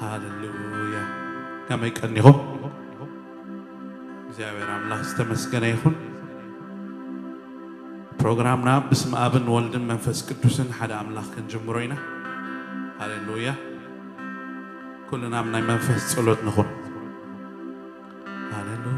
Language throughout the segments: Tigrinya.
ሃሌሉያ። ከመይ ቀኒኹም? እግዚኣብሔር ኣምላኽ ዝተመስገነ ይኹን። ፕሮግራምና ብስም ኣብን ወልድን መንፈስ ቅዱስን ሓደ ኣምላኽ ክንጅምሮ ኢና። ሃሌሉያ። ኩልና ኣብ ናይ መንፈስ ጸሎት ንኹን። ሃሌሉያ።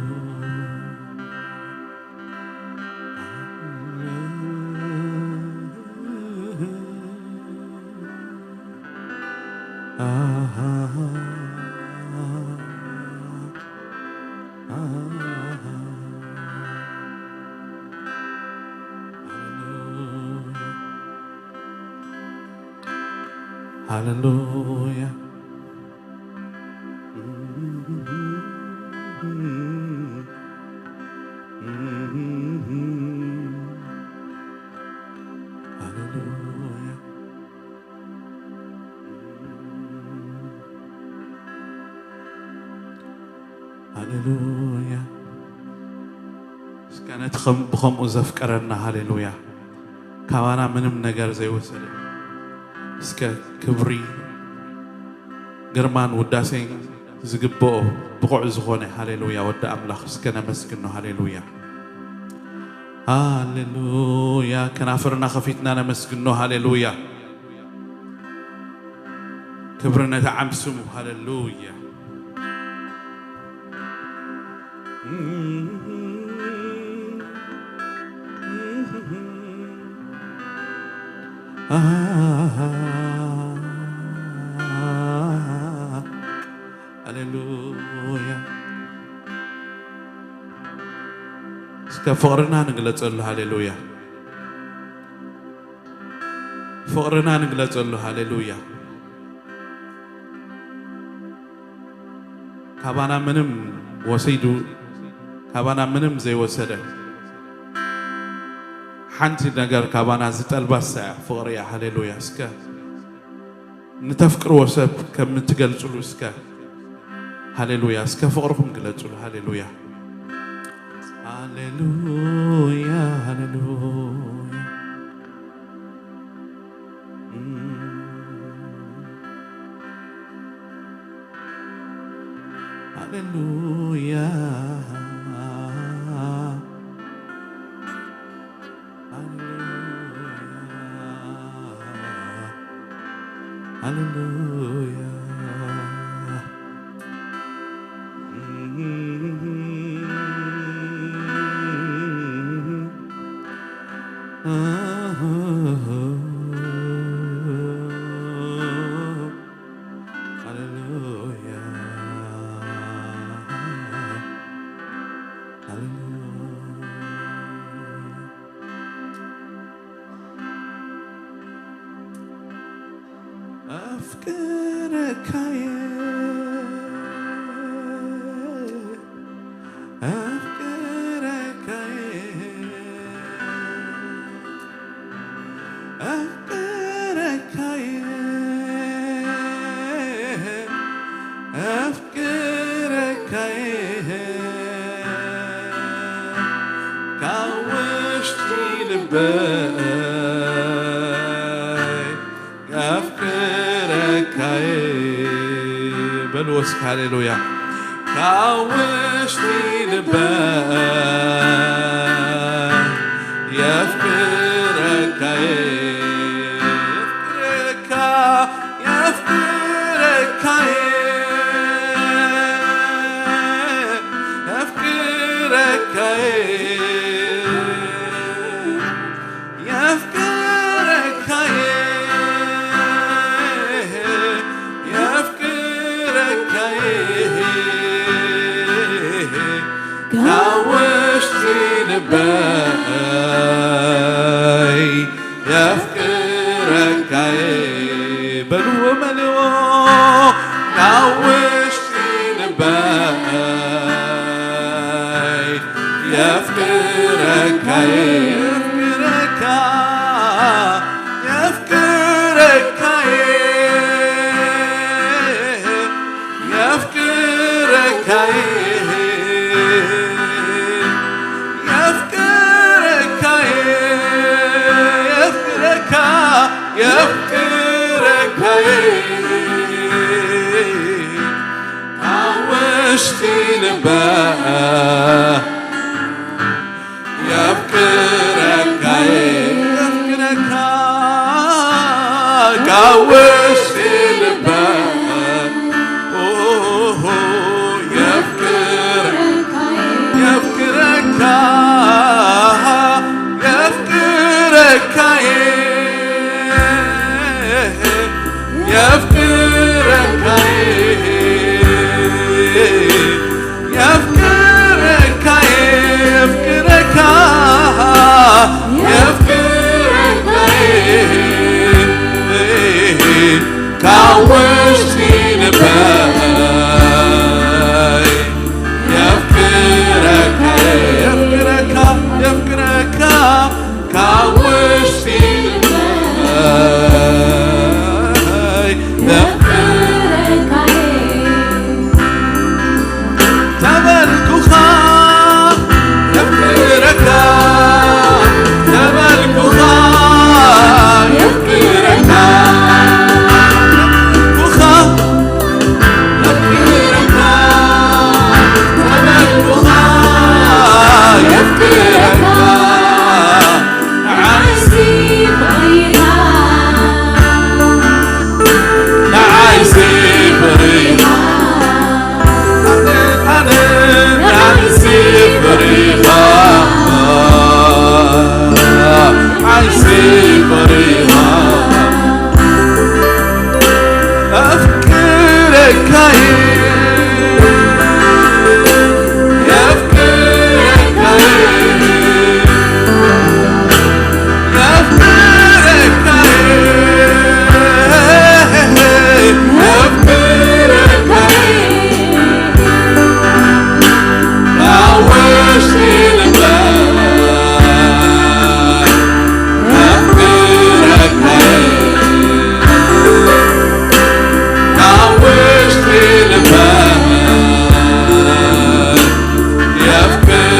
ሃሌሉያ። ሃሌሉያ። ሃሌሉያ። እስከ ነቲ ከም-፣ ብኸምኡ ዘፍቀረና፣ ሃሌሉያ፣ ካባና ምንም ነገር ዘይወሰደ፣ እስከ ክብሪ፣ ግርማን ውዳሴን ዝግብኦ ብቑዕ ዝኾነ፣ ሃሌሉያ፣ ወዲ ኣምላኽ እስከ ነመስግኖ። ሃሌሉያ። ሃሌሉያ። ከናፍርና ከፊትና ነመስግኖ። ሃሌሉያ። ክብሪ ነቲ ዓም ስሙ። ሃሌሉያ። ሃሌሉያ። እስከ ፍቕርና ንግለጸሉ። ሃሌሉያ። ፍቕርና ንግለጸሉ። ሃሌሉያ። ካባና ምንም ወሲዱ፣ ካባና ምንም ዘይወሰደ፣ ሓንቲ ነገር ካባና ዝጠልባ እሳ እያ፣ ፍቕሪ እያ። ሃሌሉያ። እስከ ንተፍቅርዎ ሰብ ከም እትገልጽሉ እስከ፣ ሃሌሉያ፣ እስከ ፍቕርኹም ግለጹሉ። ሃሌሉያ። ሃሌሉያ፣ ሃሌሉያ። ሃሌሉያ። ሃሌሉያ። ሃሌሉያ። ሃሌሉያ። ኣፍቅረካየ፣ ኣፍቅረካየ፣ ኣፍቅረካየ፣ ኣፍቅረካየ፣ ካብ ውሽጢ ልበይ ኣፍቅረካየ። በልዎ እስኪ ሃሌሉያ። ካብ ውሽጢ ልበይ የፍቅረካየ። የፍቅረካ፣ የፍቅረካየ፣ የፍቅረካየ። የፍቅረካየ፣ የፍቅረካየ፣ ካብ ውሽጢ ልበይ የፍቅረካየ። በልዎ መልዎ፣ ካብ ውሽጢ ልበይ የፍቅረካየ፣ የፍቅረካ፣ የፍቅረካየ፣ የፍቅረካየ፣ የፍቅረካየ፣ የፍቅረካ፣ የፍቅረካየ። የፍቅረካ፣ የፍቅረካ፣ የፍቅረካ፣ የፍቅረካ፣ ካብ ውሽጢ ልበይ የፍቅረካ፣ የፍቅረካ፣ የፍቅረካ፣ ካብ ውሽጢ ልበይ የፍቅረካ። ተበልኩኻ የፍቅረካ፣ ተበልኩኻ የፍቅረካ፣ የፍቅረካ፣ ተበልኩኻ የፍቅረካ። ንዓይሲ ፍቕሪኻ፣ ንዓይሲ ፍቕሪኻ፣ ኣነ፣ ኣነ፣ ንዓይሲ ፍቕሪኻ፣ ንዓይሲ ፍቕሪኻ፣ ኣፍቅረካየ፣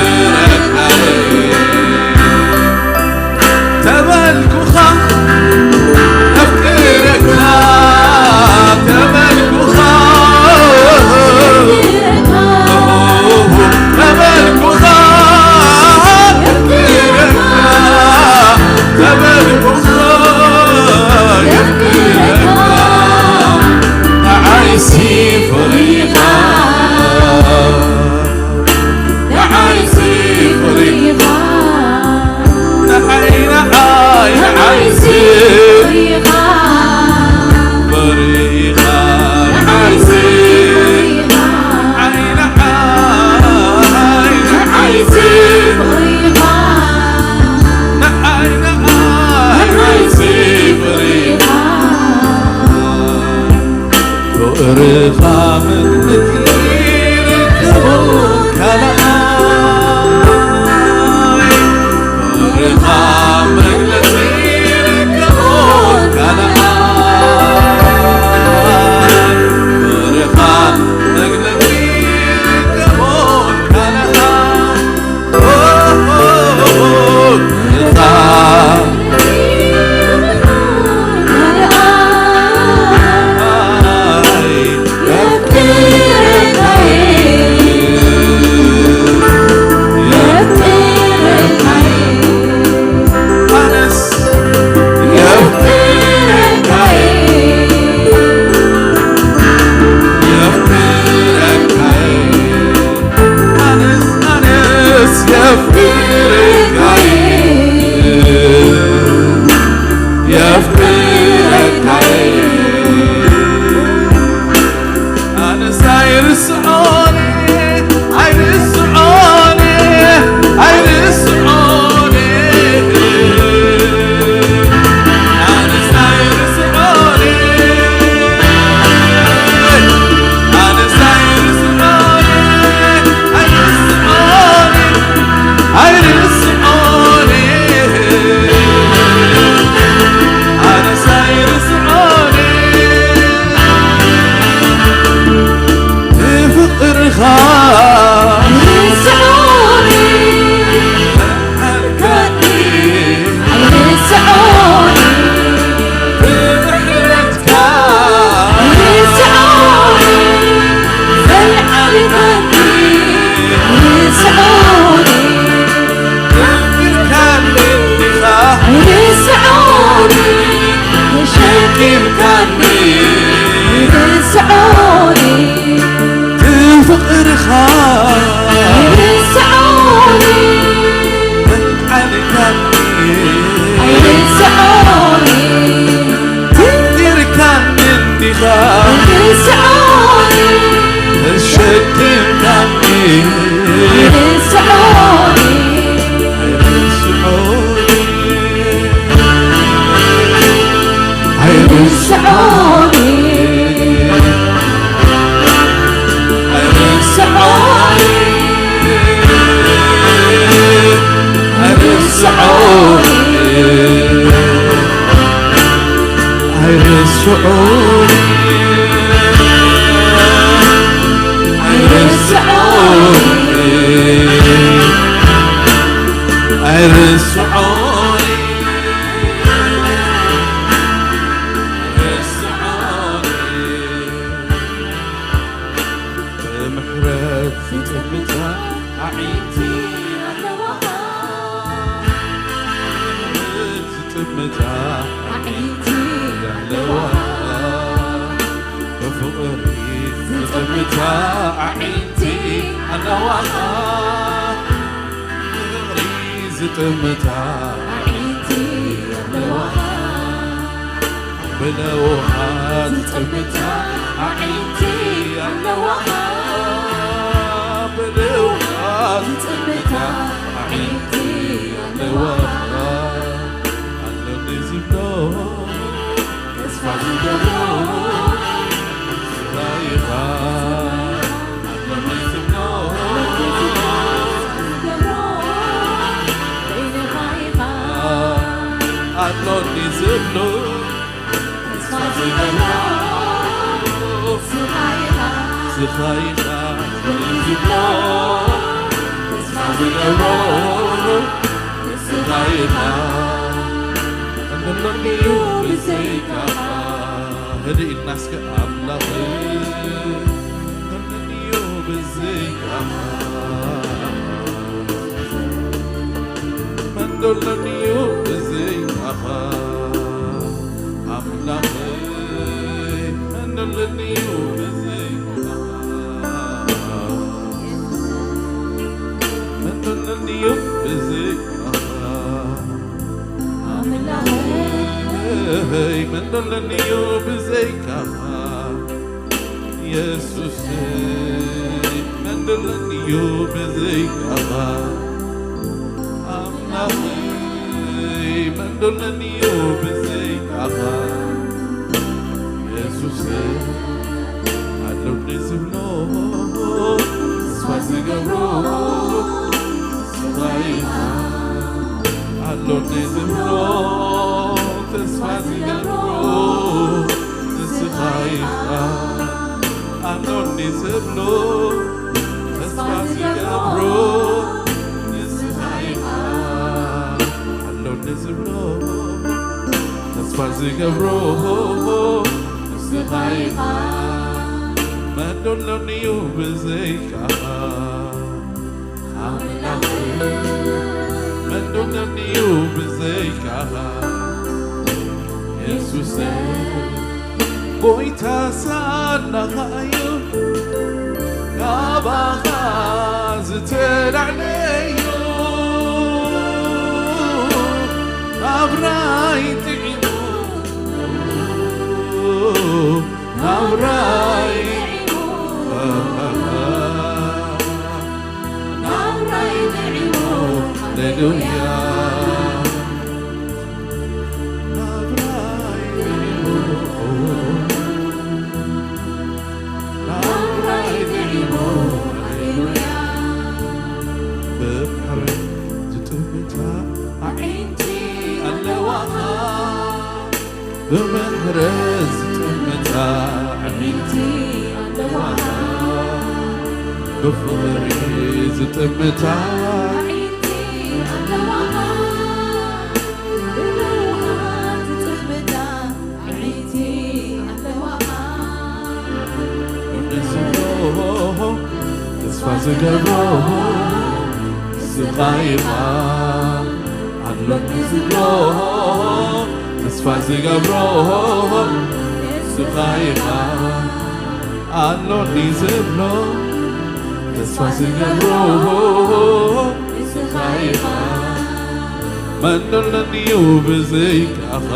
የፍቅረካየ። ተበልኩኻ፣ ኣፍቅረካ፣ ተበልኩኻ፣ ተበልኩኻ፣ ኣፍቅረካ፣ ተበልኩኻ፣ ኣፍቅረካ፣ ንዓይሲ ፍቕሪኻ። ንዓይሲ ፍቕሪኻ፣ ንዓይ፣ ንዓይ፣ ንዓይሲ ፍቕሪኻ፣ ፍቕሪኻ፣ ንዓይሲ ፍቕሪኻ፣ ንዓይ፣ ንዓይ፣ ንዓይሲ ፍቕሪኻ፣ ንዓይ፣ ንዓይ፣ ንዓይሲ ፍቕሪኻ። ፍቕርኻ መግለጺ ርክቦ ካልኣይ። ፍቕርኻ መግለጺ ርክቦ ካልኣይ። ፍቕርኻ መግለጺ ርክቦ ካልኣይ። ርሳዓኒ ተሸኪምካኒ ርሳዓኒ ኣይርስዖኒ ኣይርስዖኒ ኣይርስዖኒ ኣይርስዖኒ ኣይርስዖኒ ኣይርስዖኒ ኣይርስዖኒ ብምሕረት ዝጥምታ ኣዒንቲ ኣለዋኻ ዝጥምታ ኣዒንቲ ኣለዋኻ ብፍቕሪ ዝጥምታ ኣዒንቲ ኣለዋኻ ፍቕሪ ዝጥምታ ኣዒንቲ ኣለዋኻ ብለውሃት ዝጥምታ ኣዒንቲ ኣለዋኻ ብለውሃት ዝጥምታ ኣዒንቲ ኣለዋኻ ኣሎኒ ዝብሎ ተስፋ ዝገብሮ ስራይኻ ኣሎኒ ዝብሎ ኣሎኒ ዝብሎ ተስፋ ዝገብሮ ስኻ ኢኻ ስኻ ኢኻ ዝብሎ ተስፋ ዝገብሮ ስኻ ኢኻ እንተሎሚዩ ብዘይካኻ ህድእ ኢልና እስከ ኣምላኽ እንተሎሚዩ ብዘይካኻ መን ዶሎኒዩ ብዘይካኻ ኣምላኸይ መን ዶሎኒዩ ብዘይካኻ መን ዶሎኒዩ ብዘይካኻ ኣምላኸይ መን ዶሎኒዩ ብዘይካኻ የሱሰይ መን ደለኒዩ ብዘይካኻ ኣምላኸይ መን ደለኒዩ ብዘይካኻ የሱሰይ ኣሎኒ ዝብሎ ተስፋ ዝገብሮ ንስኻ ኢኻ ኣሎኒ ዝብሎ ተስፋ ዝገብሮ ንስኻ ኢኻ ኣሎኒ ዝብሎ ተስፋ ዝገብሮ ንስኻ ኢኻ ኣሎኒ ዝብሎ ተስፋ ዝገብሮ ንስኻ ኢኻ መን ደሎኒ እዩ ብዘይካኻ ኣምላኽ መን ደሎኒ እዩ ብዘይካኻ የሱሰ ጎይታ ሳናኻ እዩ ካባኻ ዝተላዕለዩ ናብራይ ጥዒሙ ናብራይ ናብራይ ጥዒሙ ሃሌሉያ ብምሕረት ዝጥምታ ኣዒንቲ ኣለዋኻ ብምሕረት ዝጥምታ ኣዒንቲ ኣለዋኻ ብፍቕሪ ዝጥምታ ኣዒንቲ ኣለዋኻ ተስፋ ዝገብሮ ንስኻ ኢኻ ኣሎኒ ዝብሎ ተስፋ ዝገብሮ ንስኻ ኢኻ ኣሎኒ ዝብሎ ተስፋ ዝገብሮ ንስኻ ኢኻ መን ደለኒ እዩ ብዘይካኻ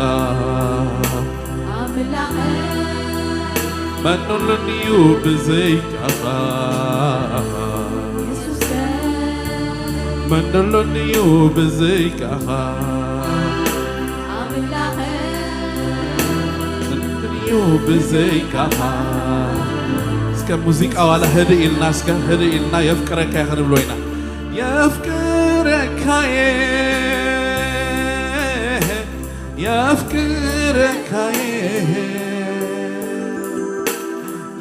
ኣምላኸይ መን ኣሎኒ እዩ ብዘይካኻ? የሱሰ። መን ኣሎኒ እዩ ብዘይካኻ? ኣምላኸ። መን ኣሎኒ እዩ ብዘይካኻ? እስከ ሙዚቃ ዋላ ህድእ ኢልና፣ እስከ ህድእ ኢልና የፍቅረካ ኢኻ ንብሎ ኢና። የፍቅረካየ፣ የፍቅረካየ፣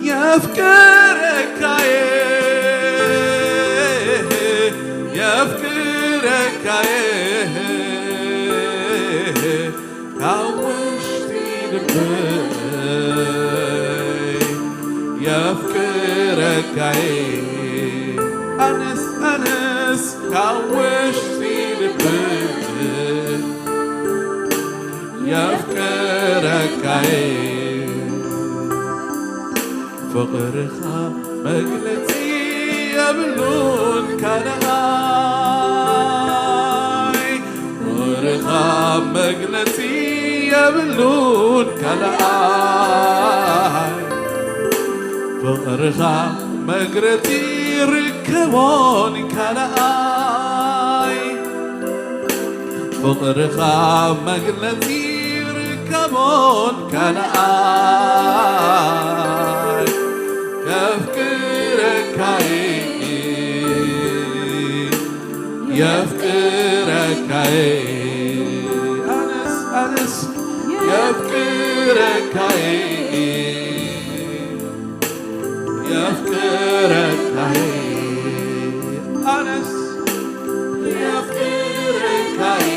የፍቅረካየ፣ የፍቅረካየ፣ ካብ ውሽጢ ልበይ የፍቅረካየ። ኣነስ፣ ኣነስ ካብ ውሽጢ ልበይ የፍቅረካየ። ፍቕርኻ መግለጺ የብሉን ካልኣይ፣ ፍቕርኻ መግለጺ የብሉን ካልኣይ፣ ፍቕርኻ መግለጺ ርከቦን ካልኣይ፣ ፍቕርኻ መግለጺ ርከቦን ካልኣይ፣ የፍቅረካይ፣ የፍቅረካይ፣ ኣነስ፣ ኣነስ የፍቅረካይ። የፍቅረካይ፣ ኣነስ የፍቅረካይ፣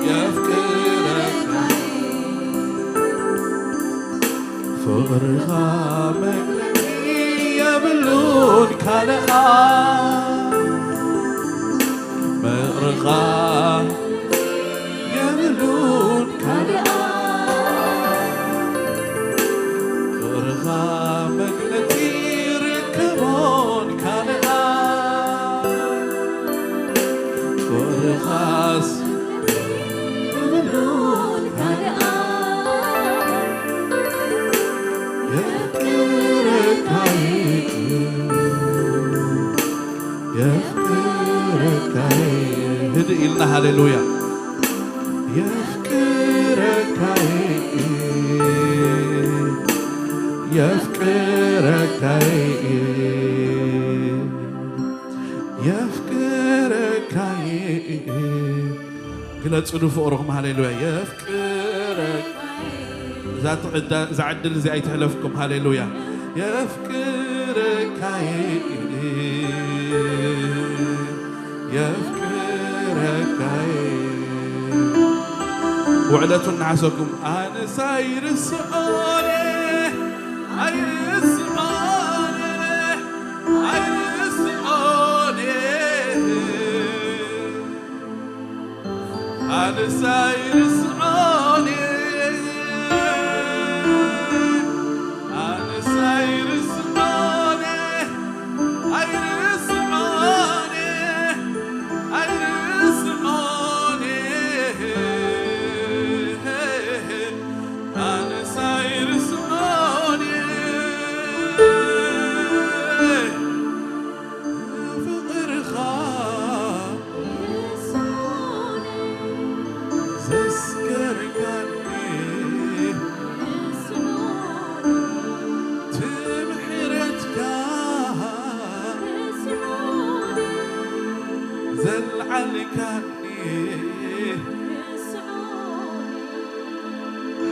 የፍቅረካይ። ፍቕርኻ መግለጺ የብሉን ካልኣ፣ ፍቕርኻ የብሉን ካልኣ፣ ፍቕርኻ መግለጺ ርከቦን ካልኣ፣ ፍቕርኻስ የብሉን ካልኣ፣ የፍቅረካይ፣ የፍቅረካይ። ህድእ ኢልና ሃሌሉያ። የፍቅረካይ፣ የፍቅረካይ፣ የፍቅረካይ። ግለጹሉ ፍቕርኹም። ሃሌሉያ። የፍቅረካይ። እዛ ትዕዳ-፣ እዛ ዕድል እዚኣ ኣይትሕለፍኩም። ሃሌሉያ። የፍቅረካይ፣ የፍቅረካይ። ውዕለቱ እናሓሰኩም ኣነስ ኣይርስዖን፣ ኣይርስዖን፣ ኣይርስዖን። ኣነስ ኣይርስዖን፣ ኣነስ ኣይርስዖን፣ ኣይርስዖን፣ ኣይርስዖን፣ ኣነስ ኣይርስዖን። ፍቕርኻ ዘስገርካኒ፣ ትምሕረትካ ዘልዓልካኒ፣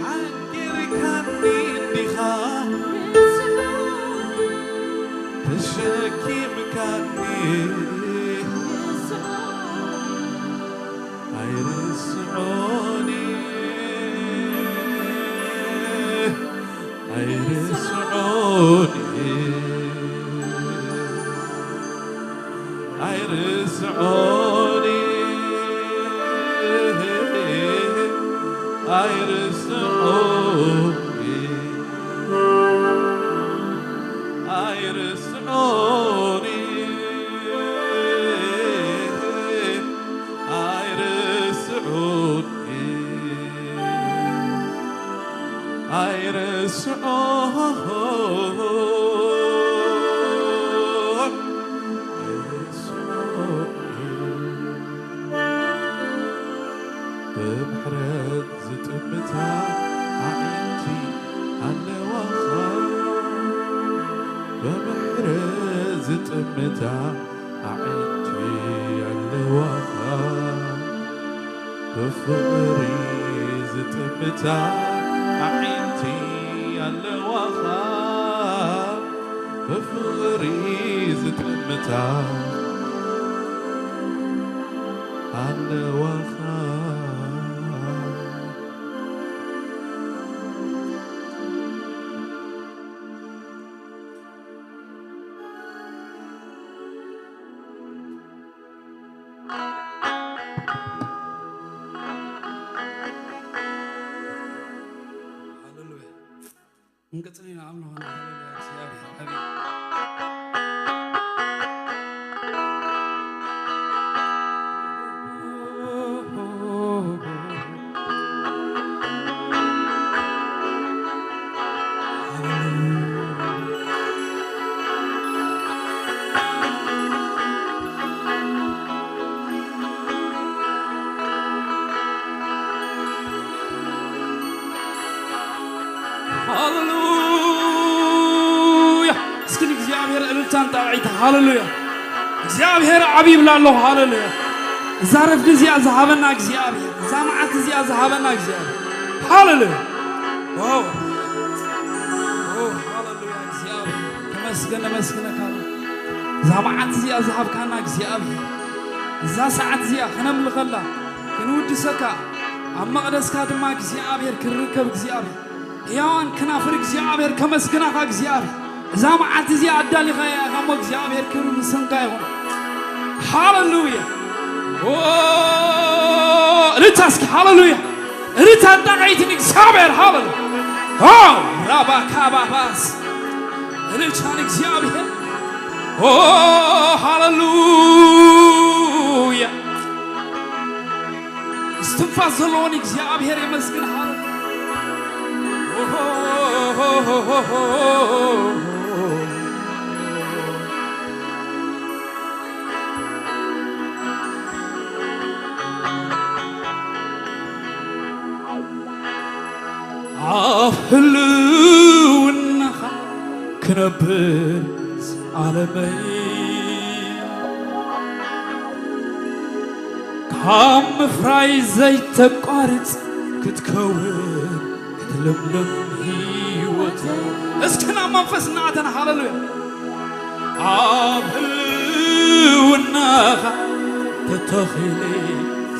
ሓንጊርካኒ እንዲኻ፣ ተሸኪምካኒ፣ ኣይርስዖን፣ ኣይርስዖን፣ ኣይርስዖን፣ ኣይርስዖን፣ ኣይርስዖን፣ ኣይርስዖን። ኣይርስዖ ኣይርስዖ ብምሕረት ዝጥምታ ኣዒንቲ ኣለዋኻ ብምሕረት ዝጥምታ ኣዒንቲ ኣለዋኻ ብፍቕሪ ዝጥምታ ኣዒንቲ ኣለዋኻ ብፍቕሪ ዝጥምታ ኣለዋኻ ሃሌሉያ። እንቀጽል ኢና ኣምላኽና። ሃሌሉያ። እግዚኣብሔር ኣቤት። ሃሌሉያ። እስኪ ንእግዚኣብሔር እልልታን ጣቕዒት። ሃሌሉያ። እግዚኣብሔር ዓቢ ይብላ ኣለኹ። ሃሌሉያ። እዛ ረፍዲ እዚኣ ዝሃበና እግዚኣብሔር፣ እዛ መዓልቲ እዚኣ ዝሃበና እግዚኣብሔር። ሃሌሉያ። ዋው። ኦ፣ ሃሌሉያ። እግዚኣብሔር ተመስገን፣ ነመስግነካ ኣለና። እዛ መዓልቲ እዚኣ ዝሃብካና እግዚኣብሔር፣ እዛ ሰዓት እዚኣ ክነምልኸላ፣ ክንውድሰካ፣ ኣብ መቕደስካ ድማ እግዚኣብሔር ክርከብ እግዚኣብሔር፣ ሕያዋን ክናፍር እግዚኣብሔር፣ ከመስግናኻ እግዚኣብሔር፣ እዛ መዓልቲ እዚኣ ኣዳሊኻያ ኢኻ እሞ እግዚኣብሔር ክብሪ ምስንካ ይኹን። ሃሌሉያ። ኦ፣ እልልታ እስኪ ሃሌሉያ። እልልታ ጣቕዒት ንእግዚኣብሔር። ሃሌሉያ። ኦ፣ ራባካባባስ። እልልታ ንእግዚኣብሔር። ኦ፣ ሃሌሉያ። እስትንፋስ ዘለዎ ንእግዚኣብሔር የመስግን። ሃሌሉያ። ኣብ ህልውናኻ ክነብር ዝዓለመይ ካብ ምፍራይ ዘይተቋርጽ ክትከውን ክትልምልም ህይወት እስክና መንፈስ እናተና ሃሌሉያ ኣብ ህልውናኻ ተተኺለ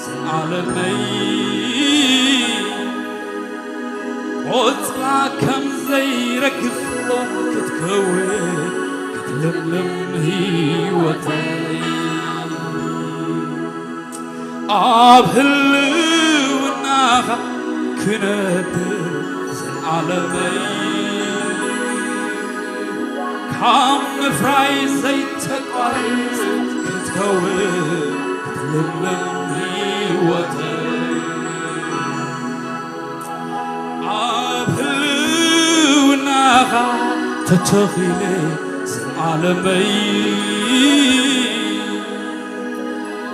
ዝዓለመይ ቆጽላ ከም ዘይረግፍ ኦም ክትከውን ክትልምልም ህይወተይ ኣብ ህልውናኻ ክነብር ዘለዓለመይ ካብ ምፍራይ ዘይተቋርጽ ክትከውን ክትልምልም ህይወተይ ኣብ ህልውናኻ ተተኺለ ዘለዓለመይ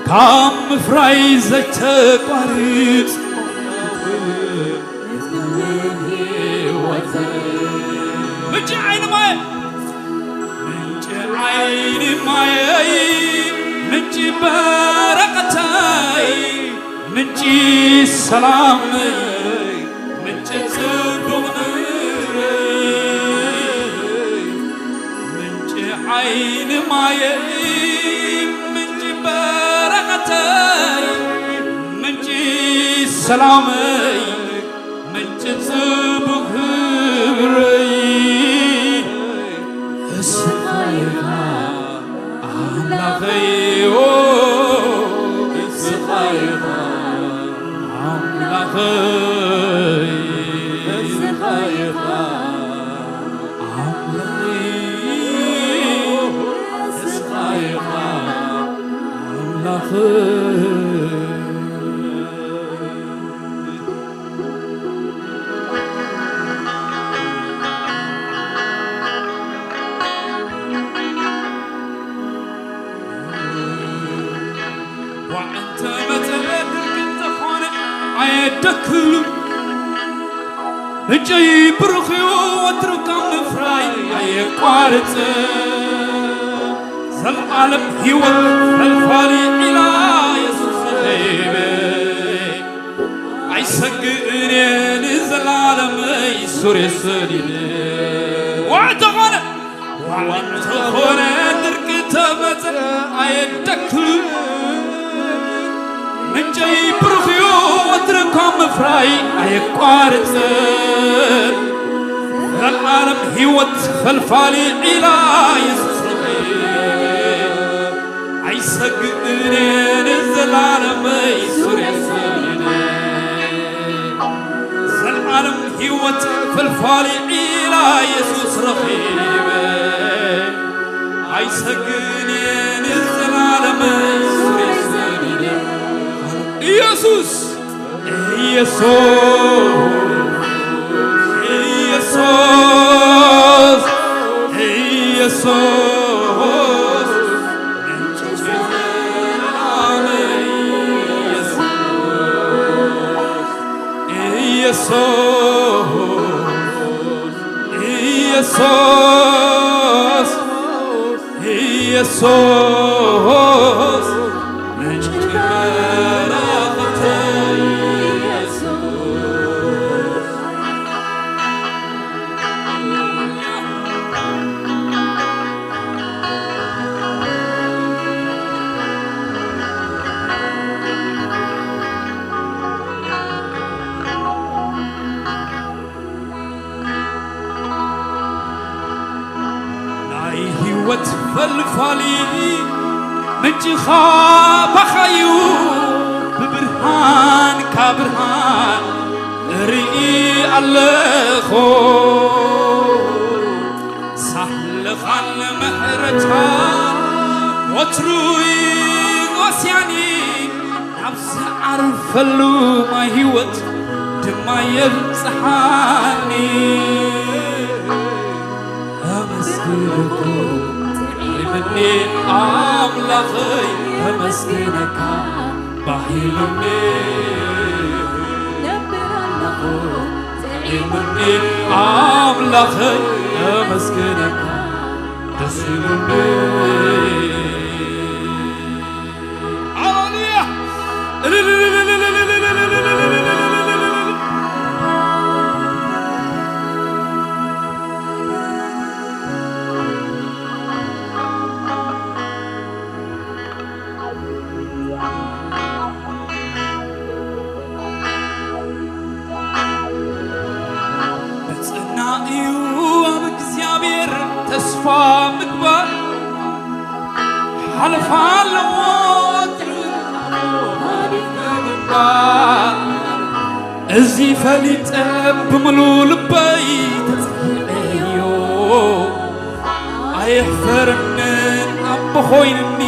ካብ ምፍራይ ዘይተቋርጽ ምንጪ ዓይኒ ማየ ምንጪ ዓይኒ ማየይ ምንጪ በረኸተይ ምንጪ ሰላመይ ምንጪ ጽቡቕ ምሕረይ ምንጪ ዓይኒ ማየይ ምንጪ በረኸተይ ምንጪ ሰላመይ ምንጪ ጽቡቕ ክብረይ እስኻ ኢኻ ኣምላኸይ ኦ እስኻ ኢኻ ኣምላኸይ እስኻ ኢኻ ኣምላኸይ እስኻ ኢኻ ኣምላኸይ ክሉ ምንጨይ ብሩኽዩ ወትሩ ካብ ምፍራይ ኣየቋርጽ። ዘልዓለም ህይወት ፈልፋሊ ዒላ የሱስ ኸይበ ኣይሰግእን እየ ንዘላለመይ ሱር የሰዲደ። ዋዕተ ኾነ ዋዕተ ኾነ ድርቂ ተመጸ ኣየደክሉ። ምንጨይ ብሩኽዩ ወትሩ ካብ ምፍራይ ኣየቋርጽን። ዘልዓለም ህይወት ፈልፋሊ ዒላ የሱስ ኣይሰግእን እየ ንዘላለመይ ሱር የሰዲደ። ዘልዓለም ህይወት ፈልፋሊ ዒላ የሱስ ረኺበ ኣይሰግእን እየ ንዘላለመይ ሱር የሰዲደ። ኢየሱስ ኢየሱስ ኢየሱስ ኢየሱስ ኢየሱስ ኢየሱስ ኢየሱስ ምንጭ በረኸት ኢየሱስ። ናይ ህይወት ፈልፋሊ ምንጭኻ ባኻዩ ብብርሃንካ ብርሃን እርኢ ኣለኹ። ሳህልኻን ምሕረትካ ወትሩ ይወስያኒ። ናብ ዝዓርፈሉ ማይ ህይወት ድማ የብጽሓኒ። ኣመስግነኩ ጥዒምኒ ኣምላኸይ፣ ኣመስግነካ ባሂሉኒ። ነብር ኣለኹ ጥዒምኒ ኣምላኸይ፣ ኣመስግነካ ደስ ኢሉኒ። ሃሌሉያ። ብጽና እዩ ኣብ እግዚኣብሔር ተስፋ ምግባር። ሓለፋ ኣለዎ። እዚ ፈሊጠ ብምሉ ልበይ ተጸይዐዮ። ኣየሕፈርንን ኣቦ ኮይንኒ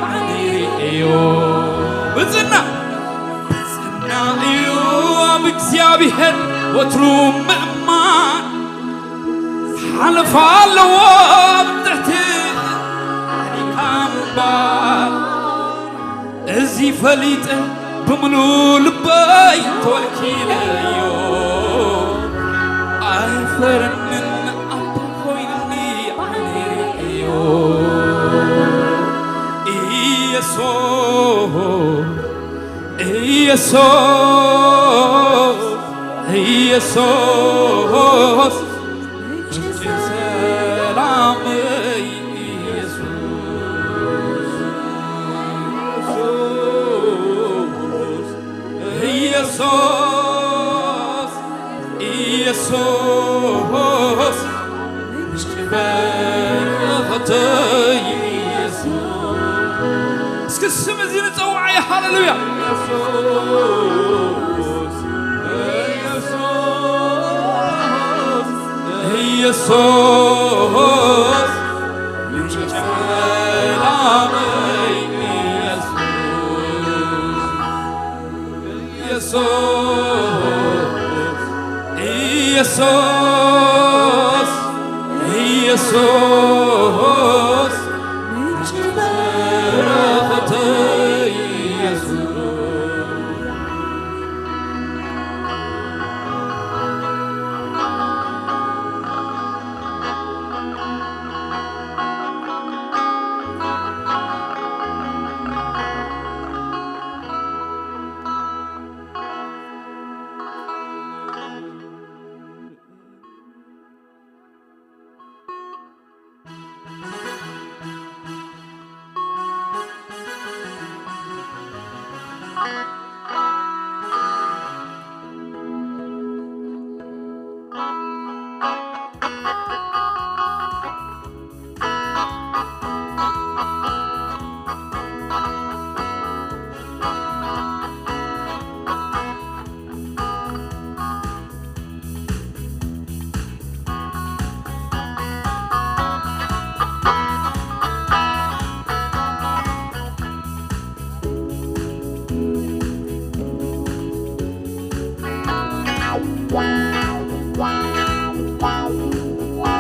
ኣነ ይርእዮ። ብጽና ብጽና እዩ ኣብ እግዚኣብሔር ወትሩ ምእማን። ሓለፋ ኣለዎ ኣብ ትሕቲ ኣሊካ ምንባር። እዚ ፈሊጠ ብምሉ ልበይ ተወኪለዮ። ኣይፈርንን ኣቦ ኮይንኒ ኣነ ርእዮ። ኢየሱስ ኢየሱስ ኢየሱስ ሰላመይ ኢየሱስ ኢየሱስ ኢየሱስ ምንጭ በረኸተይ ኢየሱስ። እስኪ ስም እዚ ንጸውዓዮ። ሃሌሉያ። ኢየሱስ ምንጭ ሰላመይ ኢየሱስ። ኢየሱስ ኢየሱስ ኢየሱስ ምንጭ በረኸተይ ኢየሱስ።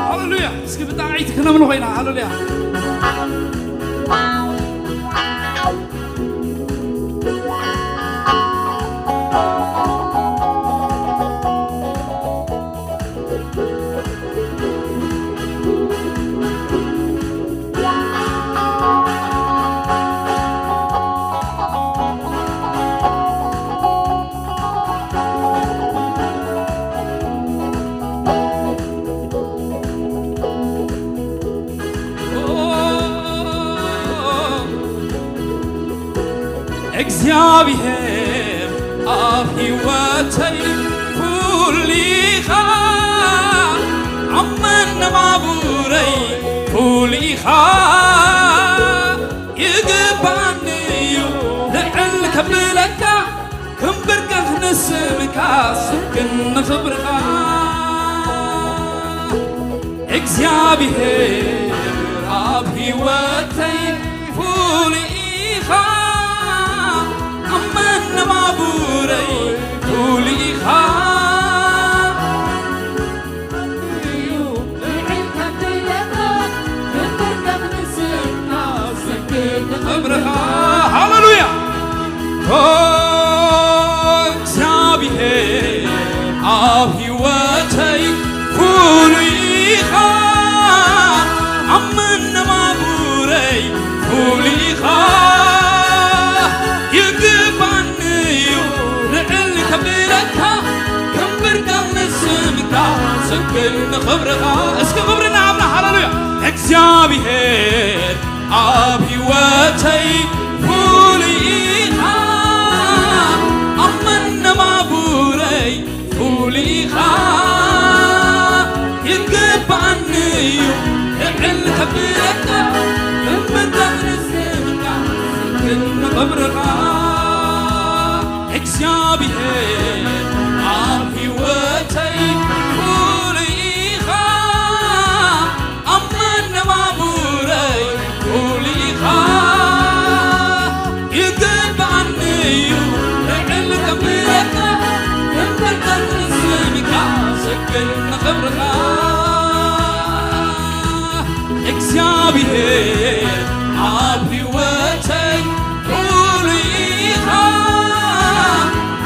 ሃሌሉያ። እስኪ ብጣዕዒት ክነምልኾ ኢና። ሃሌሉያ። እግዚኣብሔር ኣብ ህይወተይ ፍሉይ ኢኻ፣ ኣብ መነባብሮይ ፍሉይ ኢኻ። ይግባኣኒ እዩ ልዕል ከብለካ፣ ክንብርከኽ ንስምካ፣ ሰግድ ንኽብርኻ። እግዚኣብሔር ኣብ ህይወተይ ፍሉይ ኢኻ፣ ኣብ መነባብሮይ ፍሉይ ኢኻ። ክብርኻ። ሃሌሉያ። ኦ እግዚኣብሔር ኣብ ህይወተይ ፍሉይ ኢኻ፣ ኣብ መነባብሮይ ፍሉይ ኢኻ። ይግባኒ እዩ ልዕል ከብለካ፣ ክብር ካብ ንስምካ፣ ሰግድ ንኽብርኻ። እስኪ ክብሪ ንኣምላኽ። ሃሌሉያ። እግዚኣብሔር ኣብ ህይወተይ ፍሉይ ኢኻ፣ ኣብ መነባብሮይ ፍሉይ ኢኻ። ይግባኣኒ እዩ ልዕል ከብለካ፣ እምበር ንስምካ፣ ክብርኻ። እግዚኣብሔር ኣብ ህይወተይ ፍሉይ ኢኻ፣ ኣብ መነባብሮይ ፍሉይ ኢኻ። ይግባኣኒ እዩ ልዕል ከብለካ፣ እምበር ንስምካ፣ ሰግድ ንኽብርኻ። እግዚኣብሔር ኣብ ህይወተይ ፍሉይ ኢኻ፣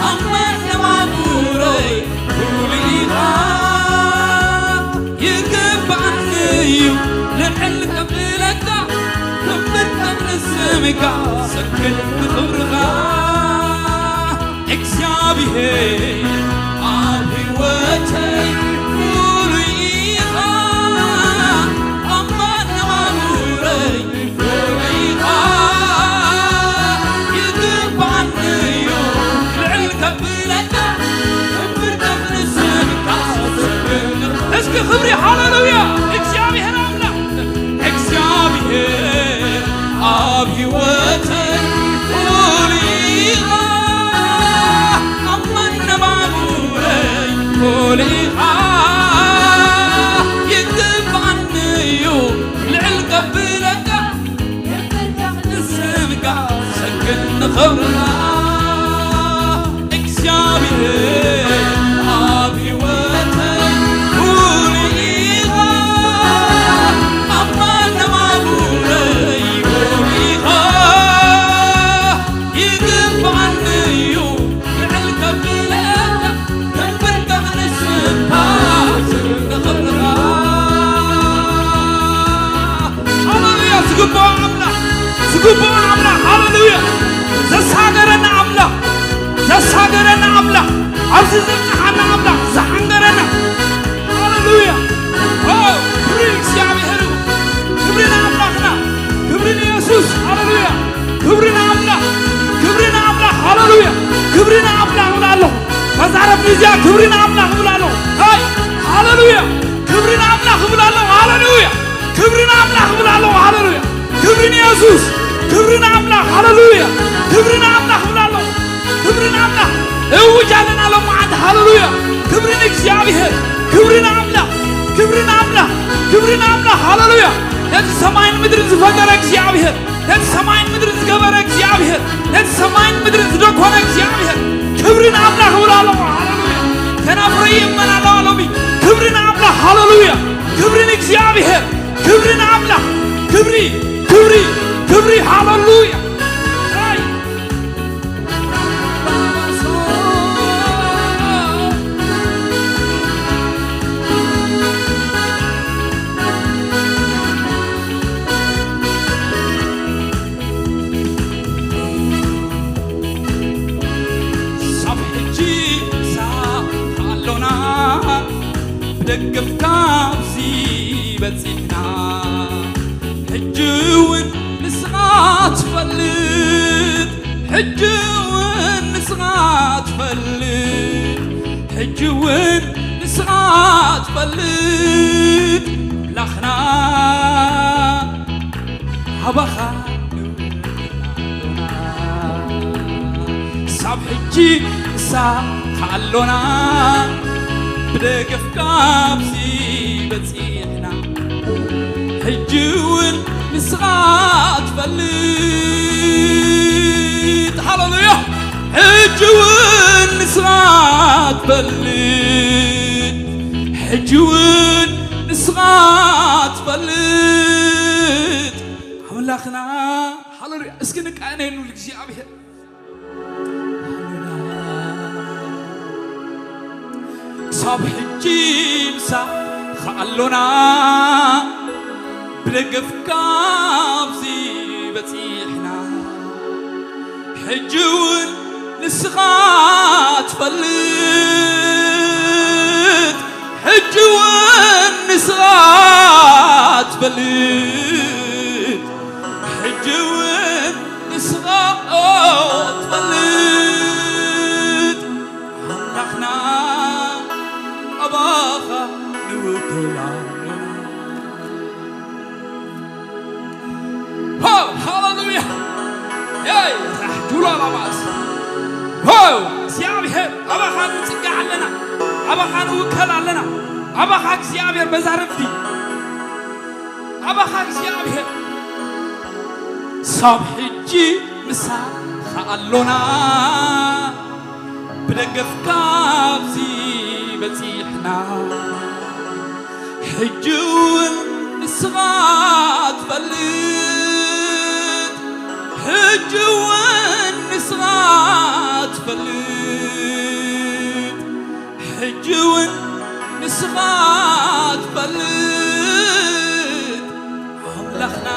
ኣብ መነባብሮይ ፍሉይ ኢኻ። ይግባኣኒ እዩ ልዕል ከብለካ፣ ክብር ንስምካ፣ ሰግድ ንኽብርኻ። እግዚኣብሔር ኣብ ህይወተይ ፍሉይ ኢኻ፣ ኣብ መነባብሮይ ፍሉይ ኢኻ። ይግባኣኒ እዩ ልዕል ከብለካ፣ ክብር ንስምካ፣ እስኪ ክብሪ። ሃሌሉያ። እግዚኣብሔር ኣምላኽ፣ እግዚኣብሔር ኣብ ህይወተይ ፍሉይ ኢኻ፣ ኣብ መነባብሮይ ፍሉይ ኢኻ። ይግባኣኒ እዩ ልዕል ከብለካ፣ ንስምካ፣ ሰግድ ንኽብርኻ። እግዚኣብሔር ኣብ ህይወተይ ፍሉይ ኢኻ፣ ኣብ መነባብሮይ ፍሉይ ኢኻ። ይግባኣኒ እዩ ልዕል ከብለካ፣ ክብር ንስምካ፣ ክብርኻ። ሃሌሉያ። ዝግብኦ ኣምላኽ፣ ዝግብኦ ኣምላኽ። ሃሌሉያ። ዘሳገረና ኣምላኽ፣ ዘሳገረና ኣምላኽ፣ ኣብዚ ዘብጽሓና ኣምላኽ፣ ዝሓንገረና። ሃሌሉያ። ኦ፣ ክብሪ እግዚኣብሔር እዩ። ክብሪ ንኣምላኽና፣ ክብሪ ንየሱስ። ሃሌሉያ። ክብሪ ንኣምላኽ፣ ክብሪ ንኣምላኽ። ሃሌሉያ። ክብሪ ንኣምላኽ እብል ኣለኹ። ተዛረብ ሚዝያ፣ ክብሪ ንኣምላኽ እብል ኣለኹ። ሃይ፣ ክብሪ ንኣምላኽ ብላ ኣሎ። ክብሪ ንኣምላኽ እውጅ ኣለና ሎም መዓልቲ። ሃሌሉያ። ክብሪ ንእግዚኣብሔር። ክብሪ ንኣምላኽ። ክብሪ ንኣምላኽ። ክብሪ ንኣምላኽ። ሃሌሉያ። ነቲ ሰማይን ምድርን ዝፈጠረ እግዚኣብሔር፣ ነቲ ሰማይን ምድርን ዝገበረ እግዚኣብሔር፣ ነቲ ሰማይን ምድርን ዝደኮነ እግዚኣብሔር ክብሪ ንኣምላኽ ብላ ኣሎ። ሃሌሉያ። ከናፍረይ ይእመን ኣለዋ ሎሚ። ክብሪ ንኣምላኽ። ሃሌሉያ። ክብሪ ንእግዚኣብሔር። ክብሪ ንኣምላኽ። ክብሪ፣ ክብሪ፣ ክብሪ። ሃሌሉያ። ሳብ ሕጂ ምሳኻ ኣሎና፣ ብደገፍካ ኣብዚ በጺሕና። ሕጂ እውን ንስኻ ትፈልጥ፣ ሕጂ እውን ንስኻ ትፈልጥ፣ ሕጂ እውን ንስኻ ትፈልጥ ኣምላኽና። ኣባኻ ንውክል ኣሎና። ክሳብ ሕጂ ንስኻ ኣሎና፣ ብደገፍካ ኣብዚ በጺሕና። ሕጂ እውን ንስኻ ትፈልጥ። ሃሌሉያ። ሕጂ እውን ንስኻ ትፈልጥ። ሕጂ እውን ንስኻ ትፈልጥ ኣምላኽና። ሃሌሉያ። እስኪ ንቃነየሉ እግዚኣብሔር። ክሳብ ሕጂ ምሳኻ ኣሎና፣ ብደገፍካ ኣብዚ በጺሕና። ሕጂ እውን ንስኻ ትፈልጥ፣ ሕጂ እውን ንስኻ ትፈልጥ፣ ሕጂ እውን ንስኻ ትፈልጥ ኣምላኽና። ኣባኻ ንውክል ኣሎና። ሆ፣ ሃሌሉያ። የይ፣ ራሕዱላ ላባስ። ሆ፣ እግዚኣብሔር፣ ኣባኻ ንጽጋዕ ኣለና። ኣባኻ ንውከል ኣለና። ኣባኻ እግዚኣብሔር መዛርብቲ። ኣባኻ እግዚኣብሔር። ሳብ ሕጂ ምሳኻ ኣሎና። ብደገፍካ ኣብዚ በጺሕና። ሕጂ እውን ንስኻ ትፈልጥ፣ ሕጂ እውን ንስኻ ትፈልጥ፣ ሕጂ እውን ንስኻ ትፈልጥ ኣምላኽና።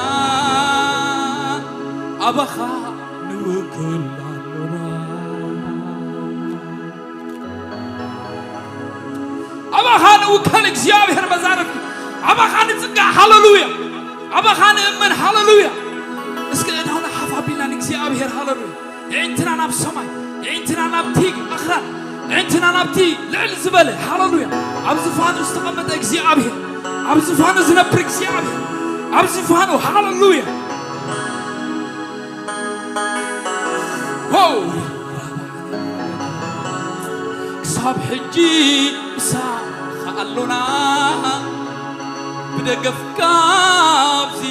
ኣባኻ ንውክል ኣሎና። ኣባኻ ንውከል እግዚኣብሔር መዛርብቲ። ኣባኻ ንጽጋዕ። ሃሌሉያ። ኣባኻ ንእመን። ሃሌሉያ። እስከ እዳውና ሓፍ ኣቢልና ንእግዚኣብሔር። ሃሌሉያ። የዒንትና ናብ ሰማይ፣ የዒንትና ናብቲ ኣኽራን፣ የዒንትና ናብቲ ልዕል ዝበለ። ሃሌሉያ። ኣብ ዝፋኑ ዝተቐመጠ እግዚኣብሔር፣ ኣብ ዝፋኑ ዝነብር እግዚኣብሔር፣ ኣብ ዝፋኑ። ሃሌሉያ። ሆው! ክሳብ ሕጂ ምሳኻ ኣሎና፣ ብደገፍካ ኣብዚ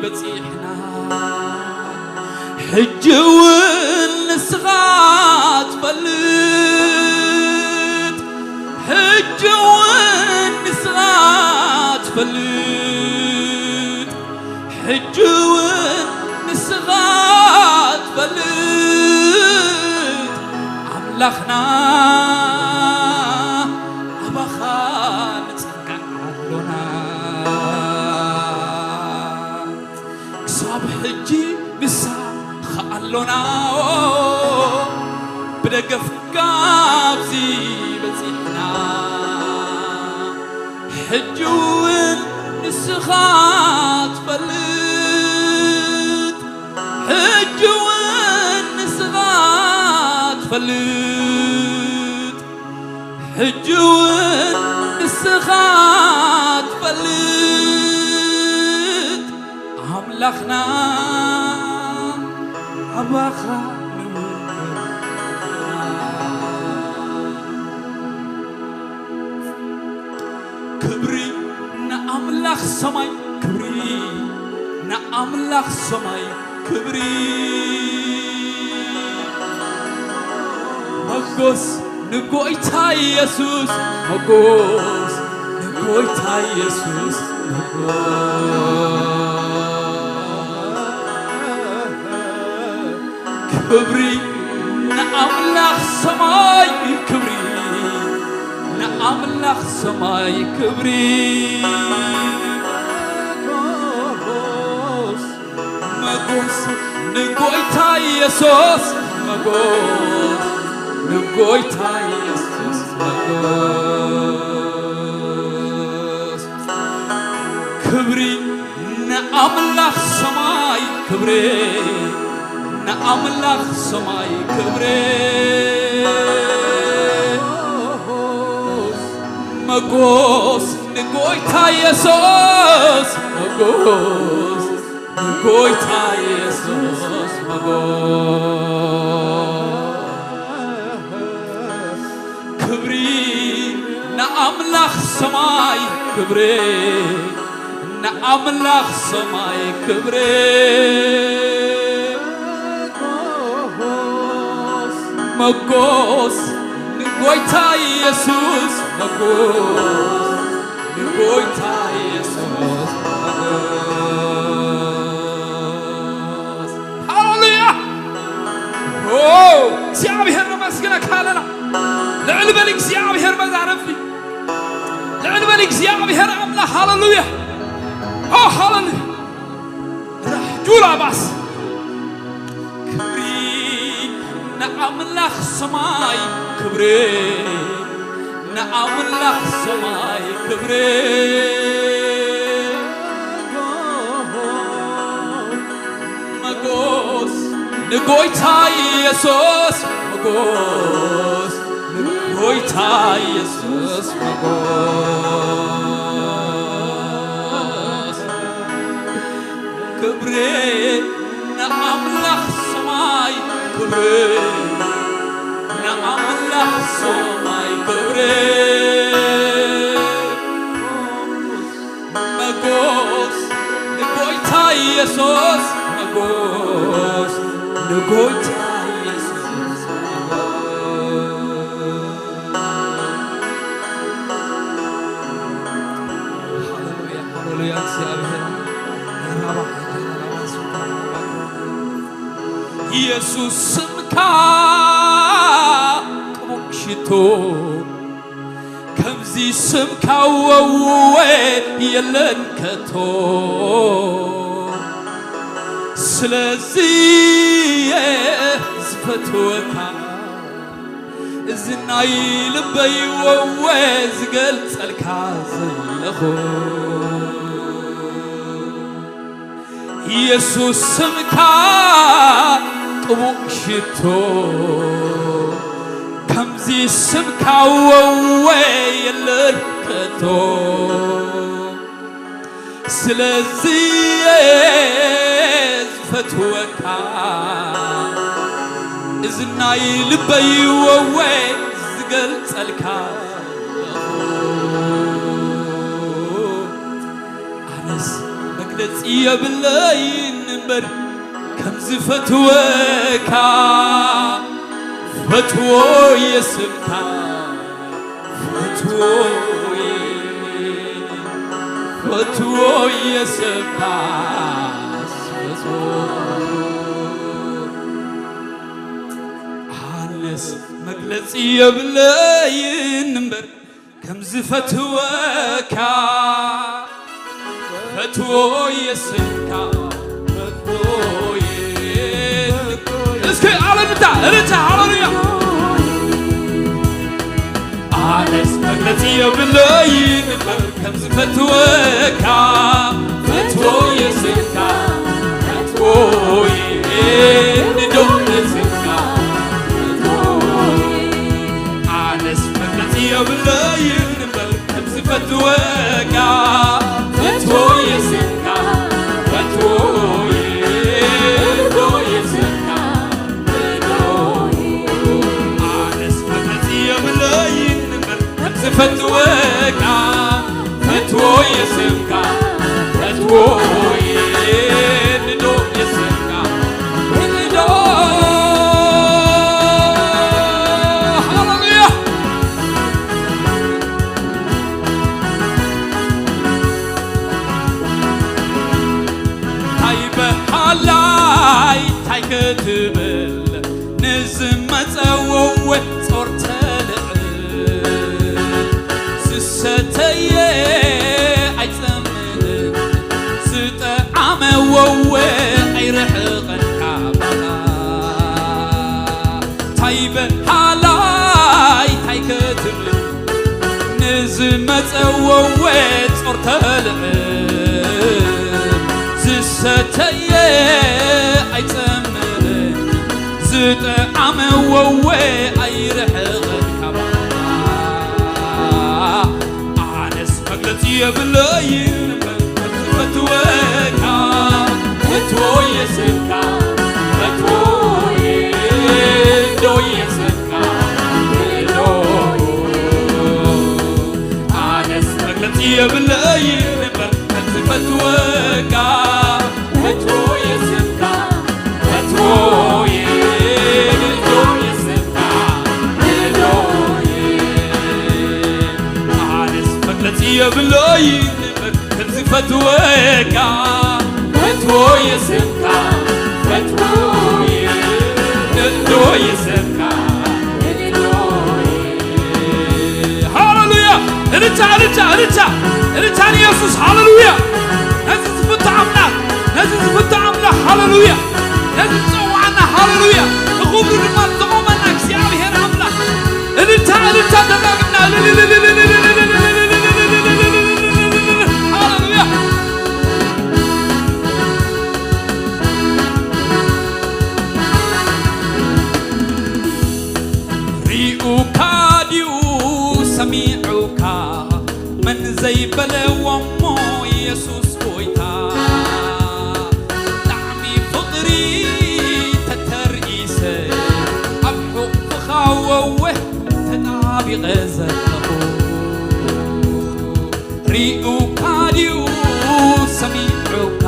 በጺሕና። ሕጂ እውን ንስኻ ትፈልጥ፣ ሕጂ እውን ንስኻ ትፈልጥ፣ ሕጂ እውን ንስኻ ትፈልጥ ኣምላኽና። ኣባኻ ንጽጋዕ ኣሎና። ክሳብ ሕጂ ንስኻ ኣሎና፣ ብደገፍካ ኣብዚ በጺሕና። ሕጂ እውን ንስኻ ትፈልጥ፣ ሕጂ እውን ንስኻ ትፈልጥ፣ ሕጂ እውን ንስኻ ትፈልጥ ኣምላኽና። ኣባ ክብሪ ንኣምላኽ ሰማይ፣ ክብሪ ንኣምላኽ ሰማይ፣ ክብሪ። መጎስ ንጎይታ ኢየሱስ፣ መጎስ ንጎይታ ኢየሱስ፣ መጎስ። ክብሪ ንኣምላኽ ሰማይ፣ ክብሪ ንኣምላኽ ሰማይ፣ ክብሪ። መጎስ ንጎይታ ኢየሱስ፣ መጎስ ንጎይታ ኢየሱስ፣ መጎስ። ክብሪ ንኣምላኽ ሰማይ፣ ክብሪ ንኣምላኽ ሰማይ፣ ክብሪ። መጎስ ንጎይታ ኢየሱስ፣ መጎስ ንጎይታ ኢየሱስ፣ መጎስ። ክብሪ ንኣምላኽ ሰማይ፣ ክብሪ ንኣምላኽ ሰማይ፣ ክብሪ። መጎስ ንጎይታ ኢየሱስ፣ መጎስ ንጎይታ ኢየሱስ፣ መጎስ። ሃሌሉያ! ኦ፣ እግዚኣብሔር ነመስግነካ ኣለና። ልዕል በል እግዚኣብሔር መዛረብቲ። ልዕል በል እግዚኣብሔር ኣምላኽ። ሃሌሉያ! ኦ፣ ሃሌሉያ! ራሕጁላ ባስ። ክብሪ ንኣምላኽ ሰማይ፣ ክብሪ ንኣምላኽ ሰማይ፣ ክብሪ። መጎስ ንጎይታ ኢየሱስ፣ መጎስ ንጎይታ ኢየሱስ፣ መጎስ። ክብሪ ንኣምላኽ ሰማይ፣ ክብሪ ንኣምላኽ ሰማይ፣ ክብሪ። መጎስ ንጎይታ ኢየሱስ፣ መጎስ ንጎይታ ኢየሱስ፣ መጎስ። ሃሌሉያ፣ ሃሌሉያ፣ እግዚኣብሔር። ኢየሱስ ስምካ ቅቡእ ሽቶ፣ ከምዚ ስምካ ወወ የለን ከቶ። ስለዚ እየ ዝፈትወካ፣ እዚ ናይ ልበይ ወወ ዝገልጸልካ ዘለኹ። ኢየሱስ ስምካ ቅቡእ ሽቶ፣ ከምዚ ስምካ ወወ የለን ከቶ። ስለዚ እየ ዝፈትወካ፣ እዚ ናይ ልበይ ወወ ዝገልጸልካ። ኣነስ መግለጺ የብለይን እምበር ከም ዝፈትወካ፣ ፈትዎ የስምካ፣ ፈትዎ፣ ፈትዎ የስምካ፣ ፈትዎ። ኣነስ መግለጺ የብለይን እምበር ከም ዝፈትወካ፣ ፈትዎ የስምካ፣ ፈትዎ የ-፣ እስኪ ኣለልታ፣ እልልታ፣ ሃሌሉያ። ኣነስ መግለጺ የብለይን እምበር ከም ዝፈትወካ፣ ፈትዎ የስምካ፣ ፈትዎ የ-፣ ንዶ የስምካ፣ ፈትዎ የ-፣ ኣነስ መግለጺ የብለይን እምበር ከም ዝፈትወካ፣ ፈትዎ የስምካ፣ ፈትዎ የ-፣ ንዶ የስምካ። ትብል ንዝመጸ ወወ ጾር ተልዕል። ዝሰተየ ኣይጸምእን፣ ዝጠዓመ ወወ ኣይርሕቕን ካባኻ። ታይ በሃላይ ታይ ክትብል ንዝመጸ ወወ ጾር ተልዕል። ዝሰተየ ኣይጸምእን፣ ዝጠዓመ ወወ ኣይርሕቕን ካባኻ። ኣነስ መግለጺ የብለይን እምበር ከም ዝፈትወካ። ፈትዎ የስካ፣ ፈትዎ ዶ የስካ፣ ዶ ኣነስ መግለጺ የብለይን እምበር ከም ዝፈትወካ። ፈትዎ የስካ፣ ፈትዎ ዶ የስካ፣ ዶ ኣነስ መግለጺ የብለይን እምበር ከም ዝፈትወካ። ፈትዎ የስካ፣ ፈትዎ ዶ የስካ፣ ዶ ሃሌሉያ! እልልታ፣ እልልታ፣ እልልታ፣ እልልታ ንየሱስ። ሃሌሉያ! ነዚ ዝፍቶ ኣምላኽ፣ ነዚ ዝፍቶ ኣምላኽ፣ ሃሌሉያ! ነዚ ዝጸውዓና፣ ሃሌሉያ! ንኽብሩ ድማ ዝቖመና እግዚኣብሔር ኣምላኽ። እልልታ፣ እልልታ ደጋግምና፣ ሃሌሉያ! ሪኡካ ድዩ ሰሚዑካ መን ዘይበለ እሞ የሱስ ጎይታ። ጣዕሚ ፍቕሪ ተተርኢሰ ኣብ ሕቑፍኻ ወወ ተጣቢቐ ዘለኹ። ሪኡካ ድዩ ሰሚዑካ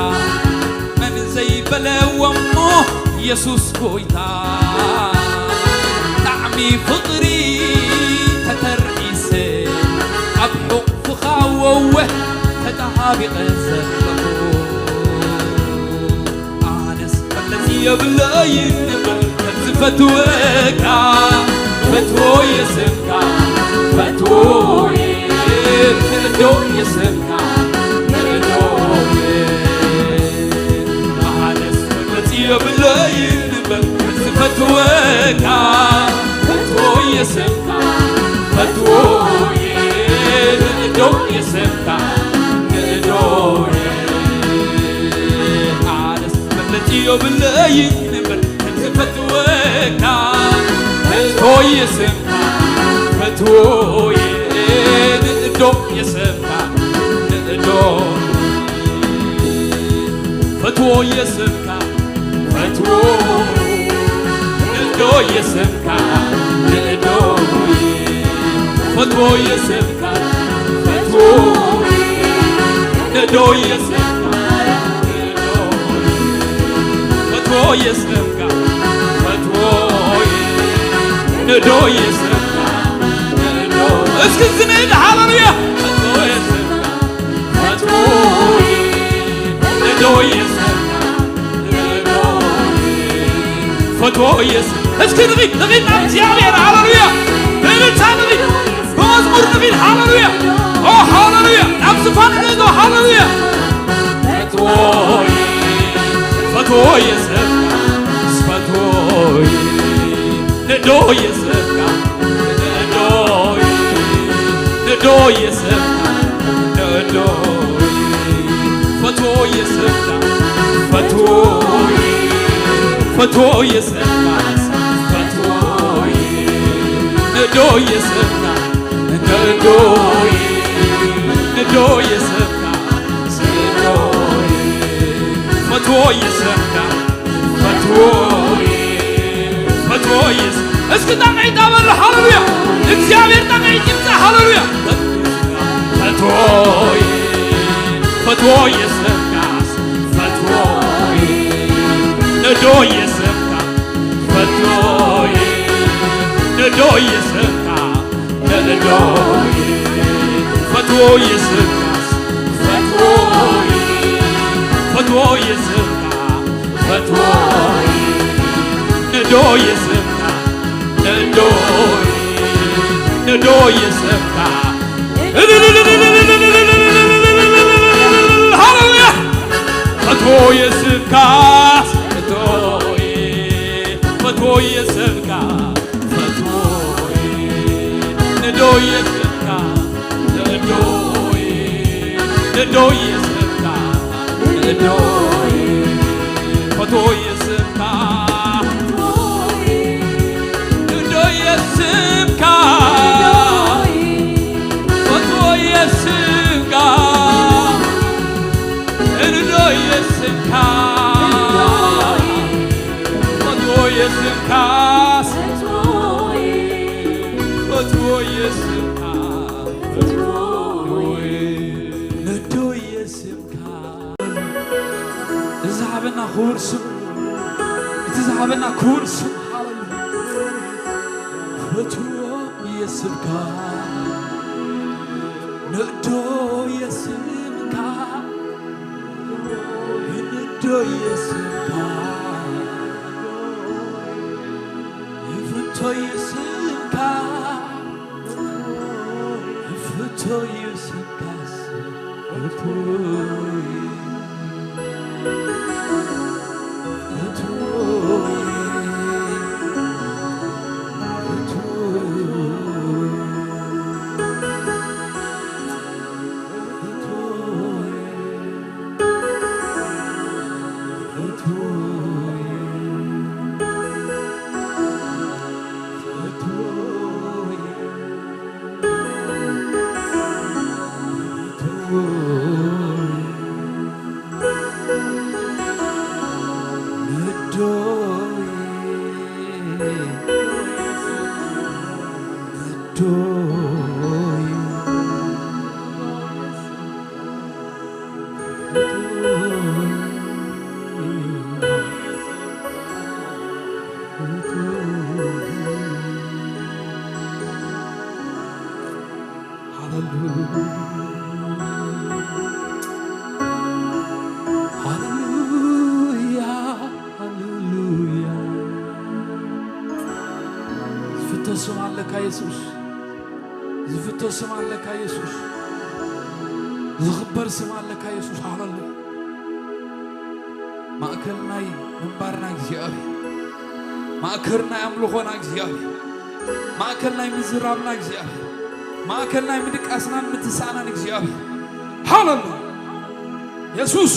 መን ዘይበለ እሞ የሱስ ጎይታ። ጣዕሚ ፍቕሪ ተተርኢሰ ኣብ ሕቑፍኻ ወወ ተጣቢቐ ዘለኹ። ኣነስ መግለጺ የብለይን እምበር ከም ዝፈትወካ። ፈትዎ የስካ፣ ፈትዎ ዶ የስካ፣ ዶ ኣነስ መግለጺ የብለይን እምበር ከም ዝፈትወካ። ፈትዎ የስካ፣ ፈትዎ ዶ የስካ፣ ዶ ኣነስ መግለጺ የብለይን እምበር ከም ዝፈትወካ። ፈትዎ የስካ፣ ፈትዎ ዶ የስካ፣ ዶ ፈትዎ የስካ፣ ፈትዎ ንእዶ የስካ፣ ንእዶ ፈትዎ የስካ፣ ፈትዎ ንእዶ የስካ፣ ንእዶ ፈትዎ የስካ፣ ፈትዎ ንእዶ የስካ፣ ንእዶ እስኪ ዝንእድ ሃሌሉያ ፈትዎ የስካ፣ ፈትዎ ንእዶ የስካ፣ ንእዶ ፈትዎ የስካ። እስኪ ንኺድ፣ ንኺድ ናብ እግዚኣብሔር፣ ሃሌሉያ። ብእልልታ ንኺድ፣ ብመዝሙር ንኺድ፣ ሃሌሉያ። ኦ፣ ሃሌሉያ። ናብ ዝፋን ንእቶ፣ ሃሌሉያ። ፈትዎ፣ ፈትዎ የስካ፣ ፈትዎ ንእዶ የስካ፣ ንእዶ፣ ንእዶ የስካ፣ ንእዶ ፈትዎ የስካ፣ ፈትዎ፣ ፈትዎ የስካ፣ ፈትዎ ንእዶ የስካ፣ ንእዶ፣ ንእዶ የስካ፣ ንእዶ ፈትዎ የስካ፣ ፈትዎ፣ ፈትዎ የስ-፣ እስኪ ጣቕዒት ኣበሉ፣ ሃሌሉያ። እግዚኣብሔር ጣቕዒት ይምጻእ፣ ሃሌሉያ። ፈትዎ፣ ፈትዎ የስካ፣ ፈትዎ ንእዶ የስካ፣ ፈትዎ ንእዶ የስካ፣ ንእዶ ፈትዎ የስካ፣ ፈትዎ፣ ፈትዎ የስካ፣ ፈትዎ ንዶ የስምካ፣ ንዶ፣ ንዶ የስምካ። ሃሌሉያ። ፈትዎ የስምካ፣ ፈትዎ፣ ፈትዎ የስምካ፣ ፈትዎ፣ ንዶ የስምካ፣ ንዶ፣ ንዶ የስምካ፣ ንዶ፣ ፈትዎ የስምካ። ንዶ የስምካ፣ ፈትዎ የስምካ፣ ንዶ የስምካ፣ ፈትዎ የስምካ፣ ፈትዎ የስምካ፣ ንዶ የስምካ። እዚ ዝሃበና ክቡር ስም፣ እቲ ዝሃበና ክቡር ስም፣ ሃሌሉያ። ፈትዎ የስምካ፣ ንዶ የስምካ፣ ንዶ የስምካ፣ ይፍቶ የስምካ፣ ይፍቶ የስምካ። ሃሌሉያ፣ ሃሌሉያ፣ ሃሌሉያ። ዝፍቶ ስም ኣለካ የሱስ፣ ዝፍቶ ስም ኣለካ የሱስ፣ ዝኽበር ስም ኣለካ የሱስ። ሃሌሉያ። ማእከል ናይ ምንባርና እግዚኣብሔር፣ ማእከል ናይ ኣምልኾና እግዚኣብሔር፣ ማእከል ናይ ምዝራብና እግዚኣብሔር፣ ማእከል ናይ ምድቃስናን ምትሳእናን እግዚኣብሔር። ሃሌሉያ። የሱስ፣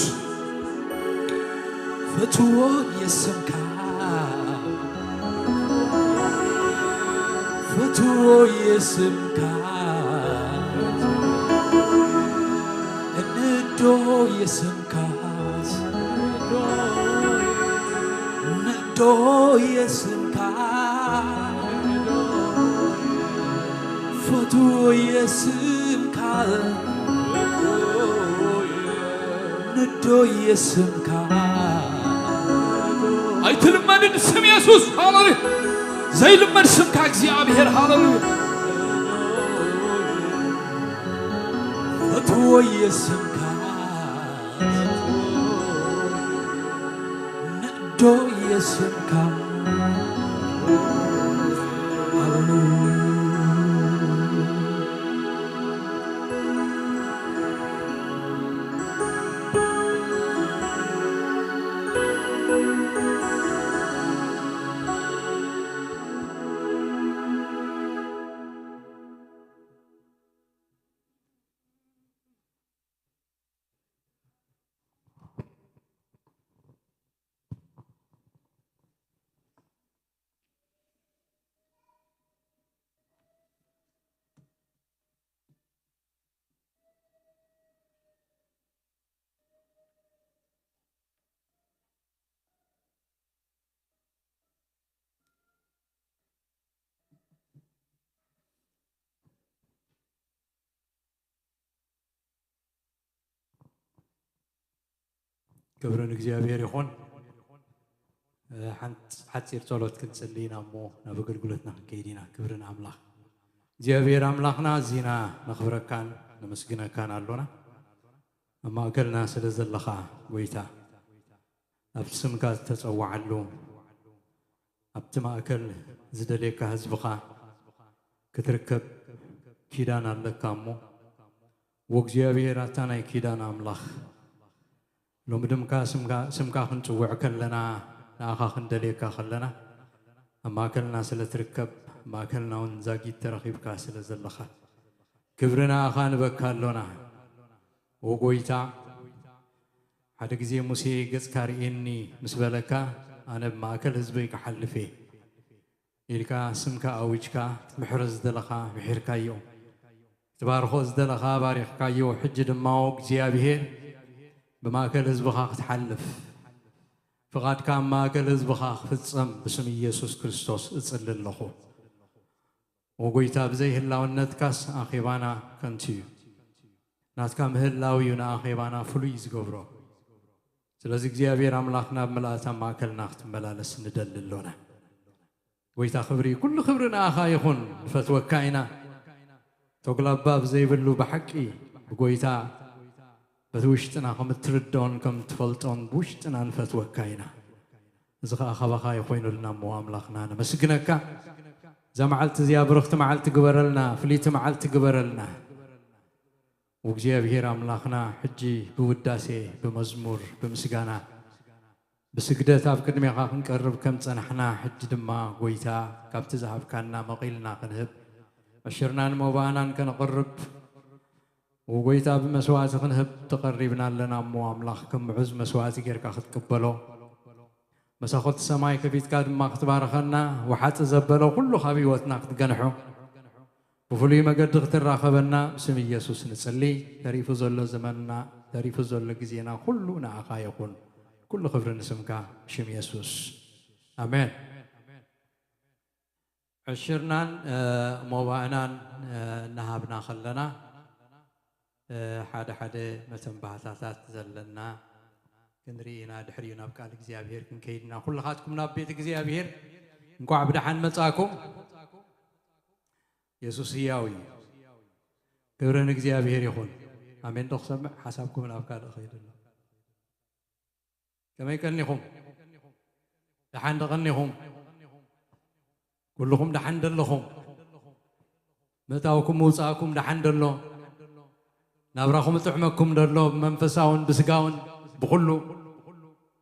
ፈትዎ የስምካ፣ ፈትዎ የስምካ፣ እንዶ የስምካ፣ ንዶ የስምካ፣ ፈትዎ የስምካ፣ ንዶ የስምካ። ኣይትልመድን ስም የሱስ። ሃሌሉያ። ዘይልመድ ስምካ እግዚኣብሔር። ሃሌሉያ። ፈትዎ የስምካ፣ ንዶ የስምካ። ሃሌሉያ። ክብሪ ንእግዚኣብሔር ይኹን። ሓንቲ ሓፂር ጸሎት ክንጽሊ ኢና እሞ ናብ ኣገልግሎትና ክንከይድ ኢና። ክብሪ ንኣምላኽ። እግዚኣብሔር ኣምላኽና፣ እዚና ነኽብረካን ነመስግነካን ኣሎና። ኣብ ማእከልና ስለ ዘለኻ ጎይታ፣ ኣብ ስምካ ዝተጸዋዓሉ ኣብቲ ማእከል ዝደልየካ ህዝብኻ ክትርከብ ኪዳን ኣለካ እሞ፣ ወእግዚኣብሔር ኣታ ናይ ኪዳን ኣምላኽ፣ ሎሚ ድምካ ስምካ፣ ስምካ ክንጽውዕ ከለና፣ ንኣኻ ክንደልየካ ከለና፣ ኣብ ማእከልና ስለ ትርከብ፣ ኣብ ማእከልና እውን ዛጊት ተረኺብካ ስለ ዘለኻ፣ ክብሪ ንኣኻ ንበካ ኣሎና። ወጎይታ፣ ሓደ ግዜ ሙሴ ገጽካ ርእየኒ ምስ በለካ፣ ኣነ ብማእከል ህዝበይ ክሓልፍ እየ ኢልካ ስምካ ኣዊጅካ፣ ክትምሕሮ ዝደለኻ ምሒርካዮ፣ ክትባርኾ ዝደለኻ ባሪኽካዮ። ሕጂ ድማ እግዚኣብሄር ብማእከል ህዝብኻ ክትሓልፍ፣ ፍቓድካ ኣብ ማእከል ህዝብኻ ክፍጸም ብስም ኢየሱስ ክርስቶስ እጽሊ ኣለኹ። ወጎይታ፣ ብዘይ ህላውነትካስ ኣኼባና ከንቱ እዩ። ናትካ ምህላው እዩ ንኣኼባና ፍሉይ ዝገብሮ። ስለዚ እግዚኣብሔር ኣምላኽና ኣብ ምልኣት ኣብ ማእከልና ክትመላለስ ንደሊ ኣሎና። ጎይታ ክብሪ፣ ኩሉ ክብሪ ንኣኻ ይኹን። ንፈትወካ ኢና። ተጉላባብ ዘይብሉ ብሓቂ ብጎይታ በቲ ውሽጥና ከም እትርድኦን ከም እትፈልጦን ብውሽጥና ንፈትወካ ኢና። እዚ ኸኣ ካባኻ ይኾይኑልና እሞ ኣምላኽና ነመስግነካ። እዛ መዓልቲ እዚኣ ብርኽቲ መዓልቲ ግበረልና፣ ፍልይቲ መዓልቲ ግበረልና። ወእግዚኣብሔር ኣምላኽና፣ ሕጂ ብውዳሴ፣ ብመዝሙር፣ ብምስጋና፣ ብስግደት ኣብ ቅድሜኻ ክንቀርብ ከም ጸናሕና፣ ሕጂ ድማ ጎይታ ካብቲ ዝሃብካና መቒልና ክንህብ፣ ዕሽርናን መባእናን ከነቕርብ፣ ወጎይታ ብመስዋእቲ ክንህብ ተቐሪብና ኣለና እሞ፣ ኣምላኽ ከም ምዑዝ መስዋእቲ ጌርካ ክትቅበሎ፣ መሳኹቲ ሰማይ ከፊትካ ድማ ክትባርኸና፣ ወሓጢ ዘበለ ኩሉ ካብ ህይወትና ክትገንሖ፣ ብፍሉይ መገዲ ክትራኸበና ብስም ኢየሱስ ንጽሊ። ተሪፉ ዘሎ ዘመንና፣ ተሪፉ ዘሎ ግዜና ኩሉ ንኣኻ ይኹን። ኩሉ ክብሪ ንስምካ፣ ብሽም የሱስ። ኣሜን። ዕሽርናን፣ እ፣ ሞባእናን፣ እ፣ እናሃብና ከለና፣ እ፣ ሓደ ሓደ መተንባህታታት ዘለና ክንርኢ ኢና። ድሕሪኡ ናብ ቃል እግዚኣብሔር ክንከይድ ኢና። ኩልኻትኩም ናብ ቤት እግዚኣብሔር እንቋዕ ብደሓን መጻእኩም። የሱስ ህያው እዩ። ክብሪ ንእግዚኣብሔር ይኹን። ኣሜን ዶ ክሰምዕ? ሓሳብኩም ናብ ካልእ ኸይድ ኣሎ። ከመይ ቀኒኹም? ደሓን ዶ ቀኒኹም? ኩልኹም ደሓን ደለኹም? ምእታውኩም ምውጻእኩም ደሓን ደሎ? ናብራኹም ጥዕመኩም ደሎ? ብመንፈሳውን ብስጋውን ብኹሉ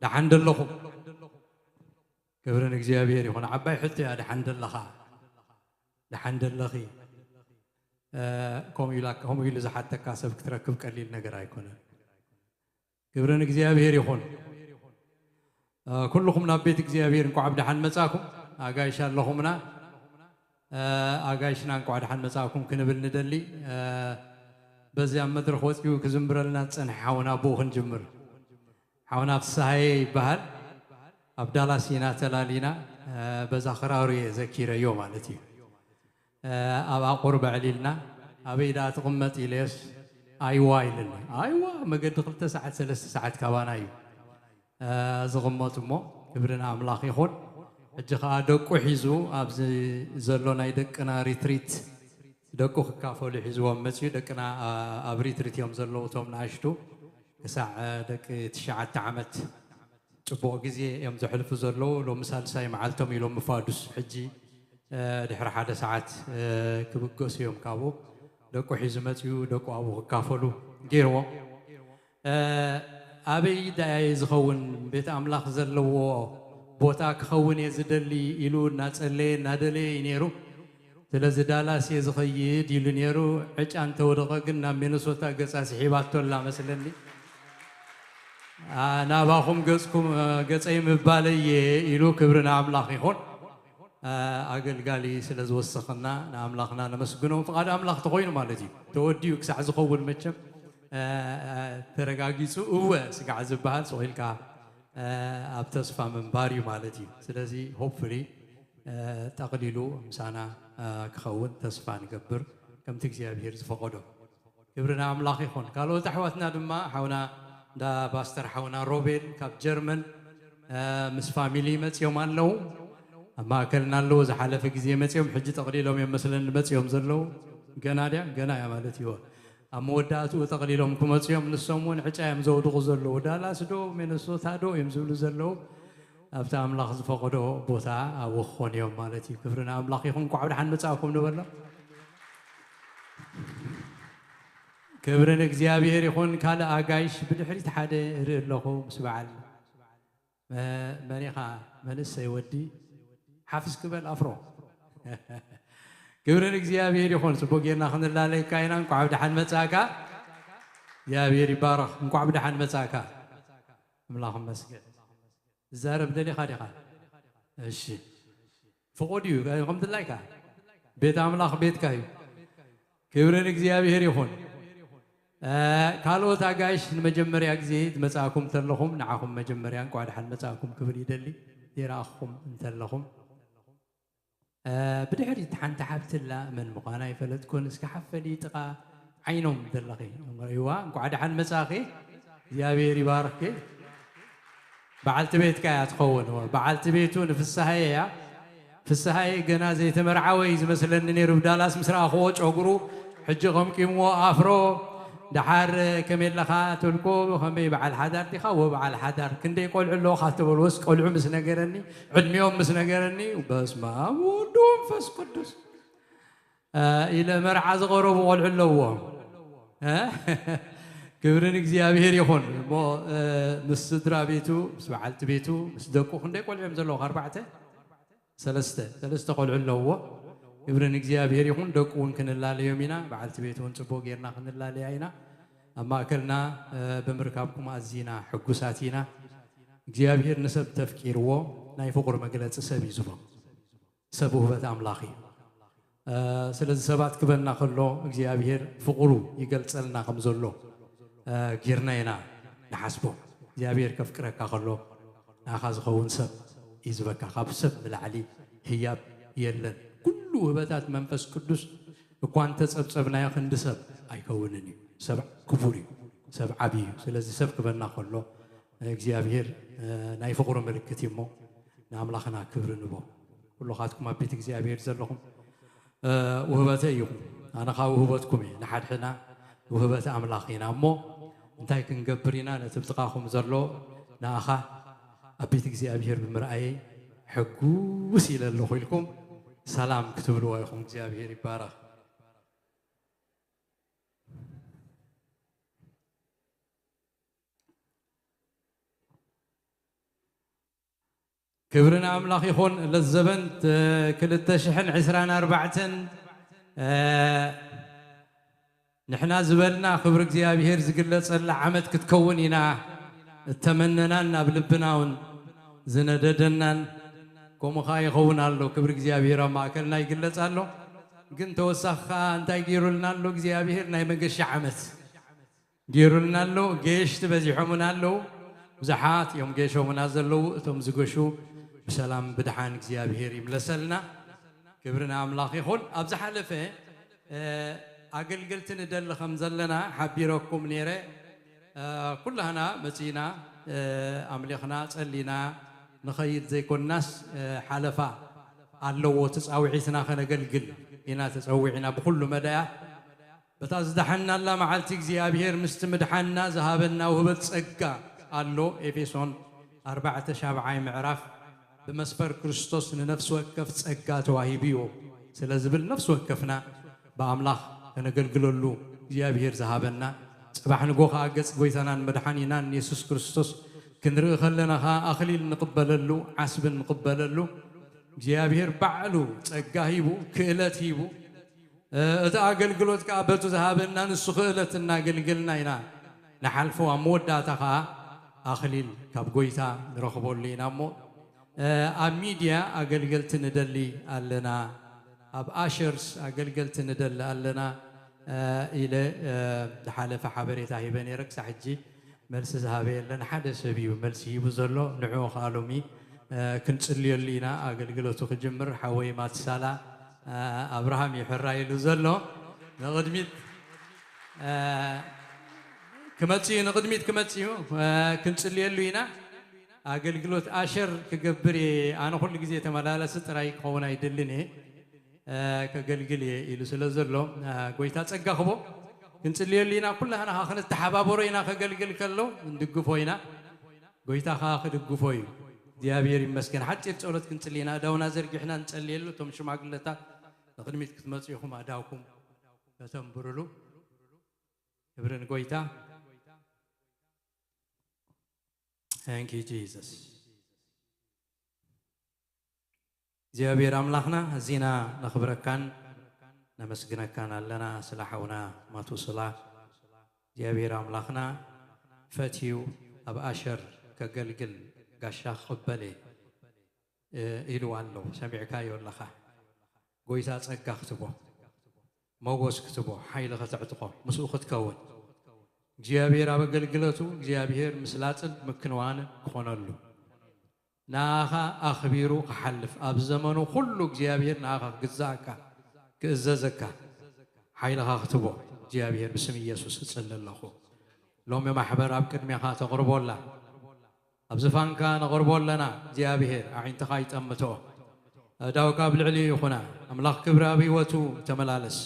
ደሓን ደለኹም? ክብሪ ንእግዚኣብሔር ይኹን። ዓባይ ሕቶ እያ፣ ደሓን ደለኻ? ደሓን ደለኺ? እ፣ ከምኡ ኢላ-፣ ከምኡ ኢሉ ዝሓተካ ሰብ ክትረክብ ቀሊል ነገር ኣይኮነን። ክብሪ ንእግዚኣብሔር ይኹን። እ፣ ኩልኹም ናብ ቤት እግዚኣብሔር እንኳዕ ብደሓን መጻእኩም። ኣጋይሽ ኣለኹምና። እ፣ ኣጋይሽና እንኳዕ ደሓን መጻእኩም ክንብል ንደሊ። እ፣ በዚ ኣብ መድረኽ ወጺኡ ክዝምረልና ዝጸንሐ ሓውና ብኡ ክንጅምር። ሓውና ፍስሃየ ይበሃል። ኣብ ዳላስ ኢና ተላሊና። እ፣ በዛ ክራሩ እየ ዘኪረዮ ማለት እዩ። እ፣ ኣብ ኣቑርብ ኣዕሊልና፣ ኣበይ ደኣ ትቕመጥ ኢለዮስ፣ ኣይዋ ኢልኒ። ኣይዋ መገዲ ክልተ ሰዓት፣ ሰለስተ ሰዓት ካባና እዩ፣ እ፣ ዝቕመጥ እሞ፣ ክብሪ ንኣምላኽ ይኹን። ሕጂ ኸኣ ደቁ ሒዙ፣ ኣብዚ ዘሎ ናይ ደቅና ሪትሪት፣ ደቁ ክካፈሉ ሒዝዎም መጺኡ። ደቅና፣ እ፣ ኣብ ሪትሪት እዮም ዘለዉ፣ እቶም ንኣሽቱ። ክሳዕ፣ እ፣ ደቂ ትሽዓተ ዓመት ጽቡቕ ግዜ እዮም ዘሕልፉ ዘለዉ። ሎሚ ሳልሳይ መዓልቶም እዩ፣ ሎሚ ፋዱስ። ሕጂ፣ እ፣ ድሕሪ ሓደ ሰዓት፣ እ፣ ክብገሱ እዮም ካብኡ። ደቁ ሒዙ መጺኡ፣ ደቁ ኣብኡ ክካፈሉ ገይርዎም። እ፣ ኣበይ ደኣ እየ ዝኸውን? ቤት ኣምላኽ ዘለዎ ቦታ ክኸውን እየ ዝደሊ ኢሉ እናጸለየ እናደለየ እዩ ነይሩ። ስለዚ ዳላስ እየ ዝኸይድ ኢሉ ነይሩ። ዕጫ እንተወደቐ ግን ናብ ሚነሶታ ገጻ ስሒባቶ ኣላ መስለኒ። ኣ፣ ናባኹም ገጽኩም፣ እ፣ ገጸይ ምባለይ እየ ኢሉ፣ ክብሪ ንኣምላኽ ይኹን። እ፣ ኣገልጋሊ ስለ ዝወሰኸና ንኣምላኽና ነመስግኖ። ፍቓድ ኣምላኽ ተኾይኑ ማለት እዩ። ተወዲኡ ክሳዕ ዝኸውን መቸም፣ እ፣ እ፣ ተረጋጊጹ እወ ስጋዕ ዝበሃል ስቕ ኢልካ፣ እ፣ ኣብ ተስፋ ምንባር እዩ ማለት እዩ። ስለዚ ሆፕፉሊ፣ እ፣ ጠቕሊሉ ምሳና፣ እ፣ ክኸውን ተስፋ ንገብር፣ ከምቲ እግዚኣብሄር ዝፈቐዶ። ክብሪ ንኣምላኽ ይኹን። ካልኦት ኣሕዋትና ድማ፣ ሓውና እንዳ ፓስተር ሓውና ሮቤል ካብ ጀርመን፣ እ፣ ምስ ፋሚሊ መጺኦም ኣለዉ። ኣብ ማእከልና ኣለዉ። ዝሓለፈ ግዜ መጺኦም፣ ሕጂ ጠቕሊሎም እዮም መስለኒ መጺኦም ዘለዉ። ገና ድያ? ገና እያ ማለት እዩ። ኣብ መወዳእትኡ ጠቕሊሎም ክመጹ እዮም። ንሶም እውን ዕጫ እዮም ዘውድቑ ዘለዉ። ዳላስ ዶ፣ ሚነሶታ ዶ እዮም ዝብሉ ዘለዉ። ኣብቲ ኣምላኽ ዝፈቐዶ ቦታ ኣብኡ ክኾኑ እዮም ማለት እዩ። ክብሪ ንኣምላኽ ይኹን። እንኳዕ ብደሓን መጻእኩም ንበሎ። ክብሪ ንእግዚኣብሔር ይኹን። ካልእ ኣጋይሽ ብድሕሪት ሓደ እርኢ ኣለኹ ምስ በዓል መ-፣ መን ኢኻ? መንእሰይ ወዲ ሓፍስ ክበል ኣፍሮ። ክብሪ ንእግዚኣብሔር ይኹን። ጽቡቅ ጌርና ክንላለየካ ኢና። እንኳዕ ብደሓን መጻእካ። እግዚኣብሔር ይባረኽ። እንኳዕ ብደሓን መጻእካ። ኣምላኽ ይመስገን። ትዛረብ ደሊኻ ዲኻ? እሺ። ፍቑድ እዩ። ከም ድላይካ። ቤት ኣምላኽ ቤትካ እዩ። ክብሪ ንእግዚኣብሔር ይኹን። እ፣ ካልኦት ኣጋይሽ ንመጀመርያ ግዜ ዝመጻእኩም እንተለኹም፣ ንዓኹም መጀመርያ እንኳዕ ደሓን መጻእኩም ክብል ይደሊ። ዘይረኣኹም እንተለኹም። እ፣ ብድሕሪት ሓንቲ ሓብቲ ኣላ፣ መን ምዃና ኣይፈለጥኩን። እስኪ ሓፍ በሊ ጥቓ ዓይኖም ዘለኺ። እዋ፣ እንኳዕ ደሓን መጻእኺ። እግዚኣብሔር ይባርኽኪ። በዓልቲ ቤትካ እያ ትኸውን። እዋ፣ በዓልቲ ቤቱ ንፍስሃየ እያ። ፍስሃየ ገና ዘይተመርዓወ እዩ ዝመስለኒ ነይሩ፣ ብዳላስ ምስ ረኣኽዎ ጨጉሩ፣ ሕጂ ቀምቂምዎ ኣፍሮ። ደሓር ከመይ ኣለኻ ትብልኮ፣ ከመይ በዓል ሓዳር ዲኻ? ወ በዓል ሓዳር። ክንደይ ቆልዑ ኣለዉኻ ተበልዎስ፣ ቆልዑ ምስ ነገረኒ፣ ዕድሚኦም ምስ ነገረኒ፣ በስመ ኣብ ወወልድ ወመንፈስ ቅዱስ። እ፣ ኢለ መርዓ ዝቐረቡ ቆልዑ ኣለዎም። እ? ክብሪ ንእግዚኣብሔር ይኹን። እሞ፣ እ፣ ምስ ስድራ ቤቱ፣ ምስ በዓልቲ ቤቱ፣ ምስ ደቁ ክንደይ ቆልዑ እዮም ዘለዉ? ኣርባዕተ? ሰለስተ፣ ሰለስተ ቆልዑ ኣለውዎ። ክብሪ ንእግዚኣብሔር ይኹን። ደቁ እውን ክንላለዮም ኢና። በዓልቲ ቤት እውን ጽቡቕ ጌርና ክንላለያ ኢና። ኣብ ማእከልና፣ እ፣ ብምርካብኩም ኣዚና ሕጉሳት ኢና። እግዚኣብሔር ንሰብ ተፍቂርዎ ናይ ፍቕሩ መግለጺ ሰብ እዩ ዝቦ። ሰብ ውህበት ኣምላኽ እዩ። እ፣ ስለዚ ሰባት ክበና ከሎ እግዚኣብሔር ፍቕሩ ይገልጸልና ከም ዘሎ፣ እ፣ ጌርና ኢና ንሓስቦ። እግዚኣብሔር ከፍቅረካ ከሎ ንኣኻ ዝኸውን ሰብ እዩ ዝበካ። ካብ ሰብ ንላዕሊ ህያብ የለን። ኩሉ ውህበታት መንፈስ ቅዱስ እኳ እንተጸብጸብናዮ ክንዲ ሰብ ኣይከውንን እዩ። ሰብ ክቡር እዩ። ሰብ ዓብዪ እዩ። ስለዚ ሰብ ክበና ከሎ እግዚኣብሔር፣ እ፣ ናይ ፍቕሩ ምልክት እዩ እሞ ንኣምላኽና ክብሪ ንቦ። ኩልኻትኩም ኣብ ቤት እግዚኣብሔር ዘለኹም፣ እ፣ ውህበተይ ኢኹም። ኣነ ኸኣ ውህበትኩም እየ። ንሓድሕድና ውህበት ኣምላኽ ኢና እሞ እንታይ ክንገብር ኢና? ነቲ ብጥቓኹም ዘሎ ንኣኻ ኣብ ቤት እግዚኣብሔር ብምርኣየይ ሕጉስ ኢለ ኣለኹ ኢልኩም ሰላም ክትብልዎ ኢኹም። እግዚኣብሔር ይባረኽ። ክብሪ ንኣምላኽ ይኹን። ለዘበንት ክልተ ሽሕን ዕስራን ኣርባዕተን፣ እ፣ ንሕና ዝበልና ክብሪ እግዚኣብሔር ዝግለጸላ ዓመት ክትከውን ኢና እተመነናን ኣብ ልብና እውን ዝነደደናን። ከምኡ ኸኣ ይኸውን ኣሎ። ክብሪ እግዚኣብሔር ኣብ ማእከልና ይግለጽ ኣሎ። ግን ተወሳኺ ኸኣ እንታይ ገይሩልና ኣሎ እግዚኣብሔር? ናይ መገሻ ዓመት ገይሩልና ኣሎ። ገየሽቲ በዚሖምና ኣለዉ። ብዙሓት እዮም ገይሾምና ዘለዉ። እቶም ዝገሹ ብሰላም ብድሓን እግዚኣብሔር ይምለሰልና። ክብሪ ንኣምላኽ ይኹን። ኣብ ዝሓለፈ፣ እ፣ ኣገልገልቲ ንደሊ ከም ዘለና ሓቢረኩም ነይረ። እ፣ ኩላህና መጺና፣ እ፣ ኣምሊኽና፣ ጸሊና ንኸይድ ዘይኮንናስ፣ እ፣ ሓለፋ ኣለዎ። እቲ ጻውዒትና ከነገልግል ኢና ተጸዊዕና ብኹሉ መዳያት። በታ ዝደሓንናላ መዓልቲ እግዚኣብሔር ምስቲ ምድሓንና ዝሃበና ውህበት ጸጋ ኣሎ። ኤፌሶን ኣርባዕተ ሻብዓይ ምዕራፍ፣ ብመስፈር ክርስቶስ ንነፍሲ ወከፍ ጸጋ ተዋሂቡ እዩ ስለ ዝብል፣ ነፍሲ ወከፍና ብኣምላኽ ከነገልግለሉ እግዚኣብሔር ዝሃበና፣ ጽባሕ ንጎ ኸኣ ገጽ ጐይታናን መድሓኒናን የሱስ ክርስቶስ ክንርኢ ከለና ኸኣ ኣኽሊል ንቕበለሉ፣ ዓስቢ ንቕበለሉ፣ እግዚኣብሔር ባዕሉ ጸጋ ሂቡ፣ ክእለት ሂቡ፣ እ፣ እቲ ኣገልግሎት ከኣ በቱ ዝሃበና ንሱ ክእለት እናገልገልና ኢና ንሓልፎ። ኣብ መወዳእታ ከኣ ኣኽሊል ካብ ጐይታ ንረኽበሉ ኢና እሞ፣ እ፣ ኣብ ሚድያ ኣገልገልቲ ንደሊ ኣለና፣ ኣብ ኣሸርስ ኣገልገልቲ ንደሊ ኣለና፣ እ፣ ኢለ፣ እ፣ ዝሓለፈ ሓበሬታ ሂበ ነይረ። ክሳዕ ሕጂ መልሲ ዝሃበ የለን። ሓደ ሰብ እዩ መልሲ ሂቡ ዘሎ። ንዕኡ ኸኣ ሎሚ፣ እ፣ ክንጽልየሉ ኢና። ኣገልግሎቱ ክጅምር ሓወይ ማትሳላ፣ እ፣ ኣብርሃም እዩ ሕራይ ኢሉ ዘሎ። ንቕድሚት፣ እ፣ ክመጽእ እዩ፣ ንቕድሚት ክመጽእ እዩ። እ፣ ክንጽልየሉ ኢና። ኣገልግሎት ኣሸር ክገብር እየ። ኣነ ኩሉ ግዜ ተመላለሲ ጥራይ ክኸውን ኣይደልን እየ። እ፣ ከገልግል እየ ኢሉ ስለ ዘሎ፣ እ፣ ጐይታ ጸጋ ክቦ ክንጽልየሉ ኢና። ኩላህና ኸኣ ክንተሓባበሮ ኢና። ከገልግል ከሎ ክንድግፎ ኢና። ጐይታ ኸኣ ክድግፎ እዩ። እግዚኣብሔር ይመስገን። ሓፂር ጸሎት ክንጽሊ ኢና። ኣእዳውና ዘርጊሕና ንጸልየሉ። እቶም ሽማግለታት ንቕድሚት ክትመጹ ኢኹም ኣእዳውኩም ከተንብሩሉ። ክብሪ ንጎይታ። Thank you, Jesus. እግዚኣብሔር ኣምላኽና፣ ኣዚና ነኽብረካን ነመስግነካን ኣለና ስለ ሓውና ማቱስላ። እግዚኣብሔር ኣምላኽና ፈትዩ ኣብ ኣሸር ከገልግል ጋሻ ክቕበል እየ፣ እ፣ ኢሉ ኣሎ። ሰሚዕካዮ ኣለኻ። ጎይታ ጸጋ ክትቦ፣ ሞጎስ ክትቦ፣ ሓይሊ ከተዕጥቖ፣ ምስኡ ክትከውን። እግዚኣብሔር ኣብ ኣገልግለቱ እግዚኣብሔር ምስላጥን ምክንዋንን ክኾነሉ፣ ንኣኻ ኣኽቢሩ ክሓልፍ፣ ኣብ ዘመኑ ኩሉ እግዚኣብሔር ንኣኻ ክግዛእካ፣ ክእዘዘካ፣ ሓይልኻ ክትቦ እግዚኣብሔር ብስም ኢየሱስ እጽሊ ኣለኹ። ሎሚ ማሕበር ኣብ ቅድሜኻ ተቕርቦ ኣላ። ኣብ ዝፋንካ ነቕርቦ ኣለና። እግዚኣብሔር ኣዒንትኻ ይጠምቶ፣ ኣእዳውካ ኣብ ልዕሊኡ ይኹና። ኣምላኽ ክብሪ ኣብ ህይወቱ ተመላለስ፣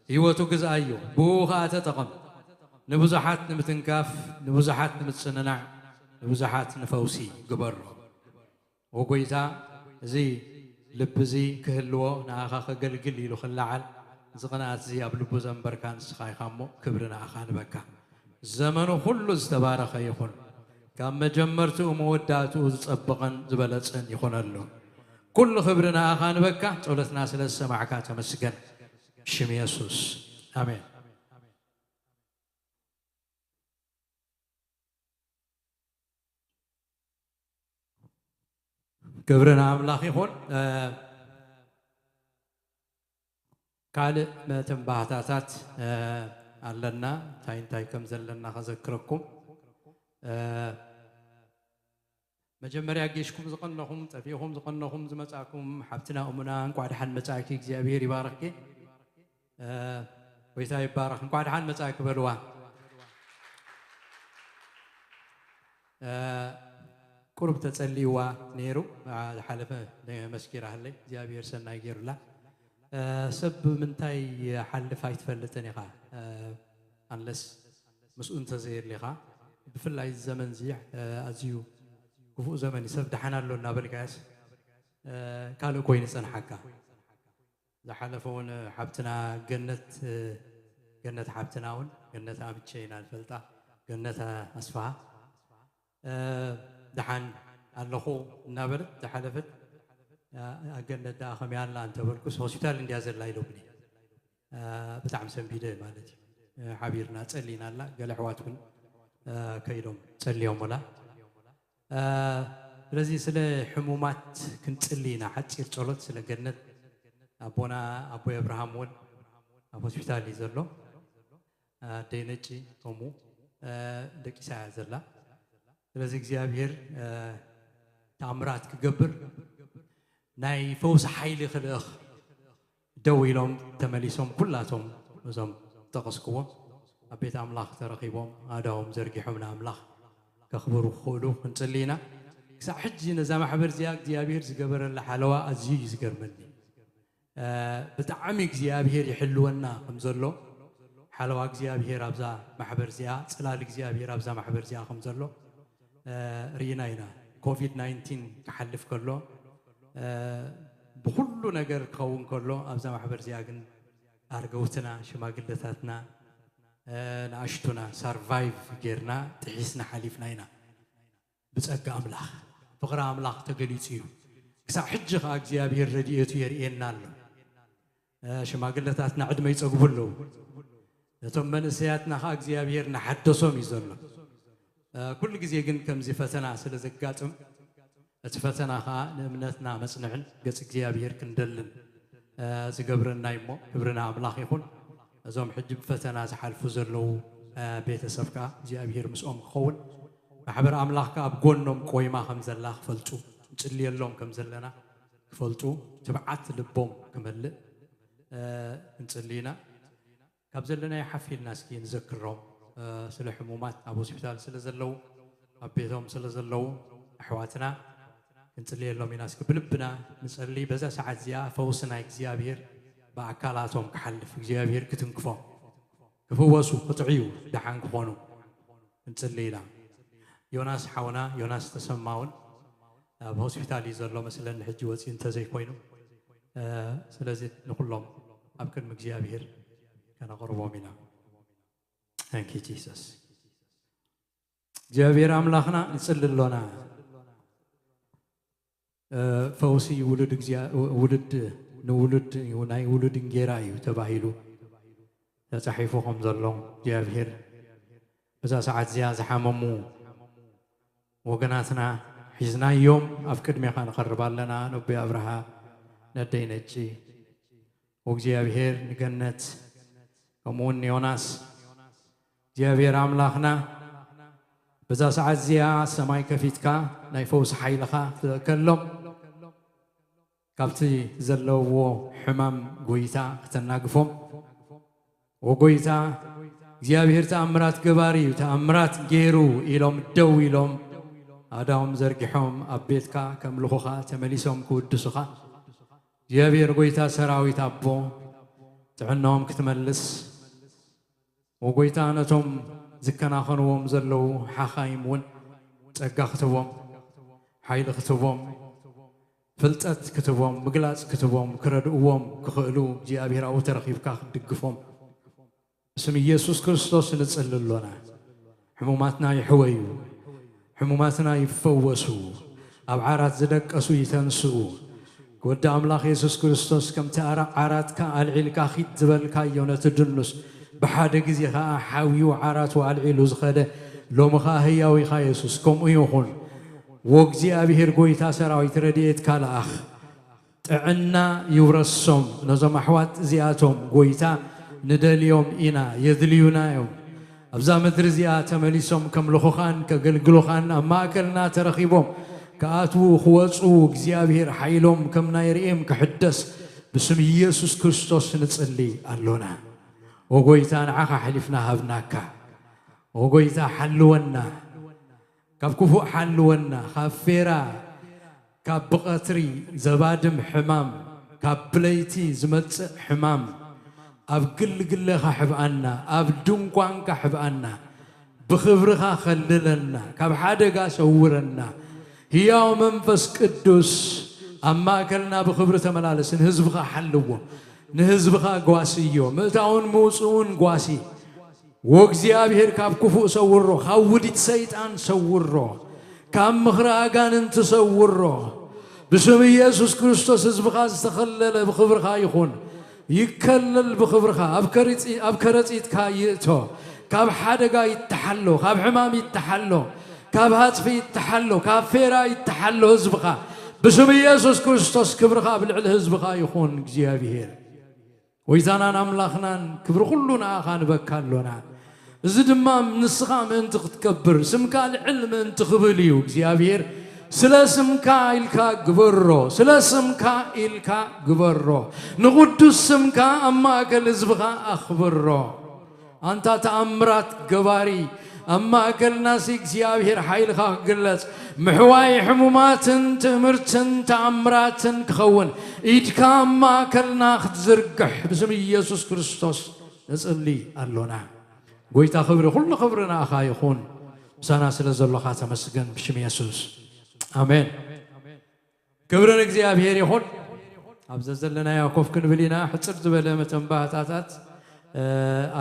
ህይወቱ ግዝኣዮ፣ ብኡ ኸኣ ተጠቐም። ንብዙሓት ንምትንካፍ፣ ንብዙሓት ንምጽንናዕ፣ ንብዙሓት ንፈውሲ ግበሮ። ኦ ጎይታ፣ እዚ ልቢ እዚ ክህልዎ፣ ንኣኻ ከገልግል ኢሉ ክለዓል፣ እዚ ቅንኣት እዚ ኣብ ልቡ ዘንበርካ ንስኻ ኢኻ እሞ፣ ክብሪ ንኣኻ ንበካ። ዘመኑ ኩሉ ዝተባረኸ ይኹን። ካብ መጀመርትኡ መወዳእትኡ ዝጸብቕን ዝበለጽን ይኹነሉ። ኩሉ ክብሪ ንኣኻ ንበካ። ጸሎትና ስለ ዝሰማዕካ ተመስገን። ብሽም የሱስ። ኣሜን። ክብሪ ንኣምላኽ ይኹን። እ፣ ካልእ መተንባህታታት፣ እ፣ ኣለና። እንታይ እንታይ ከም ዘለና ከዘክረኩም። እ፣ መጀመርያ ጌሽኩም ዝቐነኹም፣ ጠፊእኹም ዝቐነኹም፣ ዝመጻእኩም ሓብትና እሙና፣ እንቋዕ ደሓን መጻእኪ፣ እግዚኣብሔር ይባርኽኪ። እ፣ ጎይታ ይባረኽ። እንቋዕ ደሓን መጻእኪ በልዋ። እ፣ ቁሩብ ተጸልይዋ ነይሩ፣ እ፣ ዝሓለፈ መስኪራህለይ፣ እግዚኣብሔር ሰናይ ገይሩላ። እ፣ ሰብ ብምንታይ ሓልፍ ኣይትፈልጥን ኢኻ፣ እ፣ ኣንለስ ምስኡ እንተዘየድሊኻ። ብፍላይ እዚ ዘመን እዚ፣ እ፣ ኣዝዩ ክፉእ ዘመን እዩ። ሰብ ደሓን ኣሎ እናበልካያስ፣ እ፣ ካልእ ኮይኑ ይጸንሓካ። ዝሓለፈ እውን ሓብትና ገነት፣ እ፣ ገነት ሓብትና እውን፣ ገነት ኣምቼ ኢና ንፈልጣ፣ ገነት ኣስፍሃ፣ እ፣ ደሓን ኣለኹ እናበለት ዝሓለፈት፣ እ፣ ገነት ደኣ ከመይ ኣላ እንተበልኩስ ሆስፒታል እንድያ ዘላ ኢሎምኒ። እ፣ ብጣዕሚ ሰንቢደ ማለት እዩ። እ፣ ሓቢርና ጸሊና ኣላ። ገለ ኣሕዋት እውን፣ እ፣ ከይዶም ጸልዮምላ። እ፣ ስለዚ ስለ ሕሙማት ክንጽሊ ኢና። ሓጺር ጸሎት ስለ ገነት። ኣቦና ኣቦይ ኣብርሃም እውን ኣብ ሆስፒታል እዩ ዘሎ። እ፣ ኣደይ ነጪ ከምኡ፣ እ፣ ደቂሳ እያ ዘላ። ስለዚ እግዚኣብሔር፣ እ፣ ተኣምራት ክገብር፣ ናይ ፈውሲ ሓይሊ ክልእኽ፣ ደው ኢሎም ተመሊሶም ኩላቶም እዞም ዝጠቐስክዎም ኣብ ቤት ኣምላኽ ተረኺቦም ኣእዳዎም ዘርጊሖም ንኣምላኽ ከኽብሩ ክኽእሉ ክንጽሊ ኢና። ክሳብ ሕጂ ነዛ ማሕበር እዚኣ እግዚኣብሔር ዝገበረላ ሓለዋ ኣዝዩ እዩ ዝገርመኒ። እ፣ ብጣዕሚ እግዚኣብሔር ይሕልወና ከም ዘሎ፣ ሓለዋ እግዚኣብሔር ኣብዛ ማሕበር እዚኣ፣ ጽላል እግዚኣብሔር ኣብዛ ማሕበር እዚኣ ከም ዘሎ፣ እ፣ ርኢና ኢና። ኮቪድ ናይንቲን ክሓልፍ ከሎ፣ እ፣ ብኹሉ ነገር ክኸውን ከሎ ኣብዛ ማሕበር እዚኣ ግን ኣርገውትና፣ ሽማግለታትና፣ እ፣ ንኣሽቱና ሰርቫይቭ ጌርና ጥሒስና ሓሊፍና ኢና። ብጸጋ ኣምላኽ፣ ፍቕሪ ኣምላኽ ተገሊጹ እዩ። ክሳብ ሕጂ ኸኣ እግዚኣብሔር ረድኤቱ የርእየና ኣሎ። እ፣ ሽማግለታትና ዕድመ ይጸግቡ ኣለዉ። ነቶም መንእሰያትና ኸኣ እግዚኣብሔር እናሓደሶም እዩ ዘሎ። እ፣ ኩሉ ግዜ ግን ከምዚ ፈተና ስለ ዘጋጥም፣ እቲ ፈተና ኸኣ ንእምነትና መጽንዕን ገጽ እግዚኣብሔር ክንደልን፣ እ፣ ዝገብረና እዩ እሞ፣ ክብሪ ንኣምላኽ ይኹን። እዞም ሕጂ ብፈተና ዝሓልፉ ዘለዉ፣ እ፣ ቤተሰብ ከኣ እግዚኣብሔር ምስኦም ክኸውን፣ ማሕበር ኣምላኽ ከኣ ኣብ ጎኖም ቆይማ ከም ዘላ ክፈልጡ፣ ንጽልየሎም ከም ዘለና ክፈልጡ፣ ትብዓት ልቦም ክመልእ፣ እ፣ ክንጽሊ ኢና። ካብ ዘለናዮ ሓፍ ኢልና እስኪ ንዘክሮም፣ እ፣ ስለ ሕሙማት ኣብ ሆስፒታል ስለ ዘለዉ፣ ኣብ ቤቶም ስለ ዘለዉ ኣሕዋትና ክንጽልየሎም ኢና። እስኪ ብልብና ንጸሊ። በዛ ሰዓት እዚኣ ፈውሲ ናይ እግዚኣብሔር ብኣካላቶም ክሓልፍ፣ እግዚኣብሔር ክትንክፎም፣ ክፍወሱ፣ ክጥዕዩ፣ ደሓን ክኾኑ ክንጽሊ ኢና። ዮናስ ሓውና፣ ዮናስ ተሰማ እውን ኣብ ሆስፒታል እዩ ዘሎ መስለኒ፣ ሕጂ ወፂኡ እንተዘይኮይኑ። ስለዚ ንኩሎም ኣብ ቅድሚ እግዚኣብሔር ከነቕርቦም ኢና። Thank you Jesus። እግዚኣብሔር ኣምላኽና ንፅሊ ኣሎና። ፈውሲ ውሉድ ንውሉድ ናይ ውሉድ እንጌራ እዩ ተባሂሉ ተፃሒፉ ከም ዘሎ እግዚኣብሔር በዛ ሰዓት እዚኣ ዝሓመሙ ወገናትና ሒዝናዮም ኣብ ቅድሜኻ ንቐርብ ኣለና። ነቦይ ኣብርሃ፣ ነደይ ነጪ፣ ወእግዚኣብሔር ንገነት ከምኡውን ንዮናስ እግዚኣብሔር ኣምላኽና በዛ ሰዓት እዚኣ ሰማይ ከፊትካ ናይ ፈውሲ ሓይልኻ ትልእከሎም። ካብቲ ዘለውዎ ሕማም ጎይታ ክተናግፎም። ወጎይታ እግዚኣብሔር ተኣምራት ገባሪ እዩ፣ ተኣምራት ገይሩ ኢሎም ደው ኢሎም ኣዳዎም ዘርጊሖም ኣብ ቤትካ ከምልኹኻ ተመሊሶም ክውድሱኻ እግዚኣብሔር ጎይታ ሰራዊት ኣቦ ጥዕናኦም ክትመልስ ወጎይታ ነቶም ዝከናኸንዎም ዘለዉ ሓኻይም እውን ጸጋ ክትቦም፣ ሓይሊ ክትቦም፣ ፍልጠት ክትቦም፣ ምግላጽ ክትቦም፣ ክረድእዎም ክኽእሉ እግዚኣብሔር ኣብኡ ተረኺብካ ክትድግፎም ብስም ኢየሱስ ክርስቶስ ንጽሊ ኣሎና። ሕሙማትና ይሕወዩ፣ ሕሙማትና ይፈወሱ፣ ኣብ ዓራት ዝደቀሱ ይተንስኡ። ወዲ ኣምላኽ የሱስ ክርስቶስ ከምቲ ኣራ- ዓራትካ ኣልዒልካ ኺድ ዝበልካዮ ነቲ ድኑስ ብሓደ ግዜ ኸኣ ሓውዩ ዓራቱ ኣልዒሉ ዝኸደ ሎሚ ኸኣ ህያው ኢኻ የሱስ። ከምኡ ይኹን። ወእግዚኣብሔር ጐይታ ሰራዊት ረድኤትካ ለኣኽ። ጥዕና ይውረሶም። ነዞም ኣሕዋት እዚኣቶም ጐይታ ንደልዮም ኢና፣ የድልዩና እዮም። ኣብዛ ምድሪ እዚኣ ተመሊሶም ከምልኹኻን ከገልግሉኻን ኣብ ማእከልና ተረኺቦም ክኣትዉ ክወጹ እግዚኣብሔር ሓይሎም ከም ናይ ርእየም ክሕደስ ብስም ኢየሱስ ክርስቶስ ንጽሊ ኣሎና። ኦ ጐይታ ንዓኻ ኣሕሊፍና ሃብናካ። ኦ ጐይታ ሓልወና። ካብ ክፉእ ሓልወና፣ ካብ ፌራ፣ ካብ ብቐትሪ ዘባድም ሕማም፣ ካብ ብለይቲ ዝመጽእ ሕማም፣ ኣብ ግልግለኻ ሕብኣና፣ ኣብ ድንኳንካ ሕብኣና፣ ብኽብርኻ ኸልለና፣ ካብ ሓደጋ ሰውረና። ህያው መንፈስ ቅዱስ ኣብ ማእከልና ብኽብሪ ተመላለስ፣ ንህዝብኻ ሓልዎ፣ ንህዝብኻ ጓስዮ፣ ምእታውን ምውፅኡን ጓሲ። ወእግዚኣብሔር ካብ ክፉእ ሰውሮ፣ ካብ ውዲት ሰይጣን ሰውሮ፣ ካብ ምኽሪ ኣጋንንቲ ሰውሮ። ብስም ኢየሱስ ክርስቶስ ህዝብኻ ዝተኸለለ ብኽብርኻ ይኹን። ይከለል ብኽብርኻ፣ ኣብ ከረጺ-፣ ኣብ ከረጺትካ ይእቶ። ካብ ሓደጋ ይተሓሎ፣ ካብ ሕማም ይተሓሎ፣ ካብ ሃጽፊ ይተሓሎ፣ ካብ ፌራ ይተሓሎ ህዝብኻ። ብስም ኢየሱስ ክርስቶስ ክብርኻ ኣብ ልዕሊ ህዝብኻ ይኹን እግዚኣብሔር። ጎይታናን ኣምላኽናን ክብሪ ኩሉ ንኣኻ ንበካ ኣሎና። እዚ ድማ ንስኻ ምእንቲ ክትከብር፣ ስምካ ልዕል ምእንቲ ክብል እዩ እግዚኣብሔር። ስለ ስምካ ኢልካ ግበሮ፣ ስለ ስምካ ኢልካ ግበሮ። ንቕዱስ ስምካ ኣብ ማእከል ህዝብኻ ኣኽብሮ። ኣንታ ተኣምራት ገባሪ፣ ኣብ ማእከልናሲ እግዚኣብሔር ሓይልኻ ክግለጽ፣ ምሕዋይ ሕሙማትን ትእምርትን ተኣምራትን ክኸውን፣ ኢድካ ኣብ ማእከልና ክትዝርግሕ ብስም ኢየሱስ ክርስቶስ ንጽሊ ኣሎና። ጐይታ ክብሪ፣ ኩሉ ክብሪ ንኣኻ ይኹን። ምሳና ስለ ዘሎኻ ተመስገን ብሽም የሱስ። ኣሜን። ክብሪ ንእግዚኣብሔር ይኹን። ኣብ ዘዘለናዮ ኮፍ ክንብል ኢና። ሕጽር ዝበለ መተንባህታታት፣ እ፣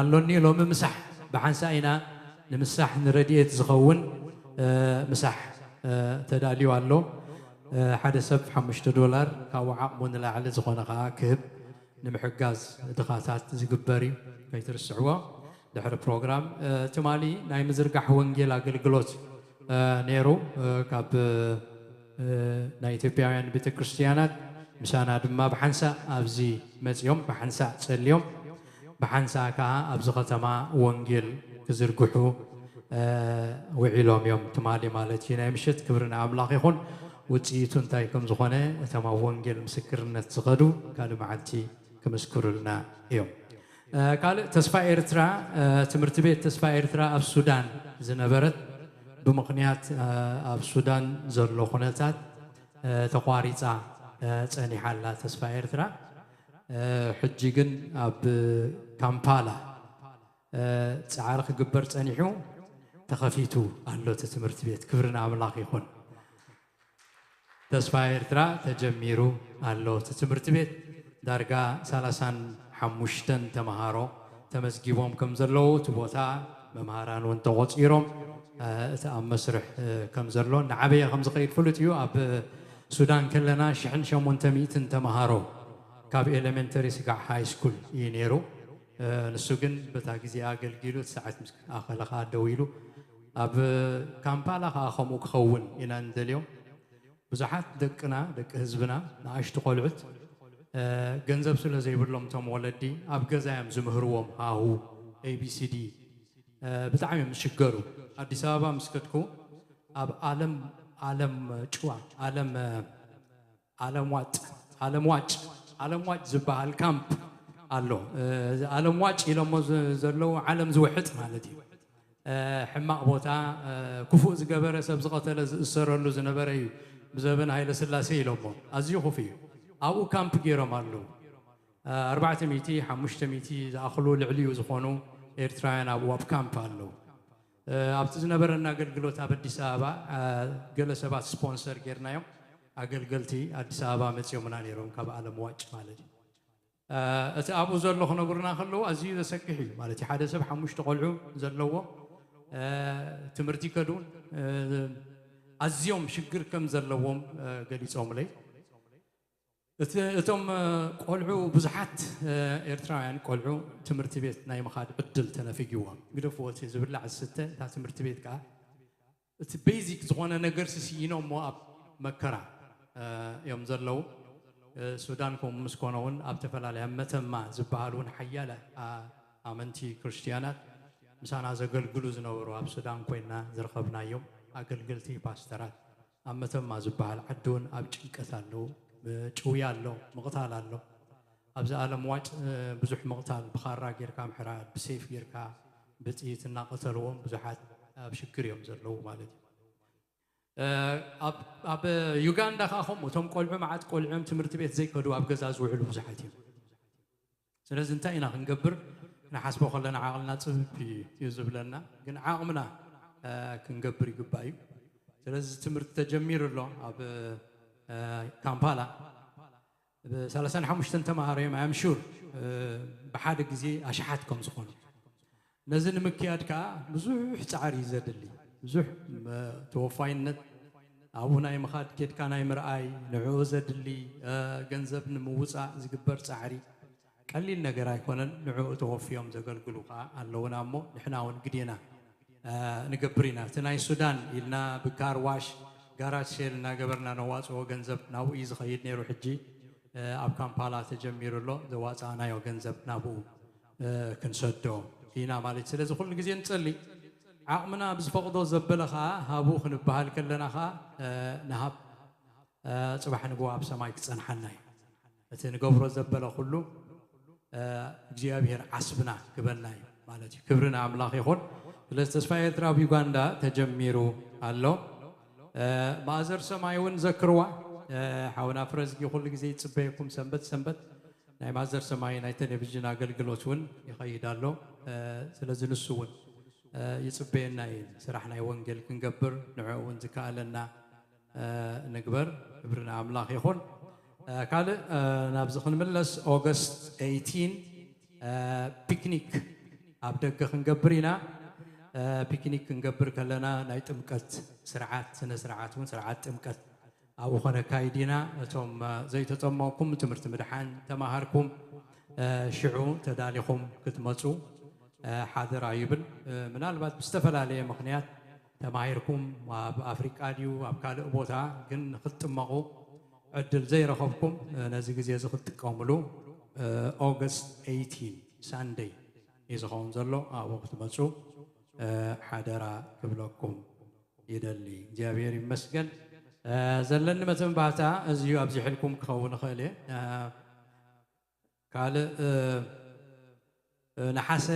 ኣሎኒ። ሎሚ ምሳሕ ብሓንሳእ ኢና ንምሳሕ ንረድኤት ዝኸውን፣ እ፣ ምሳሕ፣ እ፣ ተዳልዩ ኣሎ። እ፣ ሓደ ሰብ ሓሙሽተ ዶላር ካብኡ ዓቕሙ ንላዕሊ ዝኾነ ከኣ ክህብ ንምሕጋዝ ድኻታት ዝግበር እዩ። ከይትርስዕዎ። ድሕሪ ፕሮግራም፣ እ፣ ትማሊ ናይ ምዝርጋሕ ወንጌል ኣገልግሎት፣ እ፣ ነይሩ፣ እ፣ ካብ፣ እ፣ ናይ ኢትዮጵያውያን ቤተ ክርስቲያናት ምሳና ድማ ብሓንሳእ ኣብዚ መጺኦም፣ ብሓንሳእ ጸልዮም፣ ብሓንሳእ ከኣ ኣብዚ ከተማ ወንጌል ክዝርግሑ፣ እ፣ ውዒሎም እዮም። ትማሊ ማለት እዩ ናይ ምሽት። ክብሪ ንኣምላኽ ይኹን። ውጽኢቱ እንታይ ከም ዝኾነ እቶም ኣብ ወንጌል ምስክርነት ዝኸዱ ካልእ መዓልቲ ክምስክሩልና እዮም። እ፣ ካልእ ተስፋ ኤርትራ፣ እ፣ ትምህርቲ ቤት ተስፋ ኤርትራ ኣብ ሱዳን ዝነበረት ብምኽንያት፣ እ፣ ኣብ ሱዳን ዘሎ ኩነታት፣ እ፣ ተቋሪጻ፣ እ፣ ጸኒሓ ኣላ ተስፋ ኤርትራ። እ፣ ሕጂ ግን ኣብ ካምፓላ፣ እ፣ ጻዕሪ ክግበር ጸኒሑ ተኸፊቱ ኣሎ እቲ ትምህርቲ ቤት። ክብሪ ንኣምላኽ ይኹን። ተስፋ ኤርትራ ተጀሚሩ ኣሎ። እቲ ትምህርቲ ቤት ዳርጋ ሰላሳን ሓሙሽተን ተምሃሮ ተመዝጊቦም ከም ዘለዉ፣ እቲ ቦታ መምሃራን እውን ተቖጺሮም፣ እ፣ እቲ ኣብ መስርሕ፣ እ፣ ከም ዘሎ እናዓበየ ከም ዝኸይድ ፍሉጥ እዩ። ኣብ ሱዳን ከለና ሽሕን ሸሞንተ ሚእትን ተምሃሮ ካብ ኤሌመንተሪ ስጋዕ ሃይ ስኩል እዩ ነይሩ። እ፣ ንሱ ግን በታ ግዜ ኣገልጊሉ እቲ ሰዓት ምስ ኣኸለ ኸኣ ደው ኢሉ። ኣብ ካምፓላ ኸኣ ከምኡ ክኸውን ኢና ንደልዮ። ብዙሓት ደቅና፣ ደቂ ህዝብና፣ ንኣሽቱ ቆልዑት፣ እ፣ ገንዘብ ስለ ዘይብሎም እቶም ወለዲ ኣብ ገዛ እዮም ዝምህርዎም ሃሁ ኤቢሲዲ። እ፣ ብጣዕሚ እዮም ዝሽገሩ። ኣዲስ ኣበባ ምስ ከድኩ ኣብ ኣለም፣ ኣለም ጭዋ፣ ኣለም፣ ኣለም ዋጭ፣ ኣለም ዋጭ፣ ኣለም ዋጭ ዝበሃል ካምፕ ኣሎ። እ፣ ኣለም ዋጭ ኢሎሞ ዝ-፣ ዘለዉ ዓለም ዝውሕጥ ማለት እዩ። እ፣ ሕማቕ ቦታ፣ እ፣ ክፉእ ዝገበረ ሰብ ዝቐተለ ዝእሰረሉ ዝነበረ እዩ። ብዘበን ሃይለ ስላሴ ኢሎሞ። ኣዝዩ ክፉእ እዩ። ኣብኡ ካምፕ ገይሮም ኣለዉ። እ፣ ኣርባዕተ ሚእቲ፣ ሓሙሽተ ሚእቲ ዝኣኽሉ ልዕሊኡ ዝኾኑ ኤርትራውያን ኣብኡ ኣብ ካምፕ ኣለዉ። እ፣ ኣብቲ ዝነበረና ኣገልግሎት ኣብ ኣዲስ ኣበባ፣ እ፣ ገለ ሰባት ስፖንሰር ጌርናዮም። ኣገልገልቲ ኣዲስ ኣበባ መጺኦምና ነይሮም፣ ካብ ኣለም ዋጭ ማለት እዩ። እ፣ እቲ ኣብኡ ዘሎ ክነግሩና ከለዉ ኣዝዩ ዘሰክሕ እዩ። ማለት እዩ፣ ሓደ ሰብ ሓሙሽተ ቆልዑ ዘለዎ፣ እ፣ ትምህርቲ ከድኡን፣ እ፣ ኣዝዮም ሽግር ከም ዘለዎም፣ እ፣ ገሊጾምለይ። እቲ፣ እቶም፣ እ፣ ቆልዑ ብዙሓት፣ እ፣ ኤርትራውያን ቆልዑ ትምህርቲ ቤት ናይ ምኻድ ዕድል ተነፊግዎም። ግደፍዎ፣ እቲ ዝብላዕ ዝስተ፣ እታ ትምህርቲ ቤት ከኣ እቲ ቤዚክ ዝኾነ ነገር ስስኢኖ እሞ ኣብ መከራ፣ እ፣ እዮም ዘለዉ። እ፣ ሱዳን ከምኡ ምስ ኮነ እውን ኣብ ዝተፈላለያ መተማ ዝበሃል እውን ሓያለ፣ ኣ-፣ ኣመንቲ ክርስትያናት ምሳና ዘገልግሉ ዝነበሩ ኣብ ሱዳን ኮይና ዝረኸብናዮም ኣገልገልቲ ፓስተራት ኣብ መተማ ዝበሃል ዓዲ እውን ኣብ ጭንቀት ኣለዉ። እ፣ ጭውያ ኣሎ፣ ምቕታል ኣሎ። ኣብዚ ኣለም ዋጭ፣ እ፣ ብዙሕ ምቕታል ብኻራ ጌርካ ምሕራድ፣ ብሴፍ ጌርካ ብጥይት እናቐተልዎም ብዙሓት ኣብ ሽግር እዮም ዘለዉ ማለት እዩ። እ፣ ኣብ፣ ኣብ ዩጋንዳ ከኣ ከምኡ፣ እቶም ቆልዑ መዓት ቆልዑ እዮም ትምህርቲ ቤት ዘይከዱ ኣብ ገዛ ዝውዕሉ ብዙሓት እዮም። ስለዚ እንታይ ኢና ክንገብር? ክንሓስቦ ከለና ዓቕልና ጽብብ እዩ ዝብለና፣ ግን ዓቕምና፣ እ፣ ክንገብር ይግባእ እዩ። ስለዚ ትምህርቲ ተጀሚሩ ኣሎ ኣብ፣ እ፣ ካምፓላ። ብ ሰላሳን ሓሙሽተን ተምሃሮ እዮም፣ ኣም ሹር፣ እ፣ ብሓደ ግዜ ኣሽሓት ከም ዝኾኑ። ነዚ ንምክያድ ከኣ ብዙሕ ጻዕሪ እዩ ዘድሊ። ብዙሕ መ-፣ ተወፋይነት፣ ኣብኡ ናይ ምኻድ፣ ኬድካ ናይ ምርኣይ፣ ንዕኡ ዘድሊ፣ እ፣ ገንዘብ ንምውጻእ ዝግበር ጻዕሪ ቀሊል ነገር ኣይኮነን። ንዕኡ ተወፍዮም ዘገልግሉ ከኣ ኣለዉና እሞ ንሕና እውን ግዴና፣ እ፣ ንገብር ኢና። እቲ ናይ ሱዳን ኢልና ብካር ዋሽ፣ ጋራጅ ሴል እናገበርና ነዋጽኦ ገንዘብ ናብኡ እዩ ዝኸይድ ነይሩ። ሕጂ፣ እ፣ ኣብ ካምፓላ ተጀሚሩ ኣሎ። ዘዋጻእናዮ ገንዘብ ናብኡ፣ እ፣ ክንሰዶ ኢና ማለት እዩ። ስለዚ ኩሉ ግዜ ንጸሊ፣ ዓቕምና ብዝፈቕዶ ዘበለ ከኣ ሃቡ ክንበሃል ከለና ከኣ፣ እ፣ ንሃብ፣ እ፣ ጽባሕ ንግሆ ኣብ ሰማይ ክጸንሓና እዩ። እቲ ንገብሮ ዘበለ ኩሉ፣ እ፣ እግዚኣብሔር ዓስብና ክበና እዩ ማለት እዩ። ክብሪ ንኣምላኽ ይኹን። ስለዚ ተስፋ ኤርትራ ኣብ ዩጋንዳ ተጀሚሩ ኣሎ። እ፣ ማእዘር ሰማይ እውን ዘክርዋ። እ፣ ሓውና ፍረዝጊ ኩሉ ግዜ ይጽበየኩም ሰንበት ሰንበት። ናይ ማእዘር ሰማይ ናይ ቴሌቪዥን ኣገልግሎት እውን ይኸይድ ኣሎ። እ፣ ስለዚ ንሱ እውን፣ እ፣ ይጽበየና እዩ። ስራሕ ናይ ወንጌል ክንገብር ንዕኡ እውን ዝከኣለና፣ እ፣ ንግበር። ክብሪ ንኣምላኽ ይኹን። እ፣ ካልእ፣ እ፣ ናብዚ ክንምለስ፣ ኦገስት ኤይቲን፣ እ፣ ፒክኒክ ኣብ ደገ ክንገብር ኢና። እ፣ ፒክኒክ ክንገብር ከለና ናይ ጥምቀት ስርዓት፣ ስነ ስርዓት እውን ስርዓት ጥምቀት ኣብኡ ከነካይድ ኢና። እቶም፣ እ፣ ዘይተጠመቕኩም፣ ትምህርቲ ምድሓን ተማሃርኩም፣ እ፣ ሽዑ ተዳሊኹም ክትመጹ፣ እ፣ ሓደራ ይብል። እ፣ ምናልባት ብዝተፈላለየ ምኽንያት ተማሂርኩም ኣብ ኣፍሪቃ ድዩ ኣብ ካልእ ቦታ ግን ንክትጥመቑ ዕድል ዘይረኸብኩም፣ እ፣ ነዚ ግዜ እዚ ክትጥቀምሉ፣ እ፣ ኦገስት ኤይቲን ሳንደይ እዩ ዝኸውን ዘሎ። ኣብኡ ክትመጹ፣ እ፣ ሓደራ ክብለኩም ይደሊ። እግዚኣብሔር ይመስገን። እ፣ ዘለኒ መተንባህታ እዚ እዩ። ኣብዚሕልኩም ክኸውን ይኽእል እየ። እ፣ ካልእ፣ እ፣ እ፣ ነሓሰ፣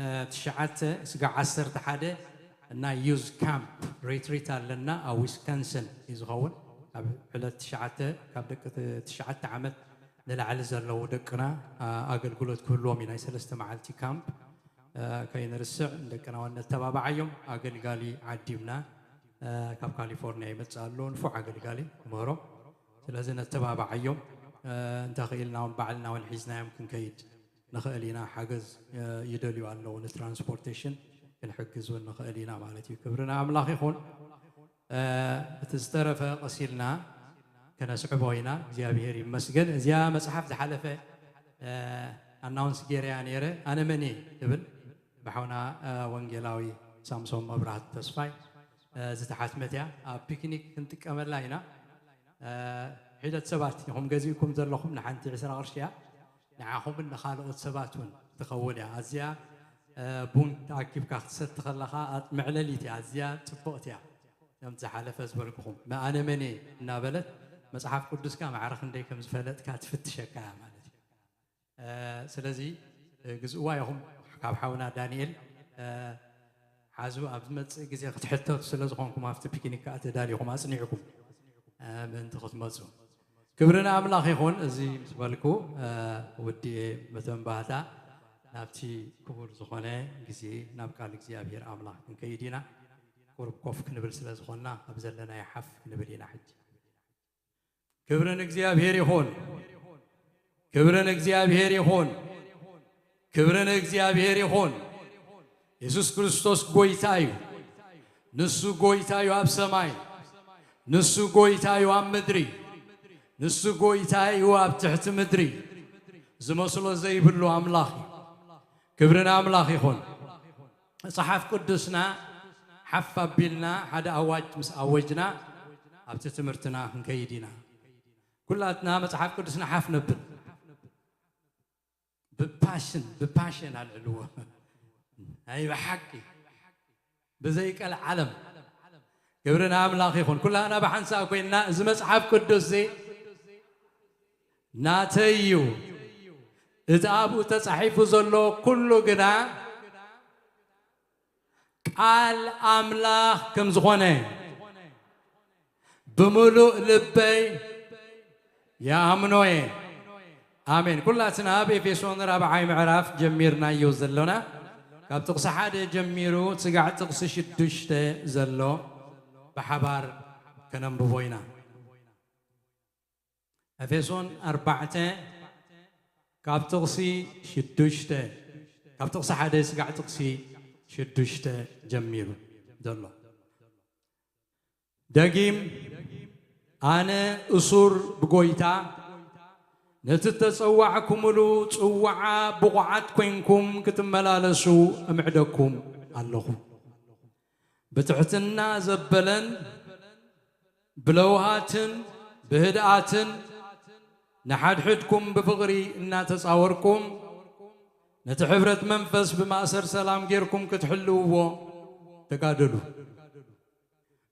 እ፣ ትሽዓተ ስጋዕ ዓሰርተ ሓደ ናይ ዩዝ ካምፕ ሪትሪት ኣለና ኣብ ዊስካንሰን እዩ ዝኸውን። ካብ ዕለት ትሽዓተ፣ ካብ ደቂ ት-፣ ትሽዓተ ዓመት ንላዕሊ ዘለዉ ደቅና፣ ኣ-፣ ኣገልግሎት ክህልዎም እዩ። ናይ ሰለስተ መዓልቲ ካምፕ፣ እ፣ ከይንርስዕ ንደቅና እውን ነተባብዓዮም። ኣገልጋሊ ዓዲምና ካብ ካሊፎርኒያ ይመጽእ ኣሎ፣ ንፉዕ ኣገልጋሊ ክምህሮም። ስለዚ ነተባብዓዮም። እንተኽኢልና እውን ባዕልና እውን ሒዝናዮም ክንከይድ ንኽእል ኢና። ሓገዝ ይደልዩ ኣለዉ፣ ንትራንስፖርቴሽን ክንሕግዝ እውን ንኽእል ኢና ማለት እዩ። ክብሪ ንኣምላኽ ይኹን። እቲ ዝተረፈ ቀሲልና ከነስዕቦ ኢና። እግዚኣብሔር ይመስገን። እዚኣ መጽሓፍ ዝሓለፈ ኣናውንስ ጌርያ ነይረ፣ ኣነ መን እየ ትብል ብሓውና ወንጌላዊ ሳምሶም መብራህቱ ተስፋይ ዝተሓትመት እያ። ኣብ ፒክኒክ ክንጥቀመላ ኢና። ሒደት ሰባት ኢኹም ገዚእኩም ዘለኹም፣ ንሓንቲ ዕስራ ቅርሺ እያ። ንዓኹምን ንኻልኦት ሰባት እውን ትኸውን እያ። ኣዝያ ቡን ተኣኪብካ ክትሰቲ ከለኻ መዕለሊት እያ። ኣዝያ ጽብቕቲ እያ። ከምቲ ዝሓለፈ ዝበልኩኹም፣ ኣነ መን እየ እናበለት መጽሓፍ ቅዱስካ ማዕረ ክንደይ ከም ዝፈለጥካ ትፍትሸካ እያ ማለት እዩ። ስለዚ ግዝእዋ ኢኹም ካብ ሓውና ዳንኤል ሓዙ። ኣብ ዝመጽእ ግዜ ክትሕተቱ ስለ ዝኾንኩም፣ ኣብቲ ፒክኒክ ከኣ ተዳሊኹም ኣጽኒዕኩም ምእንቲ ክትመጹ። ክብሪ ንኣምላኽ ይኹን። እዚ ምስ በልኩ ውድኤ መተንባህታ ናብቲ ክቡር ዝኾነ ግዜ ናብ ቃል እግዚኣብሔር ኣምላኽ ክንከይድ ኢና። ቁሩብ ኮፍ ክንብል ስለ ዝኾንና ኣብ ዘለናዮ ሓፍ ክንብል ኢና። ሕጂ ክብሪ ንእግዚኣብሔር ይኹን። ክብሪ ንእግዚኣብሔር ይኹን። ክብሪ ንእግዚኣብሔር ይኹን። የሱስ ክርስቶስ ጎይታ እዩ። ንሱ ጎይታ እዩ ኣብ ሰማይ። ንሱ ጎይታ እዩ ኣብ ምድሪ። ንሱ ጎይታ እዩ ኣብ ትሕቲ ምድሪ። ዝመስሎ ዘይብሉ ኣምላኽ እዩ። ክብሪ ንኣምላኽ ይኹን። መጽሓፍ ቅዱስና ሓፍ ኣቢልና ሓደ ኣዋጅ ምስ ኣወጅና ኣብቲ ትምህርትና ክንከይድ ኢና። ኩላትና መጽሓፍ ቅዱስና ሓፍ ነብል። ብፓሽን፣ ብፓሽን ኣልዕልዎ። ናይ ብሓቂ ብዘይቀልዓለም። ክብሪ ንኣምላኽ ይኹን። ኩላና ብሓንሳእ ኮይንና እዚ መጽሓፍ ቅዱስ እዚ ናተይ እዩ፣ እቲ ኣብኡ ተጻሒፉ ዘሎ ኩሉ ግና ቃል ኣምላኽ ከም ዝኾነ ብምሉእ ልበይ ይኣምኖ እየ። ኣሜን። ኩላትና ኣብ ኤፌሶን ራብዓይ ምዕራፍ ጀሚርናዮ ዘሎና፣ ካብ ጥቕሲ ሓደ ጀሚሩ ስጋዕ ጥቕሲ ሽዱሽተ ዘሎ ብሓባር ከነንብቦ ኢና። ኤፌሶን ኣርባዕተ ካብ ጥቕሲ ሽዱሽተ፣ ካብ ጥቕሲ ሓደ ስጋዕ ጥቕሲ ሽዱሽተ ጀሚሩ ዘሎ። ደጊም ኣነ እሱር ብጎይታ ነቲ እተጸዋዕኩምሉ ጽዋዓ ብቑዓት ኮይንኩም ክትመላለሱ እምዕደኩም ኣለኹ። ብትሕትና ዘበለን ብለውሃትን ብህድኣትን ንሓድሕድኩም ብፍቕሪ እናተጻወርኩም ነቲ ሕብረት መንፈስ ብማእሰር ሰላም ጌርኩም ክትሕልውዎ ተጋደሉ።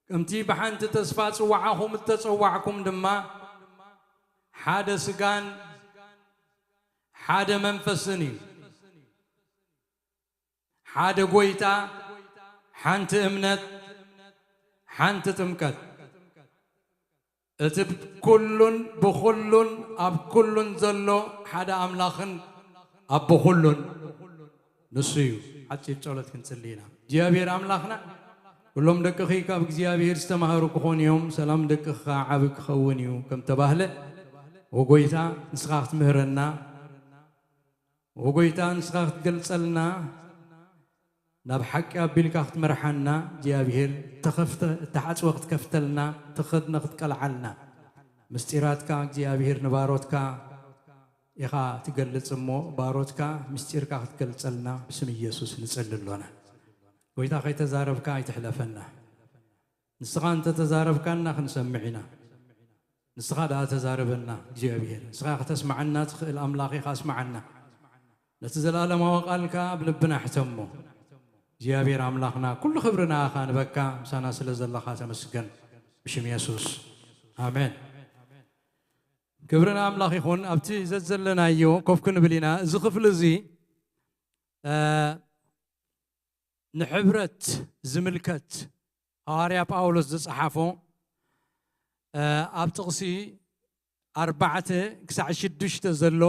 ከምቲ ብሓንቲ ተስፋ ጽዋዓኹም እተጸዋዕኩም ድማ ሓደ ስጋን ሓደ መንፈስን እዩ። ሓደ ጎይታ፣ ሓንቲ እምነት፣ ሓንቲ ጥምቀት። እቲ ኩሉን ብኹሉን ኣብ ኩሉን ዘሎ ሓደ ኣምላኽን ኣቦ ኩሉን ንሱ እዩ። ሓጺር ጸሎት ክንጽሊ ኢና። እግዚኣብሔር ኣምላኽና፣ ኩሎም ደቅኺ ካብ እግዚኣብሔር ዝተማህሩ ክኾኑ እዮም፣ ሰላም ደቅኻ ዓቢ ክኸውን እዩ ከም ተባህለ፣ ወጎይታ ንስኻ ክትምህረና፣ ወጎይታ ንስኻ ክትገልጸልና፣ ናብ ሓቂ ኣቢልካ ክትመርሓና እግዚኣብሔር፣ እተኸፍተ፣ እተሓጽወ ክትከፍተልና፣ እተኸድነ ክትቀልዓልና፣ ምስጢራትካ እግዚኣብሔር ንባሮትካ ኢኻ ትገልጽ እሞ፣ ባሮትካ ምስጢርካ ክትገልጸልና ብስም ኢየሱስ ንጸሊ ኣሎና። ጎይታ ከይተዛረብካ ኣይትሕለፈና። ንስኻ እንተተዛረብካና ክንሰምዕ ኢና። ንስኻ ደኣ ተዛረበና እግዚኣብሔር። ንስኻ ከተስምዓና ትኽእል ኣምላኽ ኢኻ፣ ኣስምዓና። ነቲ ዘለኣለማዊ ቃልካ ኣብ ልብና ሕተሞ። እግዚኣብሔር ኣምላኽና፣ ኩሉ ክብሪ ንኣኻ ንበካ፣ ምሳና ስለ ዘለኻ ተመስገን። ብሽም የሱስ። ኣሜን። ክብሪ ንኣምላኽ ይኹን። ኣብቲ ዘዘለናዮ ኮፍ ክንብል ኢና። እዚ ክፍሊ እዚ፣ እ፣ ንሕብረት ዝምልከት ሃዋርያ ጳውሎስ ዝጸሓፎ፣ እ፣ ኣብ ጥቕሲ ኣርባዕተ ክሳዕ ሽዱሽተ ዘሎ፣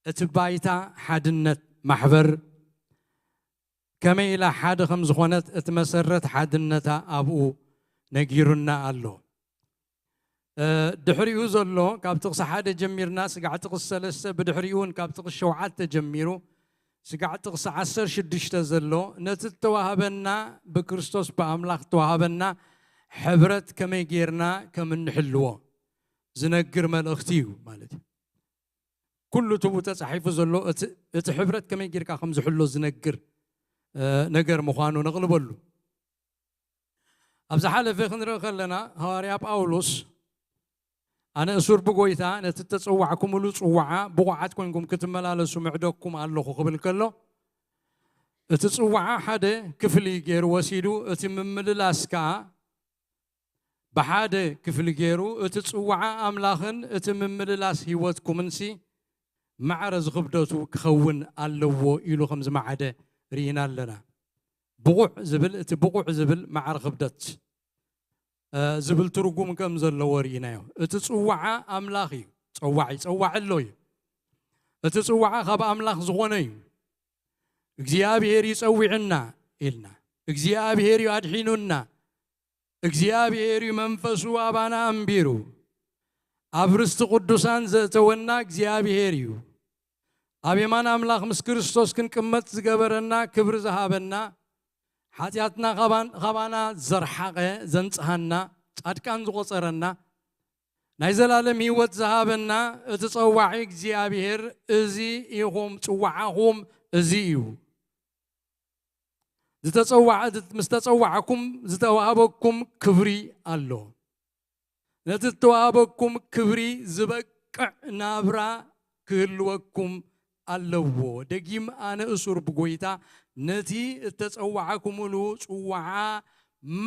እቲ ባይታ ሓድነት ማሕበር ከመይ ኢላ ሓደ ከም ዝኾነት፣ እቲ መሰረት ሓድነታ ኣብኡ ነጊሩና ኣሎ። ድሕሪኡ ዘሎ ካብ ጥቕሲ ሓደ ጀሚርና ስጋዕ ጥቕሲ ሰለስተ፣ ብድሕሪኡ እውን ካብ ጥቕሲ ሸውዓተ ጀሚሩ ስጋዕ ጥቕሲ ዓሰርተ ሽዱሽተ ዘሎ ነቲ እተዋህበና፣ ብክርስቶስ ብኣምላኽ እተዋህበና ሕብረት ከመይ ጌርና ከም እንሕልዎ ዝነግር መልእኽቲ እዩ ማለት እዩ። ኩሉ ትቡ ተጻሒፉ ዘሎ እቲ ሕብረት ከመይ ጌርካ ከም ዝሕሎ ዝነግር ነገር ምዃኑ ነቕልበሉ። ኣብ ዝሓለፈ ክንርኢ ከለና ሃዋርያ ጳውሎስ ኣነ እሱር ብጎይታ ነቲ እተጸዋዕኩምሉ ጽዋዓ ብቑዓት ኮንኩም ክትመላለሱ ምዕደኩም ኣለኹ ክብል ከሎ እቲ ጽዋዓ ሓደ ክፍሊ ገይሩ ወሲዱ እቲ ምምልላስ ከኣ ብሓደ ክፍሊ ገይሩ እቲ ጽዋዓ ኣምላኽን እቲ ምምልላስ ህይወትኩምንሲ ማዕረ ዝኽብደቱ ክኸውን ኣለዎ ኢሉ ከም ዝመዓደ ርኢና ኣለና። ብቑዕ ዝብል እቲ ብቑዕ ዝብል ማዕረ ክብደት ዝብል ትርጉም ከም ዘለዎ ርኢናዮ። እቲ ጽዋዓ ኣምላኽ እዩ። ጸዋዒ ጸዋዒ ኣሎ እዩ። እቲ ጽዋዓ ካብ ኣምላኽ ዝኾነ እዩ። እግዚኣብሔር እዩ ጸዊዕና ኢልና፣ እግዚኣብሔር እዩ ኣድሒኑና፣ እግዚኣብሔር እዩ መንፈሱ ኣባና ኣንቢሩ ኣብ ርስቲ ቅዱሳን ዘእተወና እግዚኣብሔር እዩ። ኣብ የማን ኣምላኽ ምስ ክርስቶስ ክንቅመጥ ዝገበረና፣ ክብሪ ዝሃበና፣ ሓጢኣትና ካባና ዘርሓቐ፣ ዘንጽሃና፣ ጻድቃን ዝቖጸረና፣ ናይ ዘላለም ህይወት ዝሃበና እቲ ጸዋዒ እግዚኣብሔር እዚ ኢኹም፣ ጽዋዓኹም እዚ እዩ። ዝተጸዋዕ ምስ ተጸዋዕኩም ዝተዋህበኩም ክብሪ ኣሎ። ነቲ ዝተዋህበኩም ክብሪ ዝበቅዕ ናብራ ክህልወኩም ኣለዎ። ደጊም ኣነ እሱር ብጎይታ ነቲ እተጸዋዕኩምሉ ጽዋዓ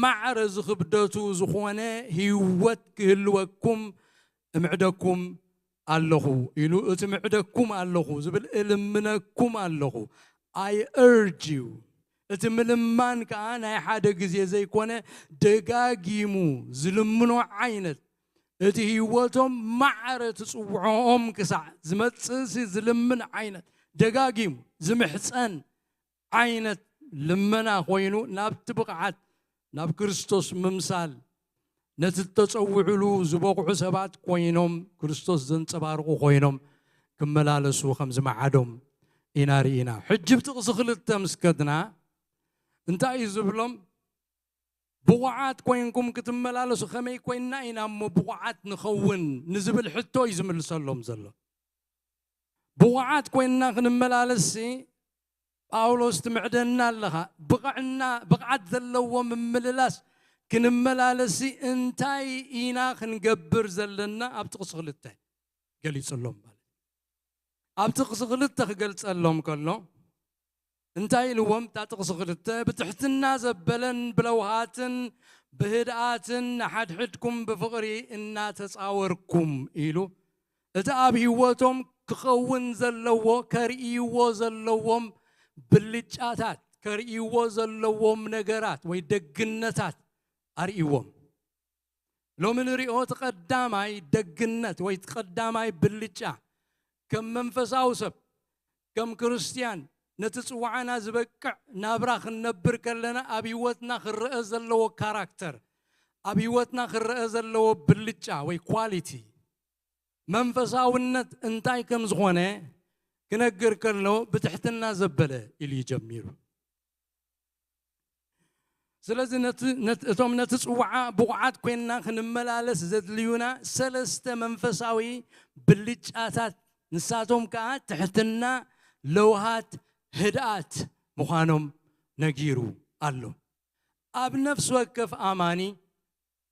ማዕረ ዝኽብደቱ ዝኾነ ህይወት ክህልወኩም እምዕደኩም ኣለኹ ኢሉ፣ እቲ ምዕደኩም ኣለኹ ዝብል እልምነኩም ኣለኹ። I urge you። እቲ ምልማን ከኣ ናይ ሓደ ግዜ ዘይኮነ ደጋጊሙ ዝልምኖ ዓይነት፣ እቲ ህይወቶም ማዕረ ትጽውዖኦም ክሳዕ ዝመጽእሲ ዝልምን ዓይነት፣ ደጋጊሙ ዝምሕጸን ዓይነት ልመና ኮይኑ ናብቲ ብቕዓት ናብ ክርስቶስ ምምሳል ነቲ እተጸውዕሉ ዝበቕዑ ሰባት ኮይኖም ክርስቶስ ዘንጸባርቑ ኮይኖም ክመላለሱ ከም ዝመዓዶም ኢና ርኢና። ሕጂ ብጥቕሲ ክልተ ምስ ከድና እንታይ እዩ ዝብሎም? ብቑዓት ኮይንኩም ክትመላለሱ ከመይ ኮይንና ኢና እሞ ብቑዓት ንኸውን ንዝብል ሕቶ እዩ ዝምልሰሎም ዘሎ። ብቑዓት ኮይንና ክንመላለስሲ ጳውሎስ ትምዕደና ኣለኻ። ብቕዕና ብቕዓት ዘለዎ ምምልላስ ክንመላለስሲ እንታይ ኢና ክንገብር ዘለና? ኣብ ጥቕሲ ክልተ ገሊጹሎም ማለት እዩ። ኣብ ጥቕሲ ክልተ ክገልጸሎም ከሎ እንታይ ኢልዎም? እታ ጥቕሲ ክልተ ብትሕትና ዘበለን ብለውሃትን ብህድኣትን ንሓድሕድኩም ብፍቕሪ እናተጻወርኩም ኢሉ እቲ ኣብ ህይወቶም ክኸውን ዘለዎ ከርእይዎ ዘለዎም ብልጫታት ከርእይዎ ዘለዎም ነገራት ወይ ደግነታት ኣርእይዎም። ሎሚ ንሪኦ እቲ ቀዳማይ ደግነት ወይ እቲ ቀዳማይ ብልጫ ከም መንፈሳዊ ሰብ ከም ክርስትያን ነቲ ጽዋዓና ዝበቅዕ ናብራ ክንነብር ከለና ኣብ ህይወትና ክረአ ዘለዎ ካራክተር ኣብ ህይወትና ክረአ ዘለዎ ብልጫ ወይ ኳሊቲ መንፈሳውነት እንታይ ከም ዝኾነ ክነግር ከሎ ብትሕትና ዘበለ ኢሉ እዩ ጀሚሩ። ስለዚ እቶም ነቲ ጽዋዓ ብቑዓት ኮይንና ክንመላለስ ዘድልዩና ሰለስተ መንፈሳዊ ብልጫታት ንሳቶም ከኣ ትሕትና፣ ለውሃት፣ ህድኣት ምዃኖም ነጊሩ ኣሎ። ኣብ ነፍሲ ወከፍ ኣማኒ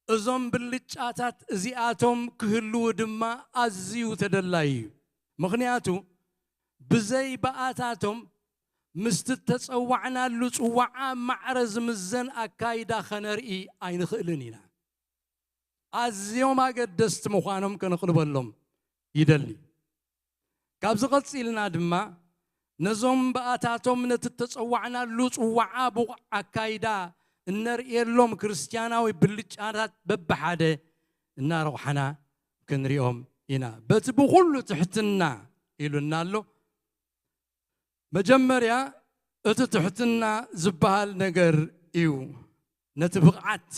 እዞም ብልጫታት እዚኣቶም ክህልዉ ድማ ኣዝዩ ተደላዪ እዩ። ምኽንያቱ ብዘይ ብኣታቶም ምስቲ እተጸዋዕናሉ ጽዋዓ ማዕረ ዝምዘን ኣካይዳ ኸነርኢ ኣይንኽእልን ኢና። ኣዝዮም ኣገደስቲ ምዃኖም ከነቕልበሎም ይደሊ። ካብዚ ቐጺልና ድማ ነዞም ብኣታቶም ነቲ እተጸዋዕናሉ ጽዋዓ ብቑዕ ኣካይዳ እነርእየሎም ክርስትያናዊ ብልጫታት በብሓደ እናረቑሓና ክንሪኦም ኢና። በቲ ብኹሉ ትሕትና ኢሉና ኣሎ። መጀመርያ እቲ ትሕትና ዝበሃል ነገር እዩ። ነቲ ብቕዓት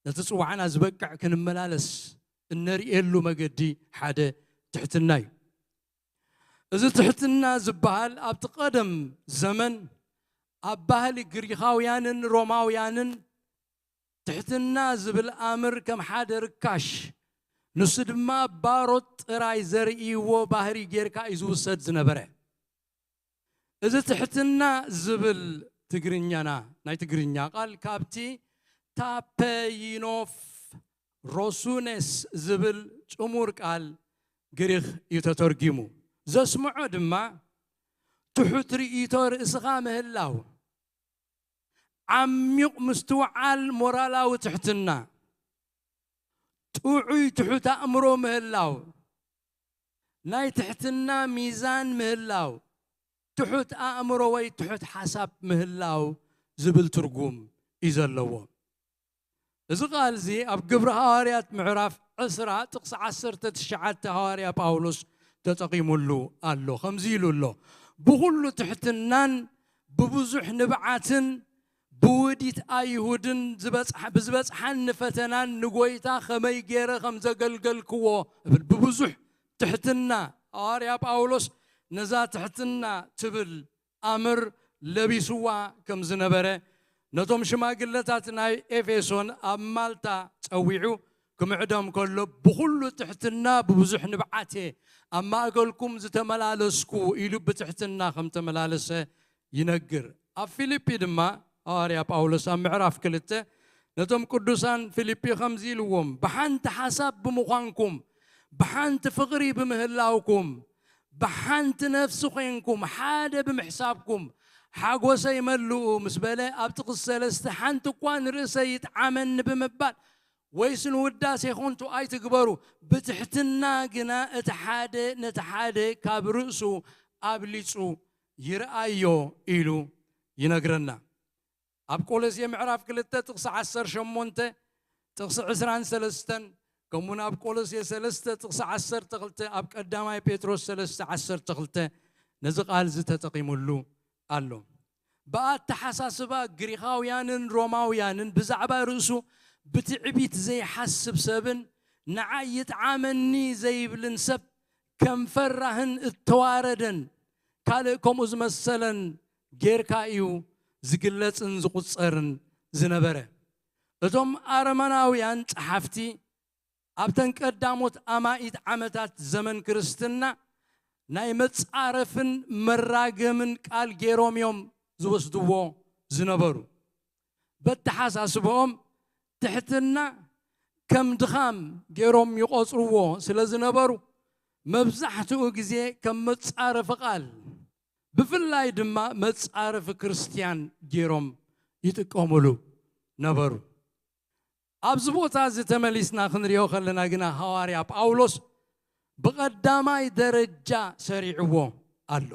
ነቲ ጽዋዕና ዝበቅዕ ክንመላለስ እነርእየሉ መገዲ ሓደ ትሕትና እዩ። እዚ ትሕትና ዝበሃል ኣብቲ ቀደም ዘመን ኣብ ባህሊ ግሪኻውያንን ሮማውያንን ትሕትና ዝብል ኣምር ከም ሓደ ርካሽ፣ ንሱ ድማ ባሮት ጥራይ ዘርእይዎ ባህሪ ጌርካ እዩ ዝውሰድ ዝነበረ። እዚ ትሕትና ዝብል ትግርኛና፣ ናይ ትግርኛ ቃል ካብቲ ታፐይኖፍ ሮሱኔስ ዝብል ጽሙር ቃል ግሪኽ እዩ ተተርጊሙ። ዘስምዖ ድማ ትሑት ርእይቶ ርእስኻ ምህላው፣ ዓሚቕ ምስትውዓል ሞራላዊ ትሕትና፣ ጥዑይ ትሑት ኣእምሮ ምህላው፣ ናይ ትሕትና ሚዛን ምህላው፣ ትሑት ኣእምሮ ወይ ትሑት ሓሳብ ምህላው ዝብል ትርጉም እዩ ዘለዎ። እዚ ቃል እዚ ኣብ ግብሪ ሃዋርያት ምዕራፍ ዕስራ ጥቕሲ ዓሰርተ ትሽዓተ ሃዋርያ ጳውሎስ ተጠቒሙሉ ኣሎ። ከምዚ ኢሉ ኣሎ፣ ብኹሉ ትሕትናን ብብዙሕ ንብዓትን ብውዲት ኣይሁድን ዝበጽሓ-፣ ብዝበጽሓኒ ፈተናን ንጎይታ ከመይ ገይረ ከም ዘገልገልክዎ እብል። ብብዙሕ ትሕትና ሃዋርያ ጳውሎስ ነዛ ትሕትና ትብል ኣምር ለቢስዋ ከም ዝነበረ ነቶም ሽማግለታት ናይ ኤፌሶን ኣብ ማልታ ጸዊዑ ክምዕዶም ከሎ፣ ብኹሉ ትሕትና ብብዙሕ ንብዓት እየ ኣብ ማእከልኩም ዝተመላለስኩ ኢሉ ብትሕትና ከም ተመላለሰ ይነግር። ኣብ ፊልጲ ድማ ሃዋርያ ጳውሎስ ኣብ ምዕራፍ ክልተ ነቶም ቅዱሳን ፊልጲ ከምዚ ኢልዎም፣ ብሓንቲ ሓሳብ ብምዃንኩም፣ ብሓንቲ ፍቕሪ ብምህላውኩም፣ ብሓንቲ ነፍሲ ኮይንኩም፣ ሓደ ብምሕሳብኩም፣ ሓጎሰይ መልኡ ምስ በለ፣ ኣብ ጥቕሲ ሰለስተ ሓንቲ እኳ ንርእሰይ ይጥዓመኒ ብምባል ወይስ ንውዳሴ ኾንቱ ኣይትግበሩ፣ ብትሕትና ግና እቲ ሓደ ነቲ ሓደ ካብ ርእሱ ኣብሊጹ ይርኣዮ ኢሉ ይነግረና። ኣብ ቆሎሴ ምዕራፍ ክልተ ጥቕሲ ዓሰርተ ሸሞንተ፣ ጥቕሲ ዕስራን ሰለስተን፣ ከምኡውን ኣብ ቆሎሴ ሰለስተ ጥቕሲ ዓሰርተ ክልተ፣ ኣብ ቀዳማይ ጴጥሮስ ሰለስተ ዓሰርተ ክልተ ነዚ ቃል እዚ ተጠቒሙሉ ኣሎ። ብኣተሓሳስባ ግሪኻውያንን ሮማውያንን ብዛዕባ ርእሱ ብትዕቢት ዘይሓስብ ሰብን ንዓይ ይጥዓመኒ ዘይብልን ሰብ ከም ፈራህን እተዋረደን ካልእ ከምኡ ዝመሰለን ጌርካ እዩ ዝግለጽን ዝቑጸርን ዝነበረ። እቶም ኣረመናውያን ጸሓፍቲ ኣብተን ቀዳሞት ኣማኢት ዓመታት ዘመን ክርስትና ናይ መጻረፍን መራገምን ቃል ገይሮም እዮም ዝወስድዎ ዝነበሩ። በተሓሳስብኦም ትሕትና ከም ድኻም ገይሮም ይቖጽርዎ ስለ ዝነበሩ፣ መብዛሕትኡ ግዜ ከም መጻረፊ ቃል፣ ብፍላይ ድማ መጻረፊ ክርስትያን ገይሮም ይጥቀሙሉ ነበሩ። ኣብዚ ቦታ እዚ ተመሊስና ክንሪኦ ከለና ግና፣ ሃዋርያ ጳውሎስ ብቐዳማይ ደረጃ ሰሪዕዎ ኣሎ።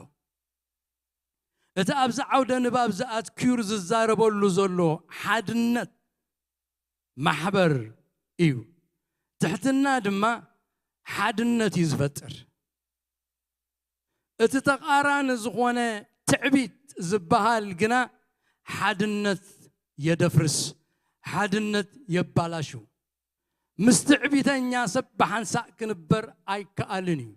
እቲ ኣብዚ ዓውደ ንባብ እዚ ኣትኪሩ ዝዛረበሉ ዘሎ ሓድነት ማሕበር እዩ። ትሕትና ድማ ሓድነት እዩ ዝፈጥር። እቲ ተቓራኒ ዝኾነ ትዕቢት ዝበሃል ግና ሓድነት የደፍርስ፣ ሓድነት የባላሹ። ምስ ትዕቢተኛ ሰብ ብሓንሳእ ክንበር ኣይከኣልን እዩ።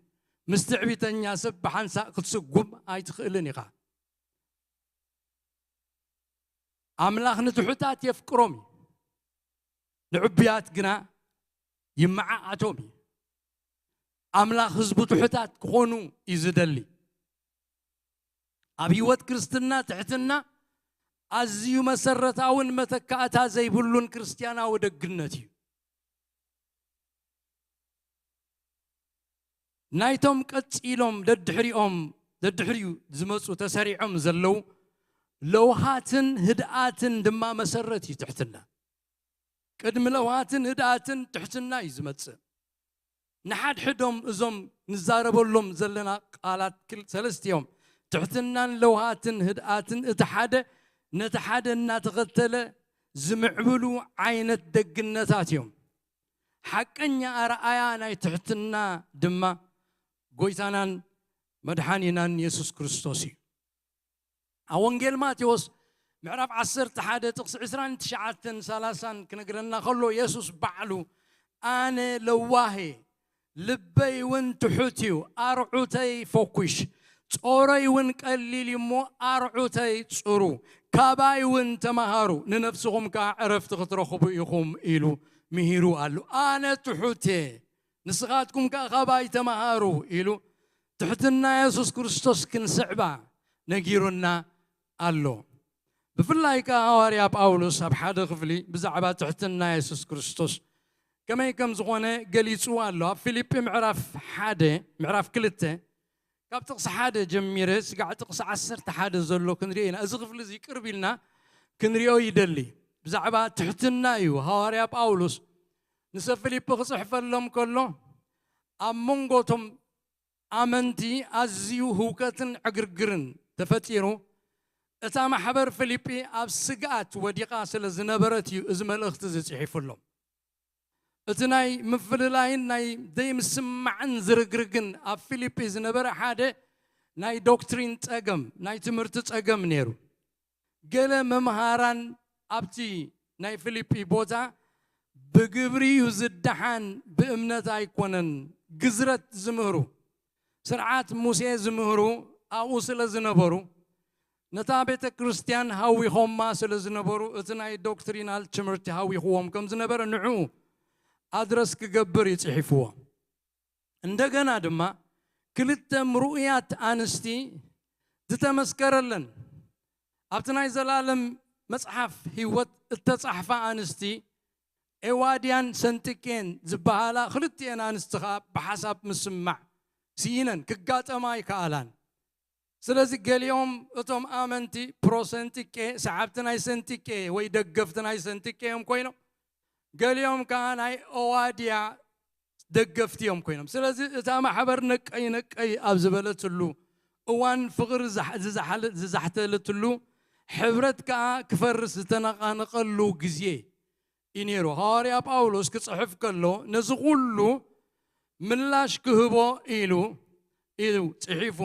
ምስ ትዕቢተኛ ሰብ ብሓንሳእ ክትስጉም ኣይትኽእልን ኢኻ። ኣምላኽ ንትሑታት የፍቅሮም እዩ፣ ንዕቡያት ግና ይመዓዓቶም እዩ። ኣምላኽ ህዝቡ ትሑታት ክኾኑ እዩ ዝደሊ። ኣብ ህይወት ክርስትና ትሕትና ኣዝዩ መሰረታውን መተካእታ ዘይብሉን ክርስትያናዊ ደግነት እዩ። ናይቶም ቀጺሎም ደድሕሪኦም፣ ደድሕሪኡ ዝመጹ ተሰሪዖም ዘለዉ ለውሃትን ህድኣትን ድማ መሰረት እዩ ትሕትና። ቅድሚ ለውሃትን ህድኣትን ትሕትና እዩ ዝመጽእ። ንሓድሕዶም እዞም ንዛረበሎም ዘለና ቃላት ክል-፣ ሰለስቲኦም፣ ትሕትናን ለውሃትን ህድኣትን፣ እቲ ሓደ ነቲ ሓደ እናተኸተለ ዝምዕብሉ ዓይነት ደግነታት እዮም። ሓቀኛ ኣርኣያ ናይ ትሕትና ድማ ጎይታናን መድሓኒናን የሱስ ክርስቶስ እዩ። ኣብ ወንጌል ማቴዎስ ምዕራፍ ዓሰርተ ሓደ ጥቕሲ ዕስራን ትሽዓተን ሰላሳን ክነግረና ከሎ፣ የሱስ ባዕሉ፣ ኣነ ለዋህ እየ፣ ልበይ እውን ትሑት እዩ፣ ኣርዑተይ ፈኲሽ፣ ጾረይ እውን ቀሊል እዩ እሞ፣ ኣርዑተይ ጽሩ፣ ካባይ እውን ተማሃሩ፣ ንነፍስኹም ከኣ ዕረፍቲ ክትረኽቡ ኢኹም ኢሉ ምሂሩ ኣሎ። ኣነ ትሑት እየ፣ ንስኻትኩም ከኣ ካባይ ተማሃሩ ኢሉ ትሕትና የሱስ ክርስቶስ ክንስዕባ ነጊሩና ኣሎ። ብፍላይ ከኣ ሃዋርያ ጳውሎስ ኣብ ሓደ ክፍሊ ብዛዕባ ትሕትና የሱስ ክርስቶስ ከመይ ከም ዝኾነ ገሊጹ ኣሎ። ኣብ ፊልጲ ምዕራፍ ሓደ፣ ምዕራፍ ክልተ፣ ካብ ጥቕሲ ሓደ ጀሚረ ስጋዕ ጥቕሲ ዓሰርተ ሓደ ዘሎ ክንሪኦ ኢና። እዚ ክፍሊ እዚ ቅርብ ኢልና ክንሪኦ ይደሊ። ብዛዕባ ትሕትና እዩ ሃዋርያ ጳውሎስ ንሰብ ፊልጲ ክጽሕፈሎም ከሎ፣ ኣብ መንጎ እቶም ኣመንቲ ኣዝዩ ህውከትን ዕግርግርን ተፈጢሩ፣ እታ ማሕበር ፊልጲ ኣብ ስግኣት ወዲቓ ስለ ዝነበረት እዩ እዚ መልእኽቲ እዚ ጽሒፉሎም። እቲ ናይ ምፍልላይን ናይ ዘይምስማዕን ዝርግርግን ኣብ ፊልጲ ዝነበረ ሓደ ናይ ዶክትሪን ጸገም፣ ናይ ትምህርቲ ጸገም ነይሩ። ገለ መምሃራን ኣብቲ ናይ ፊልጲ ቦታ ብግብሪ እዩ ዝደሓን፣ ብእምነት ኣይኮነን። ግዝረት ዝምህሩ፣ ስርዓት ሙሴ ዝምህሩ ኣብኡ ስለ ዝነበሩ፣ ነታ ቤተ ክርስቲያን ሃዊኾማ ስለ ዝነበሩ፣ እቲ ናይ ዶክትሪናል ትምህርቲ ሃዊኽዎም ከም ዝነበረ ንዕኡ ኣድረስ ክገብር እዩ ጽሒፍዎ። እንደገና ድማ ክልተ ምርኡያት ኣንስቲ ዝተመስከረለን፣ ኣብቲ ናይ ዘላለም መጽሓፍ ህይወት እተጻሕፋ ኣንስቲ፣ ኤዋድያን ሰንጥቄን ዝበሃላ ክልቲኤን ኣንስቲ ኸኣ ብሓሳብ ምስማዕ ስኢነን፣ ክጋጠማ ኣይከኣላን። ስለዚ ገሊኦም እቶም ኣመንቲ ፕሮ ሰንጥቄ፣ ሰዓብቲ ናይ ሰንጥቄ ወይ ደገፍቲ ናይ ሰንጥቄ እዮም ኮይኖም፣ ገሊኦም ከኣ ናይ ኦዋድያ ደገፍቲ እዮም ኮይኖም። ስለዚ እታ ማሕበር ነቀይ ነቀይ ኣብ ዝበለትሉ እዋን፣ ፍቕሪ ዝዛሕ-፣ ዝዛሓለ-፣ ዝዛሕተለትሉ፣ ሕብረት ከኣ ክፈርስ ዝተነቓነቐሉ ግዜ እዩ ነይሩ። ሃዋርያ ጳውሎስ ክጽሕፍ ከሎ፣ ነዚ ኩሉ ምላሽ ክህቦ ኢሉ እዩ ጽሒፉ።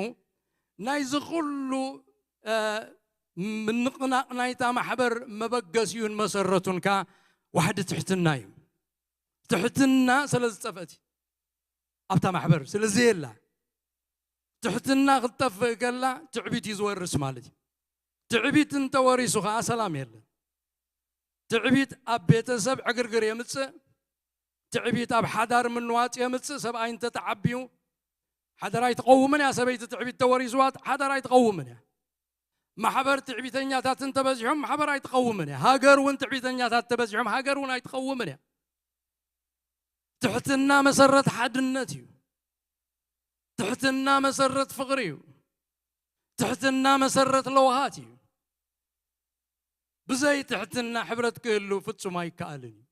ናይዚ ኩሉ፣ እ፣ ምንቕናቕ ናይታ ማሕበር መበገሲኡን መሰረቱን ከኣ ዋሕዲ ትሕትና እዩ። ትሕትና ስለ ዝጠፍአት እዩ። ኣብታ ማሕበር ስለ ዘየላ፣ ትሕትና ክትጠፍእ ከላ ትዕቢት እዩ ዝወርስ ማለት እዩ። ትዕቢት እንተወሪሱ ከኣ ሰላም የለን። ትዕቢት ኣብ ቤተሰብ ዕግርግር የምጽእ። ትዕቢት ኣብ ሓዳር ምንዋጽ የምጽእ። ሰብኣይ እንተተዓብዩ፣ ሓዳር ኣይትቐውምን እያ። ሰበይቲ ትዕቢት ተወሪስዋ፣ ሓዳር ኣይትቐውምን እያ። ማሕበር ትዕቢተኛታት እንተበዚሖም፣ ማሕበር ኣይትቐውምን እያ። ሃገር እውን ትዕቢተኛታት ተበዚሖም፣ ሃገር እውን ኣይትቐውምን እያ። ትሕትና መሰረት ሓድነት እዩ። ትሕትና መሰረት ፍቕሪ እዩ። ትሕትና መሰረት ለውሃት እዩ። ብዘይ ትሕትና ሕብረት ክህሉ ፍጹም ኣይከኣልን እዩ።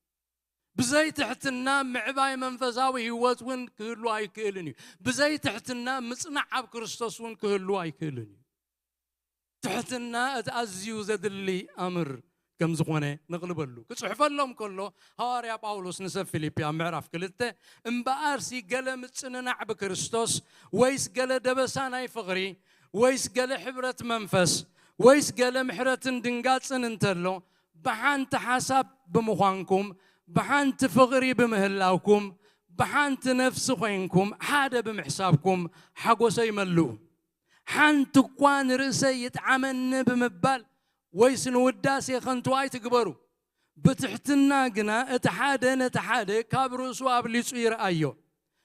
ብዘይ ትሕትና ምዕባይ መንፈሳዊ ህይወት እውን ክህሉ ኣይክእልን እዩ። ብዘይ ትሕትና ምጽናዕ ኣብ ክርስቶስ እውን ክህሉ ኣይክእልን እዩ። ትሕትና እቲ ኣዝዩ ዘድሊ ኣምር ከም ዝኾነ ነቕልበሉ። ክጽሕፈሎም ከሎ ሃዋርያ ጳውሎስ ንሰብ ፊልጲ ኣብ ምዕራፍ ክልተ፣ እምበኣርሲ ገለ ምጽንናዕ ብክርስቶስ፣ ወይስ ገለ ደበሳ ናይ ፍቕሪ፣ ወይስ ገለ ሕብረት መንፈስ፣ ወይስ ገለ ምሕረትን ድንጋጽን እንተሎ፣ ብሓንቲ ሓሳብ ብምዃንኩም፣ ብሓንቲ ፍቕሪ ብምህላውኩም፣ ብሓንቲ ነፍሲ ኮይንኩም፣ ሓደ ብምሕሳብኩም፣ ሓጎሰይ መልኡ። ሓንቲ እኳ ንርእሰይ ይጥዓመኒ ብምባል ወይስ ንውዳሴ ከንቱ ኣይትግበሩ። ብትሕትና ግና እቲ ሓደ ነቲ ሓደ ካብ ርእሱ ኣብሊጹ ይርኣዮ።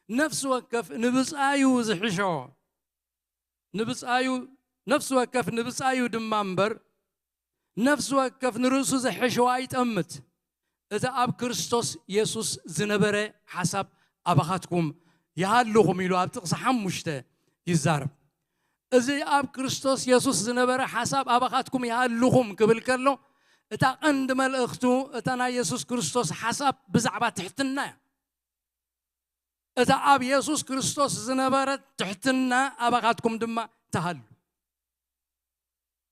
ነፍሲ ወከፍ ንብጻዩ ዝሕሾ፣ ንብጻዩ፣ ነፍሲ ወከፍ ንብጻዩ ድማ እምበር፣ ነፍሲ ወከፍ ንርእሱ ዝሕሾ ኣይጠምት። እቲ ኣብ ክርስቶስ የሱስ ዝነበረ ሓሳብ ኣባኻትኩም ይሃልኹም ኢሉ ኣብ ጥቕሲ ሓሙሽተ ይዛረብ። እዚ ኣብ ክርስቶስ የሱስ ዝነበረ ሓሳብ ኣባኻትኩም ይሃልኹም ክብል ከሎ፣ እታ ቀንዲ መልእኽቱ፣ እታ ናይ የሱስ ክርስቶስ ሓሳብ ብዛዕባ ትሕትና እያ። እታ ኣብ የሱስ ክርስቶስ ዝነበረት ትሕትና ኣባኻትኩም ድማ ትሃሉ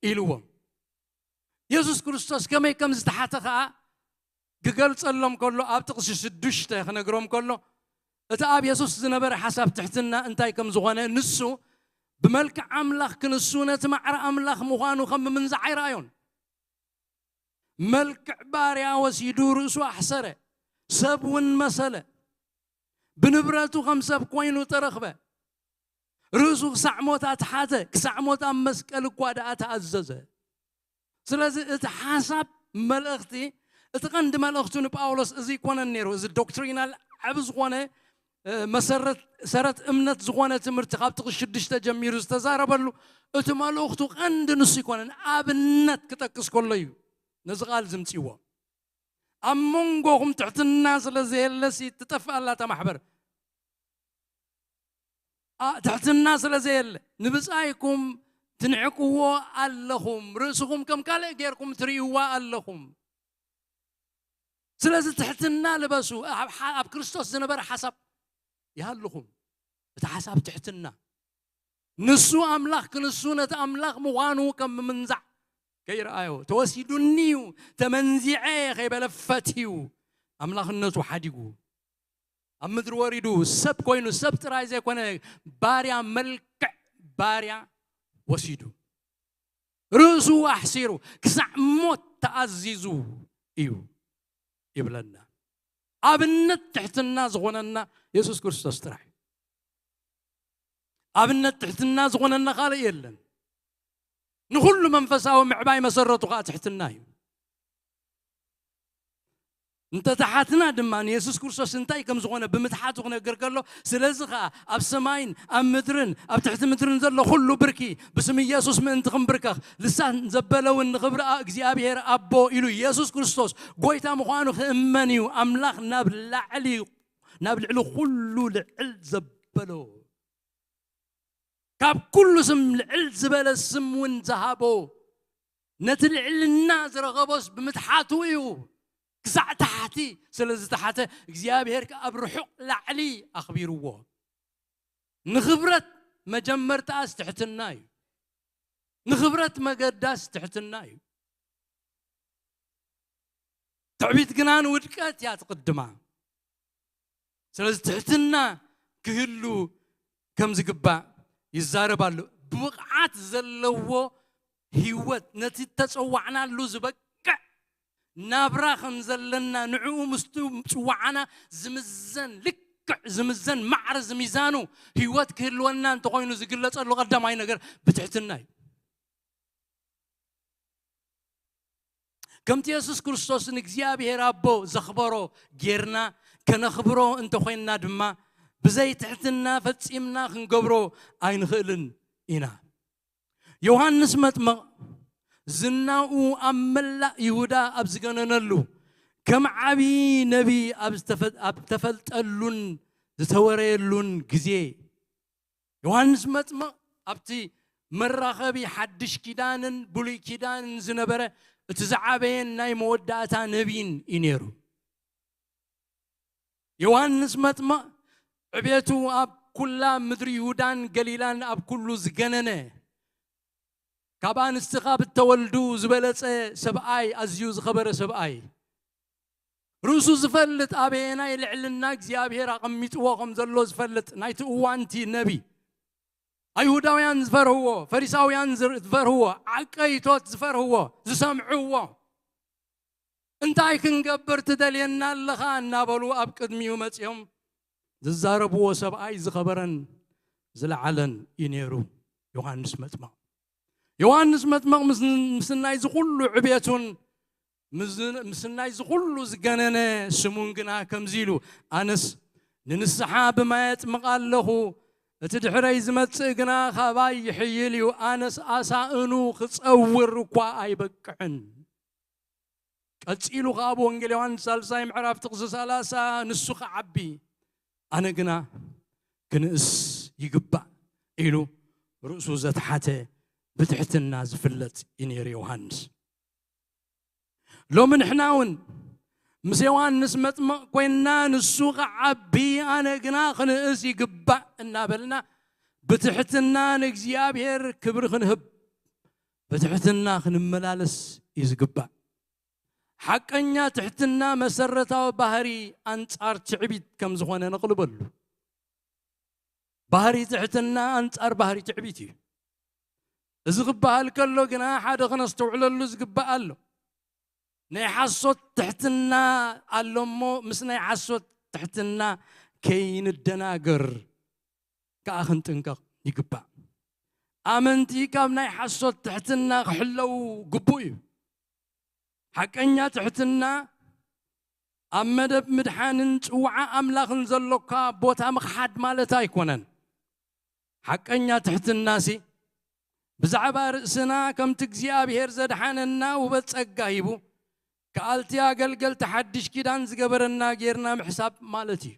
ኢልዎም። የሱስ ክርስቶስ ከመይ ከም ዝተሓተ ኸኣ ክገልጸሎም ከሎ፣ ኣብ ጥቕሲ ሽዱሽተ ክነግሮም ከሎ፣ እቲ ኣብ የሱስ ዝነበረ ሓሳብ ትሕትና እንታይ ከም ዝኾነ፣ ንሱ ብመልክዕ ኣምላኽ ክንሱ ነቲ ማዕረ ኣምላኽ ምዃኑ ከም ምምንዛዕ ኣይረኣዮን። መልክዕ ባርያ ወሲዱ ርእሱ ኣሕሰረ፣ ሰብ እውን መሰለ። ብንብረቱ ከም ሰብ ኮይኑ ተረኽበ። ርእሱ ክሳዕ ሞት ኣትሓተ፣ ክሳዕ ሞት ኣብ መስቀል እኳ ደኣ ተኣዘዘ። ስለዚ እቲ ሓሳብ መልእኽቲ፣ እቲ ቀንዲ መልእኽቱ ንጳውሎስ እዚ ይኮነን ነይሩ። እዚ ዶክትሪናል ዓቢ ዝኾነ፣ እ፣ መሰረት፣ ሰረት እምነት ዝኾነ ትምህርቲ ካብ ጥቕሲ ሽዱሽተ ጀሚሩ ዝተዛረበሉ፣ እቲ መልእኽቱ ቀንዲ ንሱ ይኮነን። ኣብነት ክጠቅስ ከሎ እዩ ነዚ ቃል ዝምጽእዎ። ኣብ መንጎኹም ትሕትና ስለ ዘየለሲ ትጠፍእ ኣላ እታ ማሕበር። ኣ፣ ትሕትና ስለ ዘየለ፣ ንብጻይኩም ትንዕቅዎ ኣለኹም፣ ርእስኹም ከም ካልእ ጌርኩም ትርእይዋ ኣለኹም። ስለዚ ትሕትና ልበሱ። ኣብ ሓ-፣ ኣብ ክርስቶስ ዝነበረ ሓሳብ ይሃልኹም። እቲ ሓሳብ ትሕትና። ንሱ ኣምላኽ ክንሱ ነቲ ኣምላኽ ምዃኑ ከም ምምንዛዕ ከይረኣዮ፣ ተወሲዱኒ እዩ፣ ተመንዚዐ ከይበለ ፈትዩ ኣምላኽነቱ ሓዲጉ ኣብ ምድሪ ወሪዱ ሰብ ኮይኑ፣ ሰብ ጥራይ ዘይኮነ፣ ባርያ፣ መልክዕ ባርያ ወሲዱ፣ ርእሱ ኣሕሲሩ፣ ክሳዕ ሞት ተኣዚዙ እዩ ይብለና። ኣብነት ትሕትና ዝኾነና የሱስ ክርስቶስ ጥራሕ። ኣብነት ትሕትና ዝኾነና ካልእ የለን። ንኹሉ መንፈሳዊ ምዕባይ መሰረቱ ኸኣ ትሕትና እዩ። እንተተሓትና ድማ ንየሱስ ክርስቶስ እንታይ ከም ዝኾነ ብምትሓቱ ክነግር ከሎ፣ ስለዚ ኸኣ ኣብ ሰማይን ኣብ ምድርን ኣብ ትሕቲ ምድርን ዘሎ ኩሉ ብርኪ ብስም ኢየሱስ ምእንቲ ክንብርከኽ፣ ልሳን ዘበለ እውን ንኽብሪ እግዚኣብሔር ኣቦ ኢሉ ኢየሱስ ክርስቶስ ጐይታ ምዃኑ ክእመን እዩ። ኣምላኽ ናብ ላዕሊ፣ ናብ ልዕሊ ኩሉ ልዕል ዘበሎ፣ ካብ ኩሉ ስም ልዕል ዝበለ ስም እውን ዝሃቦ፣ ነቲ ልዕልና ዝረኸቦስ ብምትሓቱ እዩ። ክሳዕ ታሕቲ ስለ ዝተሓተ፣ እግዚኣብሔር ከኣ ኣብ ርሑቕ ላዕሊ ኣኽቢርዎ። ንኽብረት መጀመርታኣስ ትሕትና እዩ። ንኽብረት መገዳስ ትሕትና እዩ። ትዕቢት ግና ንውድቀት እያ ትቕድማ። ስለዚ ትሕትና ክህሉ ከም ዝግባእ ይዛረብ ኣሎ። ብብቕዓት ዘለዎ ህይወት፣ ነቲ ተጸዋዕናሉ ዝበቅዕ ናብራ ከም ዘለና፣ ንዕኡ ምስቱ ጽዋዓና ዝምዘን፣ ልክዕ ዝምዘን፣ ማዕረ ዝሚዛኑ ህይወት ክህልወና እንተኾይኑ፣ ዝግለጸሉ ቀዳማይ ነገር ብትሕትና እዩ። ከምቲ የሱስ ክርስቶስ ንእግዚኣብሔር ኣቦ ዘኽበሮ ጌርና ከነኽብሮ እንተኾይንና ድማ፣ ብዘይ ትሕትና ፈጺምና ክንገብሮ ኣይንኽእልን ኢና። ዮሃንስ መጥምቕ ዝናኡ ኣብ መላእ ይሁዳ ኣብ ዝገነነሉ፣ ከም ዓቢ ነቢ ኣብ ዝተፈ-፣ ኣብ ተፈልጠሉን ዝተወረየሉን ግዜ፣ ዮሃንስ መጥምቕ ኣብቲ መራኸቢ ሓድሽ ኪዳንን ብሉይ ኪዳንን ዝነበረ እቲ ዝዓበየን ናይ መወዳእታ ነቢይን እዩ ነይሩ። ዮሃንስ መጥምቕ ዕቤቱ ኣብ ኩላ ምድሪ ይሁዳን ገሊላን ኣብ ኩሉ ዝገነነ፣ ካብ ኣንስቲ ካብ እተወልዱ ዝበለጸ ሰብኣይ፣ ኣዝዩ ዝኸበረ ሰብኣይ፣ ርእሱ ዝፈልጥ፣ ኣበየናይ ልዕልና እግዚኣብሔር ኣቐሚጥዎ ከም ዘሎ ዝፈልጥ፣ ናይቲ እዋንቲ ነቢ፣ ኣይሁዳውያን ዝፈርህዎ፣ ፈሪሳውያን ዝር-፣ ዝፈርህዎ፣ ዓቀይቶት ዝፈርህዎ፣ ዝሰምዕዎ፣ "እንታይ ክንገብር ትደልየና ኣለኻ?" እናበሉ ኣብ ቅድሚኡ መጺኦም ዝዛረብዎ ሰብኣይ ዝኸበረን ዝለዓለን እዩ ነይሩ ዮሃንስ መጥምቕ። ዮሃንስ መጥምቕ ምስ፣ ምስ ናይዚ ኩሉ ዕቤቱን ምስ፣ ምስ ናይዚ ኩሉ ዝገነነ ስሙን ግና ከምዚ ኢሉ፣ "ኣነስ ንንስሓ ብማይ ኣጥምቕ ኣለኹ፣ እቲ ድሕረይ ዝመጽእ ግና ካባይ ይሕይል እዩ፣ ኣነስ ኣሳእኑ ክጸውር እኳ ኣይበቅዕን።" ቀጺሉ ከኣ ኣብ ወንጌል ዮሃንስ ሳልሳይ ምዕራፍ ጥቕሲ ሰላሳ፣ "ንሱ ክዓቢ፣ ኣነ ግና ክንእስ ይግባእ" ኢሉ ርእሱ ዘትሓተ፣ ብትሕትና ዝፍለጥ እዩ ነይሩ ዮሃንስ። ሎሚ ንሕና እውን ምስ ዮሃንስ መጥምቕ ኮይንና፣ "ንሱ ክዓቢ፣ ኣነ ግና ክንእስ ይግባእ" እናበልና፣ ብትሕትና ንእግዚኣብሔር ክብሪ ክንህብ፣ ብትሕትና ክንመላለስ እዩ ዝግባእ። ሓቀኛ ትሕትና መሰረታዊ ባህሪ ኣንጻር ትዕቢት ከም ዝኾነ ነቕልበሉ። ባህሪ ትሕትና ኣንጻር ባህሪ ትዕቢት እዩ። እዚ ክበሃል ከሎ ግና ሓደ ከነስተውዕለሉ ዝግባእ ኣሎ። ናይ ሓሶት ትሕትና ኣሎ እሞ፣ ምስ ናይ ሓሶት ትሕትና ከይንደናገር ከኣ ክንጥንቀቕ ይግባእ። ኣመንቲ ካብ ናይ ሓሶት ትሕትና ክሕለዉ ግቡእ እዩ። ሓቀኛ ትሕትና ኣብ መደብ ምድሓንን ጽውዓ ኣምላኽን ዘሎካ ቦታ ምኽሓድ ማለት ኣይኮነን። ሓቀኛ ትሕትናሲ ብዛዕባ ርእስና ከምቲ እግዚኣብሔር ዘድሓነና ውበት ጸጋ ሂቡ ከኣልቲ ኣገልገልቲ ሓድሽ ኪዳን ዝገበረና ጌርና ምሕሳብ ማለት እዩ።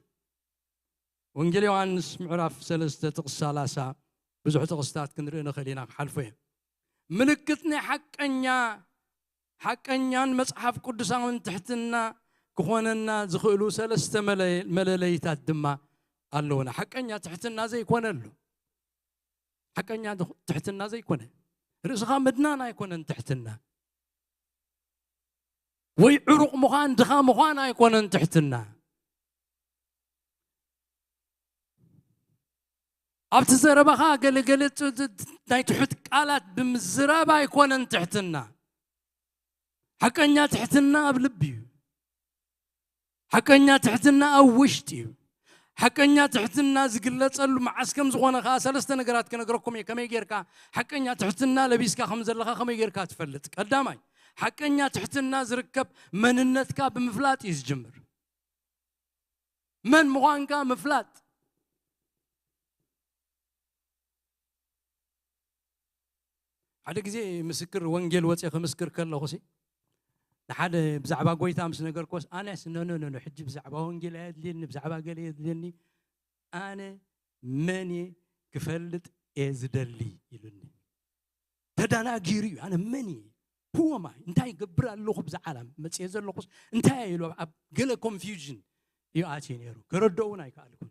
ወንጌል ዮሃንስ ምዕራፍ ሰለስተ ጥቕሲ ሰላሳ ብዙሕ ጥቕስታት ክንርኢ ንኽእል ኢና ክሓልፎ እየ። ምልክት ናይ ሓቀኛ ሓቀኛን መጽሓፍ ቅዱሳውን ትሕትና ክኾነና ዝኽእሉ ሰለስተ መለ- መለለይታት ድማ ኣለውና። ሓቀኛ ትሕትና ዘይኮነሉ ሓቀኛ ትሕትና ዘይኮነ ርእስኻ ምድናን ኣይኮነን ትሕትና ወይ ዕሩቕ ምዃን ድኻ ምዃን ኣይኮነን ትሕትና ኣብቲ ዘረባኻ ገለገለ ናይ ትሑት ቃላት ብምዝራብ ኣይኮነን ትሕትና ሓቀኛ ትሕትና ኣብ ልቢ እዩ ሓቀኛ ትሕትና ኣብ ውሽጢ እዩ ሓቀኛ ትሕትና ዝግለጸሉ መዓስ ከም ዝኾነ ከዓ ሰለስተ ነገራት ክነግረኩም እየ ከመይ ጌርካ ሓቀኛ ትሕትና ለቢስካ ከም ዘለኻ ከመይ ጌርካ ትፈልጥ ቀዳማይ ሓቀኛ ትሕትና ዝርከብ መንነትካ ብምፍላጥ እዩ ዝጅምር መን ምዃንካ ምፍላጥ ሓደ ግዜ ምስክር ወንጌል ወፅየ ክምስክር ከለኹ ሲ ንሓደ ብዛዕባ ጎይታ ምስ ነገርኮስ ኣነስ ነነነነ ሕጂ ብዛዕባ ወንጌል ኣየድልየኒ ብዛዕባ ገለ የድልየኒ ኣነ መን እየ ክፈልጥ እየ ዝደሊ ኢሉኒ ተዳናጊሩ እዩ ኣነ መን እየ ሁወማይ እንታይ ይገብር ኣለኹ ብዛ ዓላም መፅየ ዘለኹስ እንታይ እየ ኢሉ ኣብ ገለ ኮንፊውዥን እዩ ኣትዩ ነይሩ ክረድኦ እውን ኣይከኣልኩን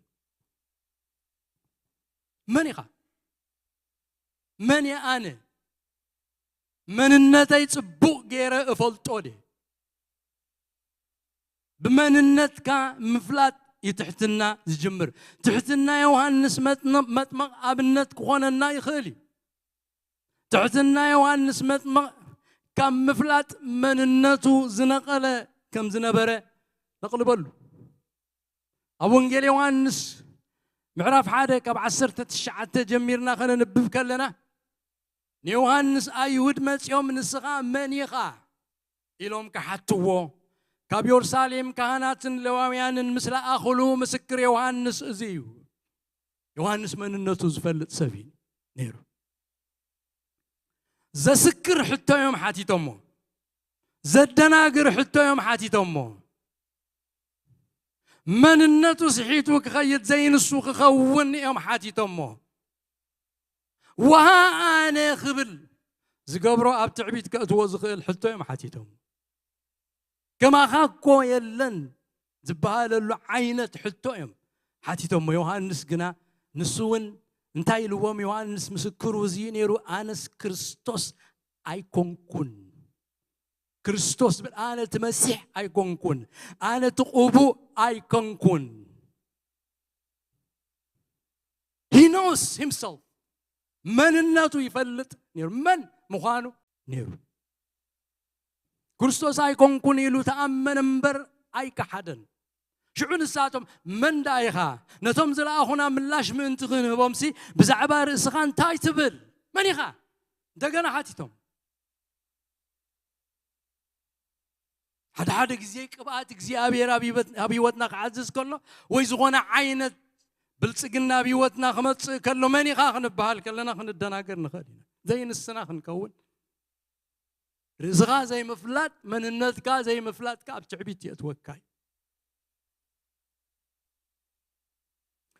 መን ኢኻ መን እየ ኣነ መንነተይ ፅቡቕ ገይረ እፈልጦ ድየ ብመንነትካ ምፍላጥ እዩ ትሕትና ዝጅምር ትሕትና ዮሃንስ መጥመቕ ኣብነት ክኾነና ይኽእል እዩ ትሕትና ዮሃንስ መጥመቕ ካብ ምፍላጥ መንነቱ ዝነቐለ ከም ዝነበረ ነቕልበሉ ኣብ ወንጌል ዮሃንስ ምዕራፍ ሓደ ካብ ዓሰርተ ትሽዓተ ጀሚርና ከነንብብ ከለና ንዮሃንስ ኣይሁድ መጺኦም ንስኻ መን ኢኻ ኢሎም ክሓትዎ ካብ የሩሳሌም ካህናትን ሌዋውያንን ምስ ለኣኽሉ ምስክር ዮሃንስ እዚ እዩ ዮሃንስ መንነቱ ዝፈልጥ ሰብ እዩ ነይሩ ዘስክር ሕቶ እዮም ሓቲቶሞ ዘደናግር ሕቶ እዮም ሓቲቶሞ መንነቱ ስሒቱ ክኸይድ ዘይንሱ ክኸውን እዮም ሓቲቶሞ ውሃ ኣነ ክብል ዝገብሮ ኣብ ትዕቢት ከእትዎ ዝኽእል ሕቶ እዮም ሓቲቶም ከማኻ እኮ የለን ዝበሃለሉ ዓይነት ሕቶ እዮም ሓቲቶሞ ዮሃንስ ግና ንሱ እውን እንታይ ኢልዎም ዮሃንስ ምስክሩ እዚ ነይሩ ኣነስ ክርስቶስ ኣይኮንኩን ክርስቶስ ብል ኣነ እቲ መሲሕ ኣይኮንኩን ኣነ እቲ ቅቡእ ኣይኮንኩን he knows himself መንነቱ ይፈልጥ ነይሩ መን ምዃኑ ነይሩ ክርስቶስ ኣይኮንኩን ኢሉ ተኣመነ እምበር ኣይከሓደን ሽዑ ንሳቶም መን ደኣ ኢኻ ነቶም ዝለኣኹና ምላሽ ምእንቲ ክንህቦምሲ ብዛዕባ ርእስኻ እንታይ ትብል መን ኢኻ እንደገና ሓቲቶም ሓደ ሓደ ግዜ ቅብኣት እግዚኣብሔር ኣብ ህይወትና ክዓዝዝ ከሎ ወይ ዝኾነ ዓይነት ብልፅግና ኣብ ህይወትና ክመፅእ ከሎ መን ኢኻ ክንበሃል ከለና ክንደናገር ንኽእል ኢና ዘይንስና ክንከውን ርእስኻ ዘይምፍላጥ መንነትካ ዘይምፍላጥ ካብ ትዕቢት የእትወካ እዩ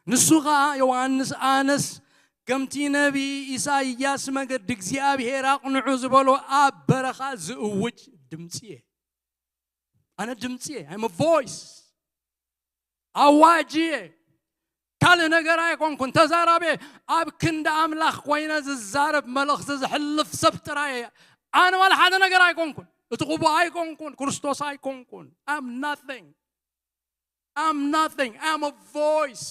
ንሱ ኸዓ ዮሃንስ ኣነስ ከምቲ ነቢ ኢሳይያስ መገዲ እግዚኣብሔር ኣቕንዑ ዝበሎ ኣብ በረኻ ዝእውጅ ድምፂ እየ ኣነ ድምፂ እየ I'm a voice ኣዋጅ እየ ካልእ ነገር ኣይኮንኩን ተዛራቢ ኣብ ክንዲ ኣምላኽ ኮይነ ዝዛረብ መልእኽቲ ዝሕልፍ ሰብ ጥራይ እየ ኣነ ዋላ ሓደ ነገር ኣይኮንኩን እቲ ቅቡእ ኣይኮንኩን ክርስቶስ ኣይኮንኩን I'm nothing I'm nothing I'm a voice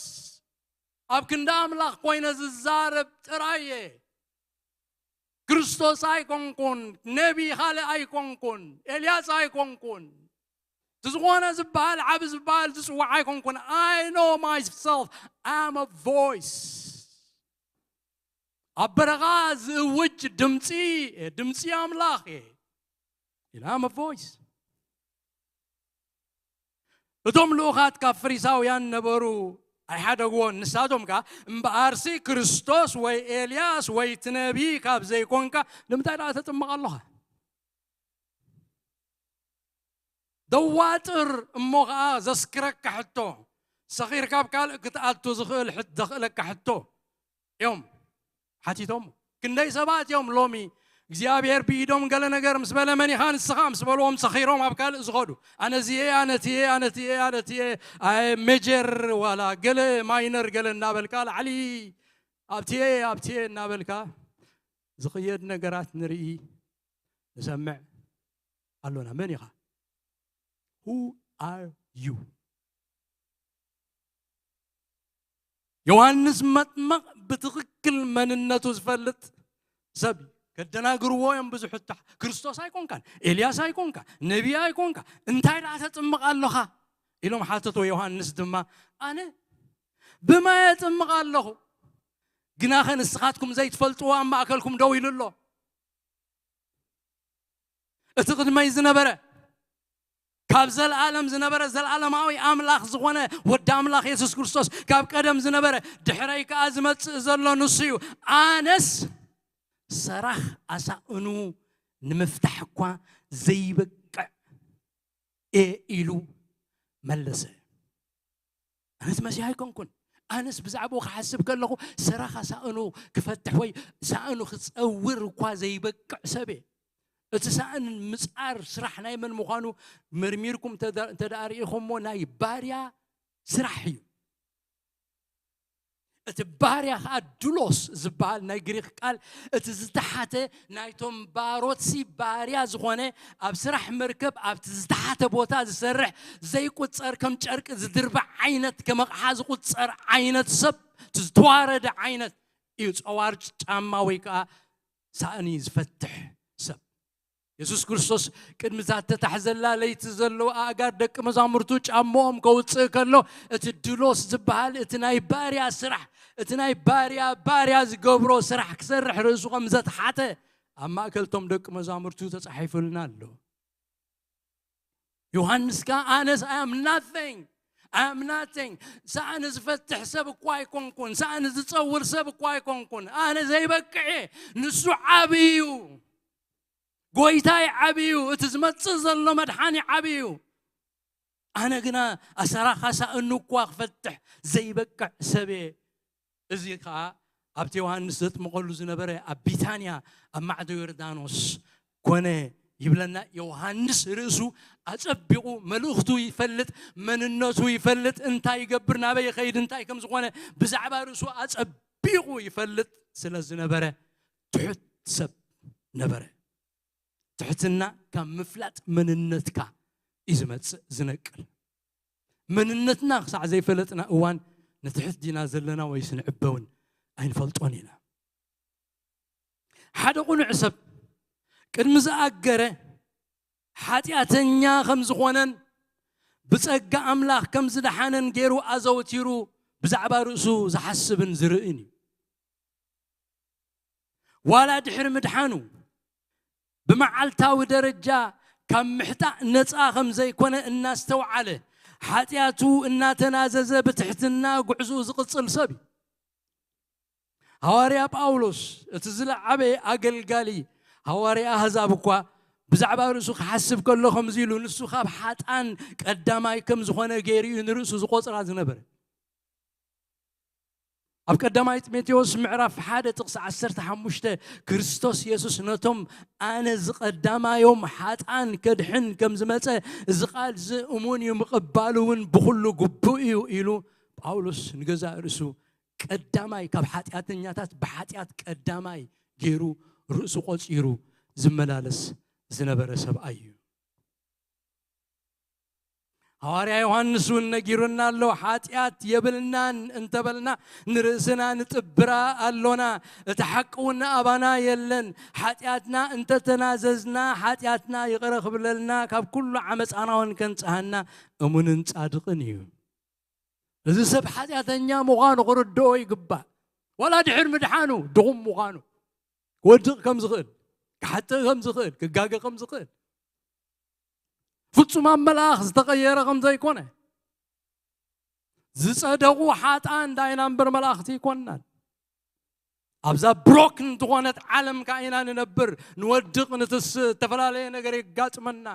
ኣብ ክንዲ ኣምላኽ ኮይነ ዝዛረብ ጥራይ እየ ክርስቶስ ኣይኮንኩን፣ ነቢ ካልእ ኣይኮንኩን፣ ኤልያስ ኣይኮንኩን፣ እቲ ዝኾነ ዝበሃል ዓቢ ዝበሃል ዝጽዋዕ ኣይኮንኩን። I know myself. I am a voice. ኣብ በረኻ ዝእውጅ ድምፂ፣ ድምፂ ኣምላኽ እየ። I'm a voice. እቶም ልኡኻት ካብ ፈሪሳውያን ነበሩ፣ ኣይሓደግዎን። ንሳቶም ከኣ እምበኣርሲ ክርስቶስ ወይ ኤልያስ ወይ እቲ ነቢ ካብ ዘይኮንካ ንምንታይ ደኣ ተጥምቕ ኣለኻ? ደዋጥር እሞ ኸኣ ዘስክረካ ሕቶ፣ ሰኺርካ ኣብ ካልእ ክትኣቱ ዝኽእል ሕት-፣ ዘኽእለካ ሕቶ እዮም ሓቲቶም። ክንደይ ሰባት እዮም ሎሚ እግዚኣብሔር ብኢዶም ገለ ነገር ምስ በለ፣ መን ኢኻ ንስኻ ምስ በልዎም ሰኺሮም ኣብ ካልእ ዝኸዱ። ኣነ እዚየ፣ ኣነ እቲየ፣ ኣነ እቲየ፣ ኣነ እቲየ፣ ኣየ ሜጀር ዋላ ገለ ማይነር ገለ እናበልካ ላዕሊ ኣብቲየ፣ ኣብቲየ እናበልካ ዝኽየድ ነገራት ንርኢ፣ ንሰምዕ ኣሎና። መን ኢኻ? Who are you? ዮሃንስ መጥመቕ ብትኽክል መንነቱ ዝፈልጥ ሰብ እዩ። ከደናግርዎ እዮም ብዙሕ እታ፣ ክርስቶስ ኣይኮንካን፣ ኤልያስ ኣይኮንካ፣ ነቢይ ኣይኮንካ፣ እንታይ ደኣ ተጥምቕ ኣለኻ? ኢሎም ሓተትዎ። ዮሃንስ ድማ፣ ኣነ ብማይ ኣጥምቕ ኣለኹ፣ ግናኸ ንስኻትኩም ዘይትፈልጥዎ ኣብ ማእከልኩም ደው ኢሉ ኣሎ። እቲ ቅድመይ ዝነበረ፣ ካብ ዘልኣለም ዝነበረ፣ ዘልኣለማዊ ኣምላኽ ዝኾነ ወዲ ኣምላኽ የሱስ ክርስቶስ፣ ካብ ቀደም ዝነበረ፣ ድሕረይ ከኣ ዝመጽእ ዘሎ ንሱ እዩ። ኣነስ ሰራኽ ኣሳእኑ ንምፍታሕ እኳ ዘይበቅዕ እየ ኢሉ መለሰ። ኣነስ መሲሕ ኣይኮንኩን። ኣነስ ብዛዕባኡ ክሓስብ ከለኹ ሰራኻ ሳእኑ ክፈትሕ ወይ ሳእኑ ክጸውር እኳ ዘይበቅዕ ሰብ እየ። እቲ ሳእን ምጽዓር ስራሕ ናይ መን ምዃኑ መርሚርኩም እንተ ደ-፣ እንተ ደኣ ርኢኹሞ ናይ ባርያ ስራሕ እዩ። እቲ ባርያ ኸኣ ዱሎስ ዝበሃል ናይ ግሪኽ ቃል፣ እቲ ዝተሓተ ናይቶም ባሮትሲ ባርያ ዝኾነ፣ ኣብ ስራሕ መርከብ ኣብቲ ዝተሓተ ቦታ ዝሰርሕ፣ ዘይቁጸር፣ ከም ጨርቂ ዝድርባዕ ዓይነት፣ ከም ኣቕሓ ዝቁጸር ዓይነት ሰብ፣ እቲ ዝተዋረደ ዓይነት እዩ። ጸዋር ጫማ ወይ ከኣ ሳእኒ ዝፈትሕ ሰብ። የሱስ ክርስቶስ ቅድሚ እዛ ተታሕዘላ ለይቲ ዘለዉ ኣእጋር ደቂ መዛሙርቱ ጫምኦም ከውጽእ ከሎ፣ እቲ ድሎስ ዝበሃል፣ እቲ ናይ ባርያ ስራሕ፣ እቲ ናይ ባርያ፣ ባርያ ዝገብሮ ስራሕ ክሰርሕ ርእሱ ከም ዘትሓተ ኣብ ማእከል እቶም ደቂ መዛሙርቱ ተጻሒፉልና ኣሎ። ዮሃንስ ከኣ፣ ኣነስ I am nothing, I am nothing፣ ሳእኒ ዝፈትሕ ሰብ እኳ ኣይኮንኩን፣ ሳእኒ ዝጸውር ሰብ እኳ ኣይኮንኩን፣ ኣነ ዘይበቅዕ እየ፣ ንሱ ዓቢ እዩ። ጎይታይ ዓቢ እዩ፣ እቲ ዝመጽእ ዘሎ መድሓኒ ዓቢ እዩ። ኣነ ግና ኣሰራኻ ሳእኑ እኳ ክፈትሕ ዘይበቅዕ ሰብ እየ። እዚ ከኣ ኣብቲ ዮሃንስ ዘጥምቐሉ ዝነበረ ኣብ ቢታንያ ኣብ ማዕዶ ዮርዳኖስ ኮነ ይብለና። ዮሃንስ ርእሱ ኣጸቢቑ መልእኽቱ ይፈልጥ፣ መንነቱ ይፈልጥ፣ እንታይ ይገብር፣ ናበይ ይኸይድ፣ እንታይ ከም ዝኾነ ብዛዕባ ርእሱ ኣጸቢቑ ይፈልጥ ስለ ዝነበረ ትሑት ሰብ ነበረ። ትሕትና ካብ ምፍላጥ መንነትካ እዩ ዝመጽእ፣ ዝነቅል። መንነትና ክሳዕ ዘይፈለጥና እዋን ንትሕት ዲና ዘለና ወይስ ንዕበ እውን ኣይንፈልጦን ኢና። ሓደ ቁኑዕ ሰብ ቅድሚ ዝኣገረ ሓጢኣተኛ ከም ዝኾነን ብጸጋ ኣምላኽ ከም ዝደሓነን ገይሩ ኣዘውቲሩ ብዛዕባ ርእሱ ዝሓስብን ዝርእን እዩ። ዋላ ድሕሪ ምድሓኑ ብመዓልታዊ ደረጃ ካብ ምሕጣእ ነጻ ከም ዘይኮነ እናስተውዓለ፣ ሓጢኣቱ እናተናዘዘ ብትሕትና ጉዕዝኡ ዝቕጽል ሰብ እዩ። ሃዋርያ ጳውሎስ፣ እቲ ዝለዓበ ኣገልጋሊ፣ ሃዋርያ ኣህዛብ እኳ ብዛዕባ ርእሱ ክሓስብ ከሎ ከምዚ ኢሉ፣ ንሱ ካብ ሓጥኣን ቀዳማይ ከም ዝኾነ ገይሩ እዩ ንርእሱ ዝቖጽራ ዝነበረ። ኣብ ቀዳማይ ጢሞቴዎስ ምዕራፍ ሓደ ጥቕሲ ዓሰርተ ሓሙሽተ፣ ክርስቶስ የሱስ ነቶም ኣነ ዝቐዳማዮም ሓጥኣን ከድሕን ከም ዝመጸ፣ እዚ ቃል እዚ እሙን እዩ፣ ምቕባሉ እውን ብኹሉ ግቡእ እዩ ኢሉ ጳውሎስ ንገዛእ ርእሱ ቀዳማይ፣ ካብ ሓጢኣተኛታት ብሓጢኣት ቀዳማይ ገይሩ ርእሱ ቆጺሩ ዝመላለስ ዝነበረ ሰብኣይ እዩ። ሃዋርያ ዮሃንስ እውን ነጊሩና ኣሎ። ሓጢኣት የብልናን እንተበልና ንርእስና ንጥብራ ኣሎና፣ እቲ ሓቂ እውን ኣባና የለን። ሓጢኣትና እንተተናዘዝና፣ ሓጢኣትና ይቕረ ክብለልና፣ ካብ ኩሉ ዓመፃና እውን ከንጽሃና እሙንን ጻድቕን እዩ። እዚ ሰብ ሓጢኣተኛ ምዃኑ ክርድኦ ይግባእ። ዋላ ድሕር ምድሓኑ ድኹም ምዃኑ፣ ክወድቕ ከም ዝኽእል፣ ክሓጥእ ከም ዝኽእል፣ ክጋገ ከም ዝኽእል፣ ፍጹም ኣመልኣኽ ዝተቐየረ ከም ዘይኮነ፣ ዝጸደቑ ሓጥኣን ዳይና እምበር መላእኽቲ ኣይኮንናን። ኣብዛ ብሮክን ዝኾነት ዓለም ከኣ ኢና ንነብር፣ ንወድቕ፣ ንትስእ፣ ዝተፈላለየ ነገር የጋጥመና።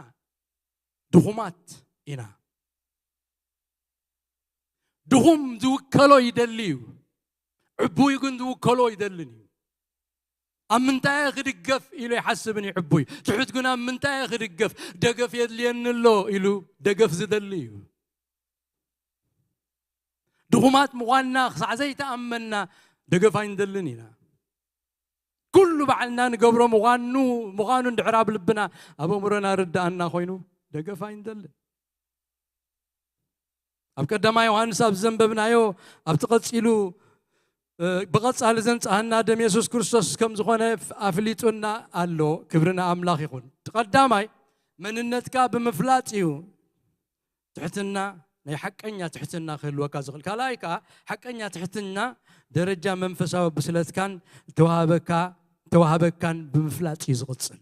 ድኹማት ኢና። ድኹም ዝውከሎ ይደሊ እዩ፣ ዕቡይ ግን ዝውከሎ ኣይደልን እዩ። ኣብ ምንታይ ክድገፍ ኢሉ ይሓስብን እዩ ዕቡይ። ትሑት ግን ኣብ ምንታይ ክድገፍ፣ ደገፍ የድልየኒ ኣሎ ኢሉ ደገፍ ዝደሊ እዩ። ድኹማት ምዃንና ክሳዕ ዘይተኣመንና ደገፍ ኣይንደልን ኢና። ኩሉ ባዕልና ንገብሮ ምዃኑ ምዃኑ እንድሕር ኣብ ልብና፣ ኣብ ኣእምሮና ርድኣና ኮይኑ ደገፍ ኣይንደልን። ኣብ ቀዳማይ ዮሃንስ ኣብ ዘንበብናዮ፣ ኣብቲ ቀጺሉ፣ እ፣ ብቐጻሊ ዘንጻሃና ደም የሱስ ክርስቶስ ከም ዝኾነ ኣፍሊጡና ኣሎ። ክብሪ ንኣምላኽ ይኹን። እቲ ቀዳማይ መንነትካ ብምፍላጥ እዩ። ትሕትና፣ ናይ ሓቀኛ ትሕትና ክህልወካ ዝኽእል። ካልኣይ ከኣ ሓቀኛ ትሕትና ደረጃ መንፈሳዊ ብስለትካን ተዋህበካ-፣ ተዋህበካን ብምፍላጥ እዩ ዝቕጽል።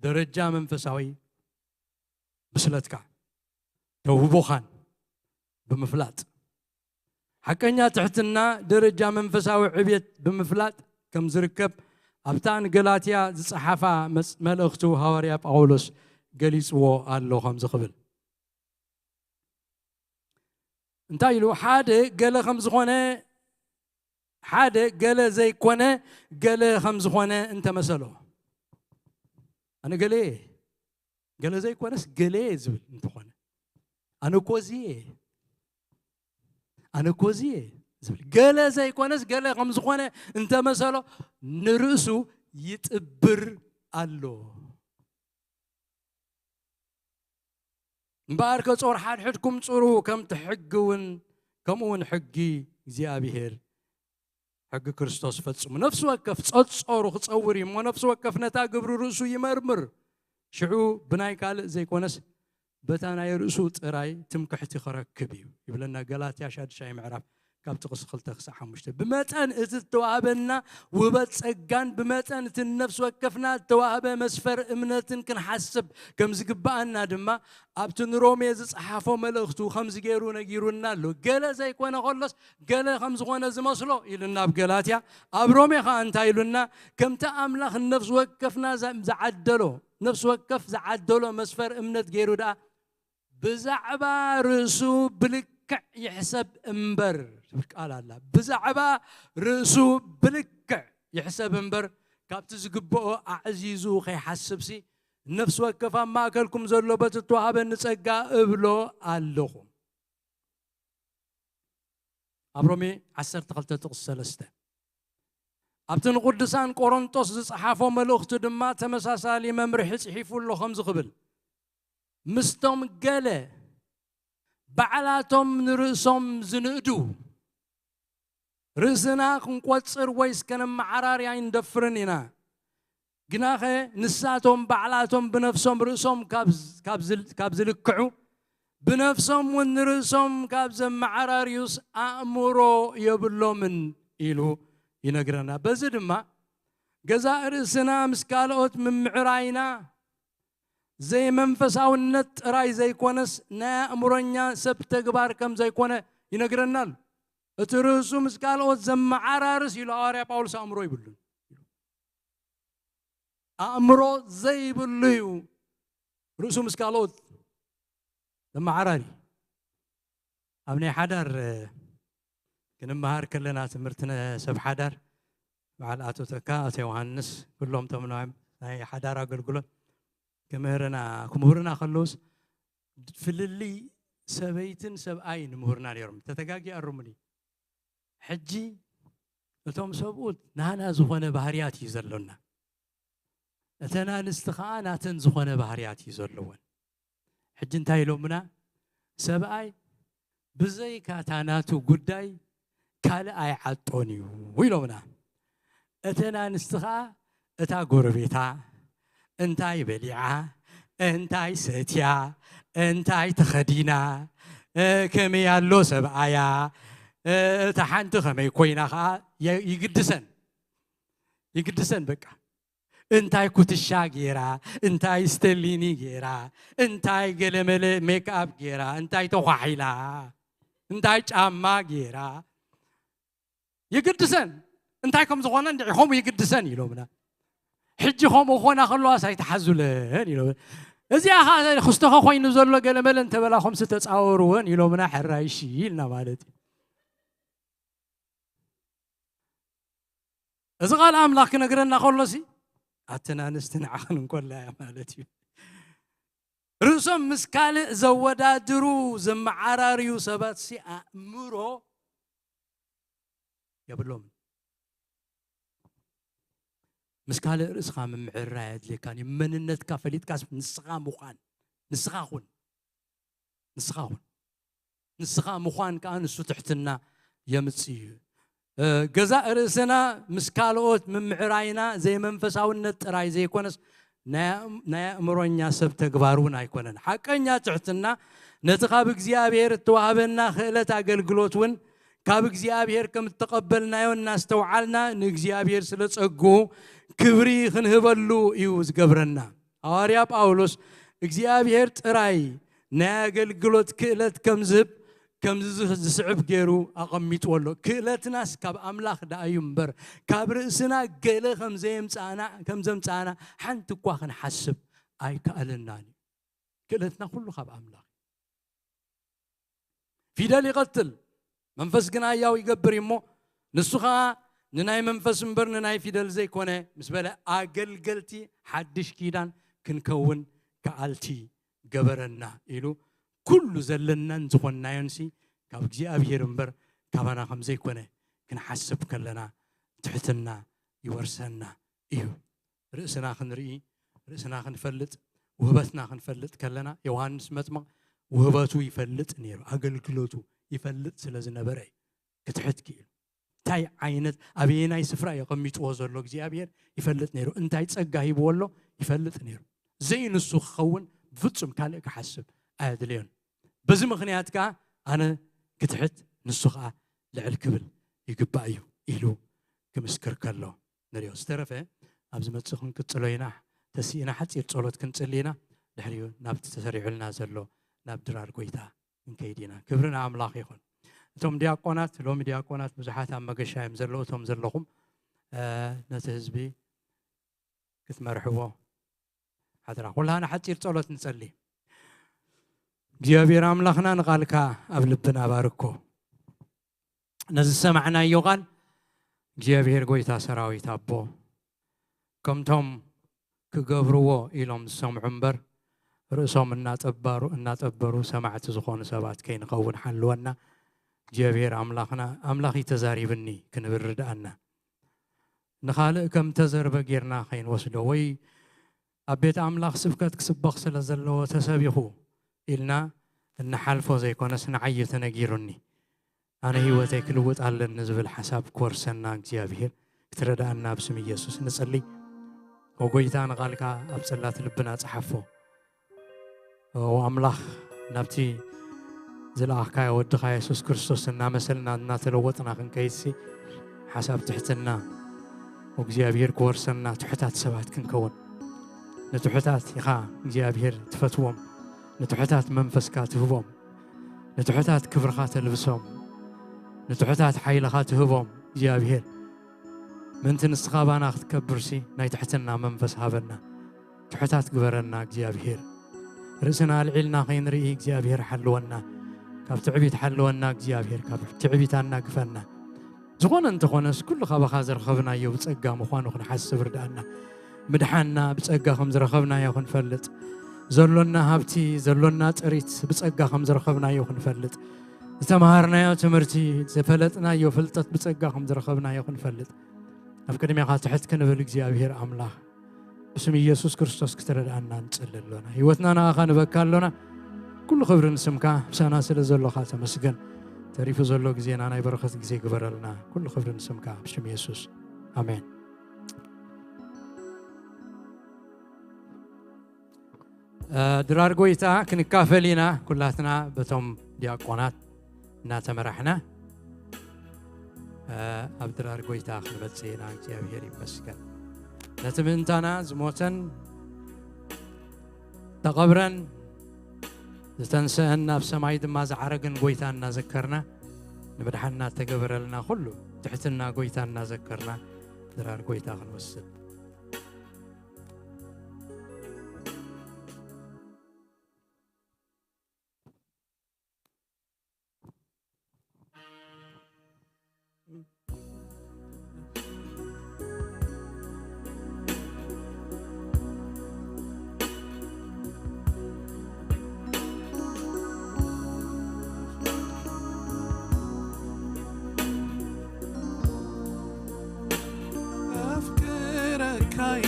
ደረጃ መንፈሳዊ ብስለትካ ተውህቦኻን ብምፍላጥ፣ ሓቀኛ ትሕትና ደረጃ መንፈሳዊ ዕብየት ብምፍላጥ ከም ዝርከብ ኣብታ ንገላትያ ዝጸሓፋ መጽ-፣ መልእኽቱ ሃዋርያ ጳውሎስ ገሊጽዎ ኣሎ ከምዚ ክብል። እንታይ ኢሉ? ሓደ ገለ ከም ዝኾነ፣ ሓደ ገለ ዘይኮነ ገለ ከም ዝኾነ እንተመሰሎ፣ ኣነ ገለ እየ፣ ገለ ዘይኮነስ ገለ እየ ዝብል እንተኾነ፣ ኣነ እኮ እዚ እየ፣ ኣነ እኮ እዚ እየ ዝብል፣ ገለ ዘይኮነስ ገለ ከም ዝኾነ እንተመሰሎ፣ ንርእሱ ይጥብር ኣሎ። እምበኣርከ ጾር ሓድሕድኩም ጽሩ፣ ከምቲ ሕጊ እውን፣ ከምኡ እውን ሕጊ እግዚኣብሔር፣ ሕጊ ክርስቶስ ፈጽሙ። ነፍሲ ወከፍ ጸጾሩ ክጸውር እዩ እሞ፣ ነፍሲ ወከፍ ነታ ግብሪ ርእሱ ይመርምር። ሽዑ ብናይ ካልእ ዘይኮነስ፣ በታ ናይ ርእሱ ጥራይ ትምክሕቲ ክረክብ እዩ፣ ይብለና ገላትያ ሻድሻይ ምዕራፍ፣ ካብ ጥቕሲ ክልተ ክሳዕ ሓሙሽተ። ብመጠን እቲ እተዋህበና ውህበት ጸጋን ብመጠን እቲ ነፍሲ ወከፍና እተዋህበ መስፈር እምነትን ክንሓስብ ከም ዝግብኣና ድማ፣ ኣብቲ ንሮሜ ዝጸሓፎ መልእኽቱ ከምዚ ገይሩ ነጊሩና ኣሎ። ገለ ዘይኮነ ከሎስ ገለ ከም ዝኾነ ዝመስሎ ኢሉና ኣብ ገላትያ። ኣብ ሮሜ ኸኣ እንታይ ኢሉና? ከምቲ ኣምላኽ ንነፍሲ ወከፍና ዘ-፣ ዝዓደሎ፣ ነፍሲ ወከፍ ዝዓደሎ መስፈር እምነት ገይሩ ደኣ፣ ብዛዕባ ርእሱ ብልክዕ ይሕሰብ እምበር፣ ትብል ቃል ኣላ። ብዛዕባ ርእሱ ብልክዕ ይሕሰብ እምበር፣ ካብቲ ዝግብኦ ኣዕዚዙ ከይሓስብሲ፣ ነፍሲ ወከፍ ኣብ ማእከልኩም ዘሎ በቲ እተዋህበኒ ጸጋ እብሎ ኣለኹ። ኣብ ሮሜ ዓሰርተ ክልተ ጥቕሲ ሰለስተ። ኣብቲ ንቅዱሳን ቆሮንጦስ ዝጸሓፎ መልእኽቱ ድማ ተመሳሳሊ መምርሒ ጽሒፉ ኣሎ፣ ከምዚ ክብል፣ ምስቶም ገለ ባዕላቶም ንርእሶም ዝንእዱ፣ ርእስና ክንቆጽር ወይስ ከነመዓራሪ ኣይንደፍርን ኢና። ግናኸ ንሳቶም ባዕላቶም ብነፍሶም ርእሶም ካብ ዝ-፣ ካብ ዝል-፣ ካብ ዝልክዑ፣ ብነፍሶም እውን ንርእሶም ካብ ዘመዓራርዩስ ኣእምሮ የብሎምን ኢሉ ይነግረና። በዚ ድማ ገዛእ ርእስና ምስ ካልኦት ምምዕራይና ዘይመንፈሳውነት ጥራይ ዘይኮነስ ናይ ኣእምሮኛ ሰብ ተግባር ከም ዘይኮነ ይነግረና ኣሎ። እቲ ርእሱ ምስ ካልኦት ዘመዓራርስ ኢሉ ሃዋርያ ጳውሎስ ኣእምሮ ይብሉን። ኣእምሮ ዘይብሉ እዩ ርእሱ ምስ ካልኦት ዘመዓራሪ። ኣብ ናይ ሓዳር፣ እ፣ ክንመሃር ከለና ትምህርቲ ነ-፣ ሰብ ሓዳር፣ በዓል ኣቶ ተካ፣ ኣቶ ዮሃንስ፣ ኩሎም እቶም ናይ፣ ናይ ሓዳር ኣገልግሎት ክምህርና፣ ክምህሩና ከለውስ፣ ፍልልይ ሰበይትን ሰብኣይን ይምህሩና ነይሮም። ተተጋጊ ኣርሙኒ። ሕጂ እቶም ሰብኡት ናና ዝኾነ ባህርያት እዩ ዘሎና። እተን ኣንስቲ ኸኣ ናተን ዝኾነ ባህርያት እዩ ዘለወን። ሕጂ እንታይ ኢሎምና? ሰብኣይ ብዘይካ እታ ናቱ ጉዳይ ካልእ ኣይዓጦን እዩ ኢሎምና። እተን ኣንስቲ ኸዓ እታ ጎረቤታ እንታይ በሊዓ፣ እንታይ ሰትያ፣ እንታይ ተኸዲና፣ እ፣ ከመይ ኣሎ ሰብኣያ፣ እ፣ እታ ሓንቲ ከመይ ኮይና ኸዓ የ-፣ ይግድሰን፣ ይግድሰን በቃ። እንታይ ኩትሻ ጌራ፣ እንታይ ስተሊኒ ጌራ፣ እንታይ ገለመለ ሜክኣፕ ጌራ፣ እንታይ ተኳሒላ፣ እንታይ ጫማ ጌራ፣ ይግድሰን። እንታይ ከም ዝኾነ እንድዒ ከምኡ ይግድሰን ኢሎምና። ሕጂ ከምኡ ኾና ከለዋስ ኣይተሓዙለን ኢሎምና። እዚኣ ኸዓ ክስተኸ ኮይኑ ዘሎ ገለመለ እንተበላ ከምሲ ተጻወርወን ኢሎምና፣ ሕራይ እሺ ኢልና ማለት እዩ። እዚ ቃል ኣምላኽ ክነግረና ከሎሲ ኣተን ኣንስቲ ንዓኽን እንኮላ እያ ማለት እዩ። ርእሶም ምስ ካልእ ዘወዳድሩ፣ ዘመዓራርዩ ሰባትሲ ኣእምሮ የብሎምን። ምስ ካልእ ርእስኻ ምምዕራይ ኣየድልየካን እዩ። መንነትካ ፈሊጥካስ ንስኻ ምዃን፣ ንስኻ ኩን፣ ንስኻ ኩን። ንስኻ ምዃን ከኣ ንሱ ትሕትና የምጽእ እዩ። እ፣ ገዛእ ርእስና ምስ ካልኦት ምምዕራይና ዘይመንፈሳውነት ጥራይ ዘይኮነስ ናይ ኣእም-፣ ናይ ኣእምሮኛ ሰብ ተግባር እውን ኣይኮነን። ሓቀኛ ትሕትና ነቲ ካብ እግዚኣብሔር እተዋህበና ክእለት ኣገልግሎት እውን ካብ እግዚኣብሔር ከም እተቐበልናዮ እናስተውዓልና ንእግዚኣብሔር ስለ ጸግኡ ክብሪ ክንህበሉ እዩ ዝገብረና። ሃዋርያ ጳውሎስ እግዚኣብሔር ጥራይ ናይ ኣገልግሎት ክእለት ከም ዝህብ ከምዚ ዝስዕብ ገይሩ ኣቐሚጥዎ ኣሎ። ክእለትናስ ካብ ኣምላኽ ደኣ እዩ እምበር ካብ ርእስና ገለ ከም ዘየምጻእና፣ ከም ዘምጻእና ሓንቲ እኳ ክንሓስብ ኣይከኣለናን እዩ። ክእለትና ኩሉ ካብ ኣምላኽ እዩ። ፊደል ይቐትል፣ መንፈስ ግና ህያው ይገብር እዩ እሞ፣ ንሱ ኸኣ ንናይ መንፈስ እምበር ንናይ ፊደል ዘይኮነ ምስ በለ፣ ኣገልገልቲ ሓድሽ ኪዳን ክንከውን ከኣልቲ ገበረና ኢሉ፣ ኩሉ ዘለናን ዝኾንናዮንሲ ካብ እግዚኣብሔር እምበር ካባና ከም ዘይኮነ ክንሓስብ ከለና ትሕትና ይወርሰና እዩ። ርእስና ክንርኢ፣ ርእስና ክንፈልጥ፣ ውህበትና ክንፈልጥ ከለና፣ ዮሃንስ መጥምቕ ውህበቱ ይፈልጥ ነይሩ፣ ኣገልግሎቱ ይፈልጥ ስለ ዝነበረ እዩ ክትሕት ክኢሉ። እንታይ ዓይነት፣ ኣበየናይ ስፍራ የቐሚጥዎ ዘሎ እግዚኣብሔር ይፈልጥ ነይሩ፣ እንታይ ጸጋ ሂብዎ ኣሎ ይፈልጥ ነይሩ። ዘይንሱ ክኸውን ብፍጹም ካልእ ክሓስብ ኣየድልዮን። በዚ ምኽንያት ከኣ ኣነ ክትሕት፣ ንሱ ከኣ ልዕል ክብል ይግባእ እዩ ኢሉ ክምስክር ከሎ ንሪኦ። ዝተረፈ ኣብ ዝመጽእ ክንቅጽሎ ኢና። ተሲእና ሓጺር ጸሎት ክንጽሊ ኢና። ድሕሪኡ ናብቲ ተሰሪዑልና ዘሎ ናብ ድራር ጎይታ ክንከይድ ኢና። ክብሪ ንኣምላኽ ይኹን። እቶም ዲያቆናት፣ ሎሚ ዲያቆናት ብዙሓት ኣብ መገሻ እዮም ዘለዉ። እቶም ዘለኹም፣ እ፣ ነቲ ህዝቢ ክትመርሕዎ ሓደራ። ኩላና ሓጺር ጸሎት ንጸሊ። እግዚኣብሔር ኣምላኽና ንቓልካ ኣብ ልብና ባርኮ። ነዚ ዝሰማዕናዮ ቃል እግዚኣብሔር ጎይታ ሰራዊት ኣቦ፣ ከምቶም ክገብርዎ ኢሎም ዝሰምዑ እምበር፣ ርእሶም እናጠባሩ-፣ እናጠበሩ ሰማዕቲ ዝኾኑ ሰባት ከይንኸውን ሓልወና። እግዚኣብሔር ኣምላኽና፣ ኣምላኽ እዩ ተዛሪብኒ ክንብል ርድኣና። ንኻልእ ከም ተዘርበ ጌርና ከይንወስዶ፣ ወይ ኣብ ቤት ኣምላኽ ስብከት ክስበኽ ስለ ዘለዎ ተሰቢኹ ኢልና እንሓልፎ ዘይኮነስ፣ ንዓይ እዩ ተነጊሩኒ፣ ኣነ ህይወተይ ክልውጥ ኣለኒ ዝብል ሓሳብ ክወርሰና እግዚኣብሔር ክትረድኣና ብስም ኢየሱስ ንጸሊ። ኦ ጎይታ፣ ንቓልካ ኣብ ጽላት ልብና ጸሓፎ። ኦ ኣምላኽ፣ ናብቲ ዝለኣኽካዮ ወድኻ የሱስ ክርስቶስ እናመሰልና እናተለወጥና ክንከይድሲ፣ ሓሳብ ትሕትና እግዚኣብሔር ክወርሰና ትሑታት ሰባት ክንከውን። ንትሑታት ኢኻ እግዚኣብሔር ትፈትዎም፣ ንትሑታት መንፈስካ ትህቦም፣ ንትሑታት ክብርኻ ተልብሶም፣ ንትሑታት ሓይልኻ ትህቦም እግዚኣብሔር። ምእንቲ ንስኻ ባና ክትከብርሲ ናይ ትሕትና መንፈስ ሃበና። ትሑታት ግበረና እግዚኣብሔር። ርእስና ኣልዒልና ከይንርኢ እግዚኣብሔር ሓልወና። ካብ ትዕቢት ሓልወና እግዚኣብሔር፣ ካብ ትዕቢት ኣናግፈና። ዝኾነ እንተኾነስ ኩሉ ካባኻ ዝረኸብናዮ ብጸጋ ምዃኑ ክንሓስብ ርድኣና። ምድሓንና ብጸጋ ከም ዝረኸብናዮ ክንፈልጥ፣ ዘሎና ሃብቲ፣ ዘሎና ጥሪት ብጸጋ ከም ዝረኸብናዮ ክንፈልጥ፣ ዝተምሃርናዮ ትምህርቲ፣ ዝፈለጥናዮ ፍልጠት ብጸጋ ከም ዝረኸብናዮ ክንፈልጥ፣ ኣብ ቅድሜኻ ትሕት ክንብል እግዚኣብሔር ኣምላኽ ብስም ኢየሱስ ክርስቶስ ክትረድኣና ንጽሊ ኣሎና። ህይወትና ንኣኻ ንበካ ኣሎና። ኩሉ ክብሪ ንስምካ፣ ምሳና ስለ ዘሎኻ ተመስገን። ተሪፉ ዘሎ ግዜና ናይ በረኸት ግዜ ግበረልና። ኩሉ ክብሪ ንስምካ፣ ብሽም የሱስ። ኣሜን። እ፣ ድራር ጎይታ ክንካፈል ኢና፣ ኩላትና በቶም ዲያቆናት እናተመራሕና፣ እ፣ ኣብ ድራር ጎይታ ክንመጽእ ኢና። እግዚኣብሔር ይመስገን። ነቲ ምእንታና ዝሞተን ተቐብረን ዝተንስአን ናብ ሰማይ ድማ ዝዓረግን ጎይታ እናዘከርና፣ ንምድሓንና እተገበረልና ኩሉ ትሕትና ጎይታ እናዘከርና፣ ድራር ጎይታ ክንወስድ። ኣፍቅረካየ፣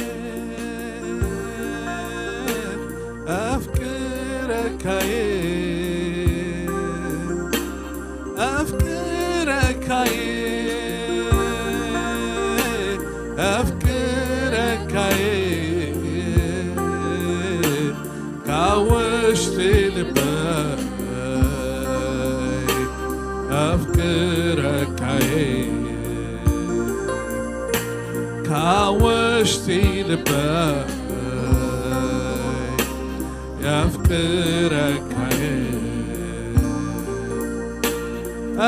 ኣፍቅረካየ፣ ኣፍቅረካየ፣ ኣፍቅረካየ፣ ካብ ውሽጢ ልበይ ኣፍቅረካየ፣ ካብ ውሽጢ ልበይ ኣፍቅረካየ፣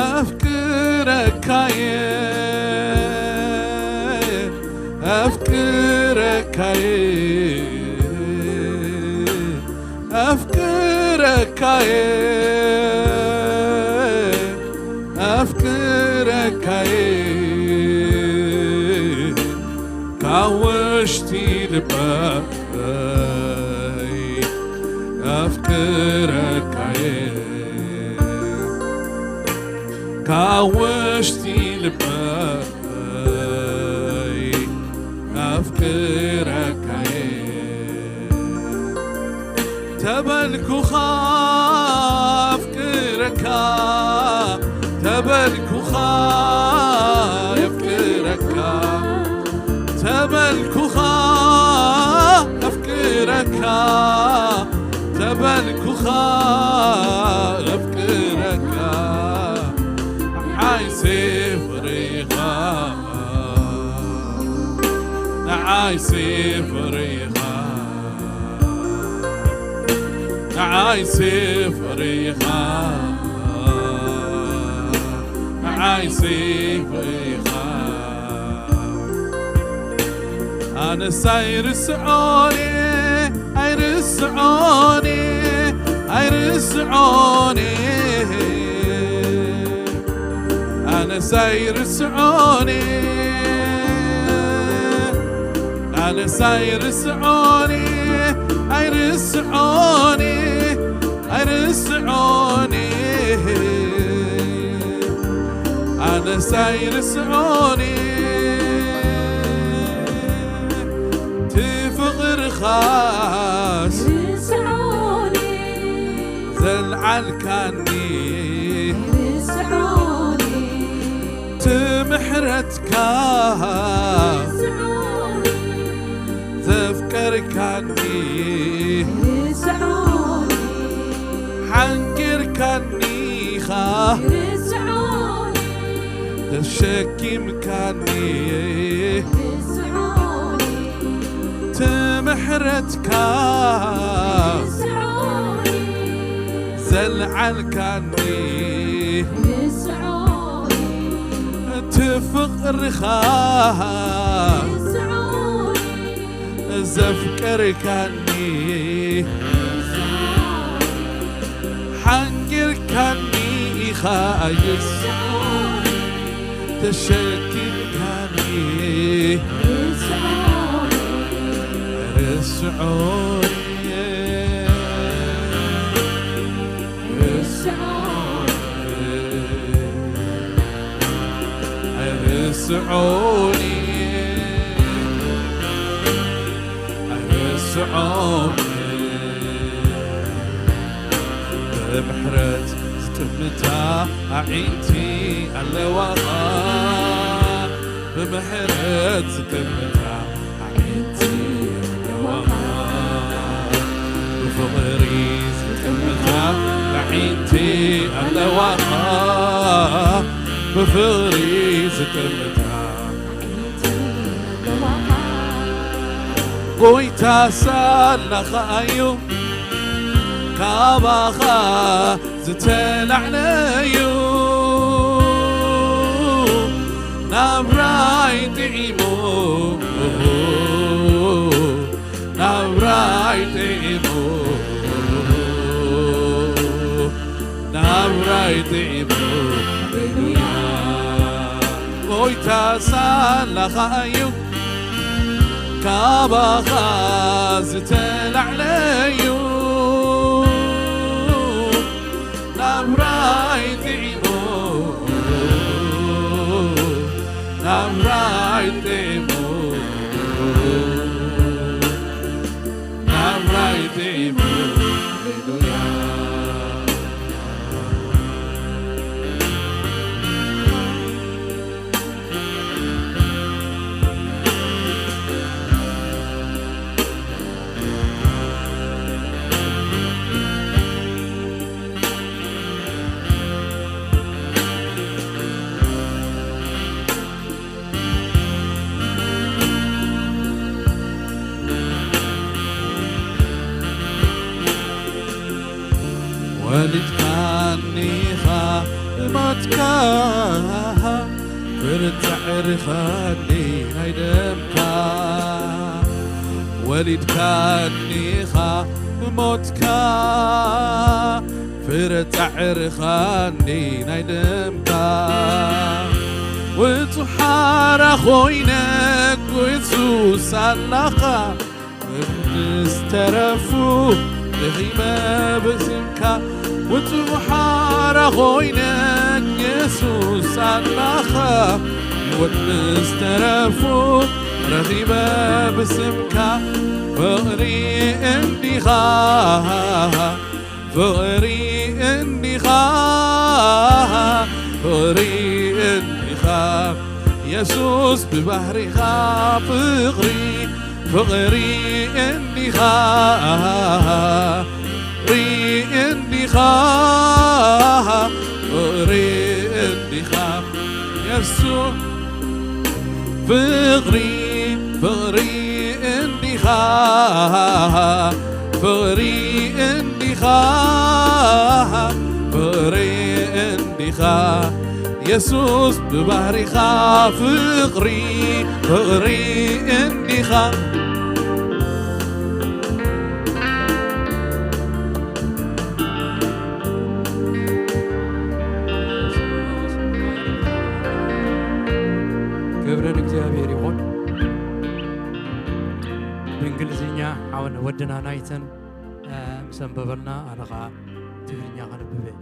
ኣፍቅረካየ፣ ኣፍቅረካየ፣ ኣፍቅረካየ፣ ኣፍቅረካየ፣ ካብ ውሽጢ ልበይ ኣፍቅረካየ፣ ካብ ውሽጢ ልበይ ኣፍቅረካየ። ተበልኩኻ ኣፍቅረካ፣ ተበልኩኻ ኣፍቅረካ፣ ተበልኩኻ ኣፍቅረካ፣ ተበልኩኻ ኣፍቅረካ፣ ንዓይሲ ፍቕሪኻ፣ ንዓይሲ ፍቕሪኻ፣ ንዓይሲ ፍቕሪኻ፣ ንዓይሲ ፍቕሪኻ። ኣነስ ኣይርስዖን እየ፣ ኣይርስዖን እየ፣ ኣይርስዖን እየ። ኣነስ ኣይርስዖን እየ፣ ኣነስ ኣይርስዖን እየ፣ ኣይርስዖን እየ፣ ኣይርስዖን እየ። ኣነስ ኣይርስዖን እየ፣ እቲ ፍቕርኻስ ርስዖኒ፣ ዘልዓልካኒ ርስዖኒ፣ እቲ ምሕረትካ ርስዖኒ፣ ዘፍቀርካኒ ርስዖኒ፣ ሓንጊርካኒ ኢኻ ርስዖኒ፣ ተሸኪምካኒ ርስዖኒ፣ እቲ ምሕረትካ ርስዖኒ፣ ዘልዓልካኒ ርስዖኒ፣ እቲ ፍቕርኻ ርስዖኒ፣ ዘፍቀርካኒ ሓንጊርካኒ ኢኻ የሱስ፣ ተሸኪምካኒ ርስዖኒ፣ ርስዖኒ፣ ርስዖኒ፣ ርስዖኒ። ብምሕረት ዝጥምታ ኣዒንቲ ኣለዋኻ። ብምሕረት ዝጥምታ ኣዒንቲ ኣለዋኻ። ብፍቕሪ ዝጥምታ ኣዒንቲ ኣለዋኻ። ብፍቕሪ ዝጥምታ ጎይታ ሳላኻ እዩ፣ ካባኻ ዝተላዕለ እዩ። ናብራይ ጥዒሙ፣ ናብራይ ጥዒሙ፣ ናብራይ ጥዒሙ። ሃሌሉያ። ጎይታ ሳላኻ እዩ፣ ካባኻ ዝተላዕለ እዩ። ናብራይ ጥዒሙ፣ ናብራይ ጥዒሙ፣ ናብራይ ጥዒሙ። ሃሌሉያ። ወሊድካኒኻ ብሞትካ፣ ፍርዲ ጻዕርኻኒ ናይ ደምካ። ወሊድካኒኻ ብሞትካ፣ ፍረ ጻዕርኻኒ ናይ ደምካ። ውጹእ ሓራ ኮይነ፣ ጎይታ የሱስ ኣላኻ። ምስ ተረፉ ረኺበ ብስምካ፣ ውጹእ ሓራ ኮይነ፣ የሱስ ኣላኻ። ህይወት ምስ ተረፉ ረኺበ ብስምካ፣ ፍቕሪ እንዲኻ፣ ፍቕሪ እንዲኻ፣ ፍቕሪ እንዲኻ። የሱስ ብባህሪኻ ፍቕሪ፣ ፍቕሪ እንዲኻ፣ ፍቕሪ እንዲኻ፣ ፍቕሪ እንዲኻ። የሱስ ፍቕሪ፣ ፍቕሪ እንዲኻ፣ ፍቕሪ እንዲኻ፣ ፍቕሪ እንዲኻ። የሱስ ብባህሪኻ ፍቕሪ፣ ፍቕሪ እንዲኻ። ክብሪ ንእግዚኣብሔር ይኹን። ብእንግሊዝኛ ሓውን ወድና ናይትን፣ እ፣ ምስ ኣንበበልና፣ ኣነ ኸዓ ትግርኛ ከንብብ እየ።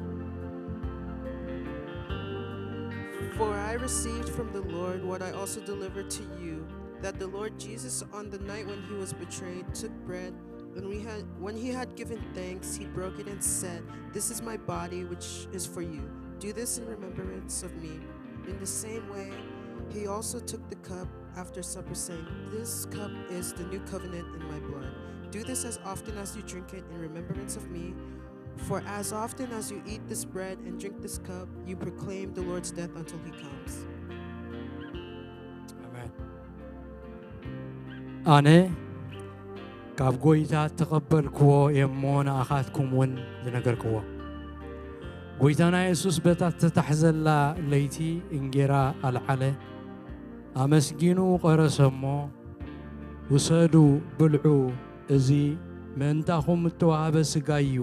For I received from the Lord what I also delivered to you, that the Lord Jesus, on the night when he was betrayed, took bread, and we had, when he had given thanks, he broke it and said, "This is my body, which is for you. Do this in remembrance of me." In the same way, he also took the cup after supper, saying, "This cup is the new covenant in my blood. Do this as often as you drink it in remembrance of me." For as often as you eat this bread and drink this cup, you proclaim the Lord's death until he comes. ኣሜን። ኣነ ካብ ጎይታ እተቐበልክዎ እየ እሞ፣ ንኣኻትኩም እውን ዝነገርክዎ። ጎይታና የሱስ በታ እተታሕዘላ ለይቲ እንጌራ ኣልዓለ፣ ኣመስጊኑ ቐረሰ እሞ፣ "ውሰዱ፣ ብልዑ፣ እዚ ምእንታኹም እተዋህበ ስጋይ እዩ፣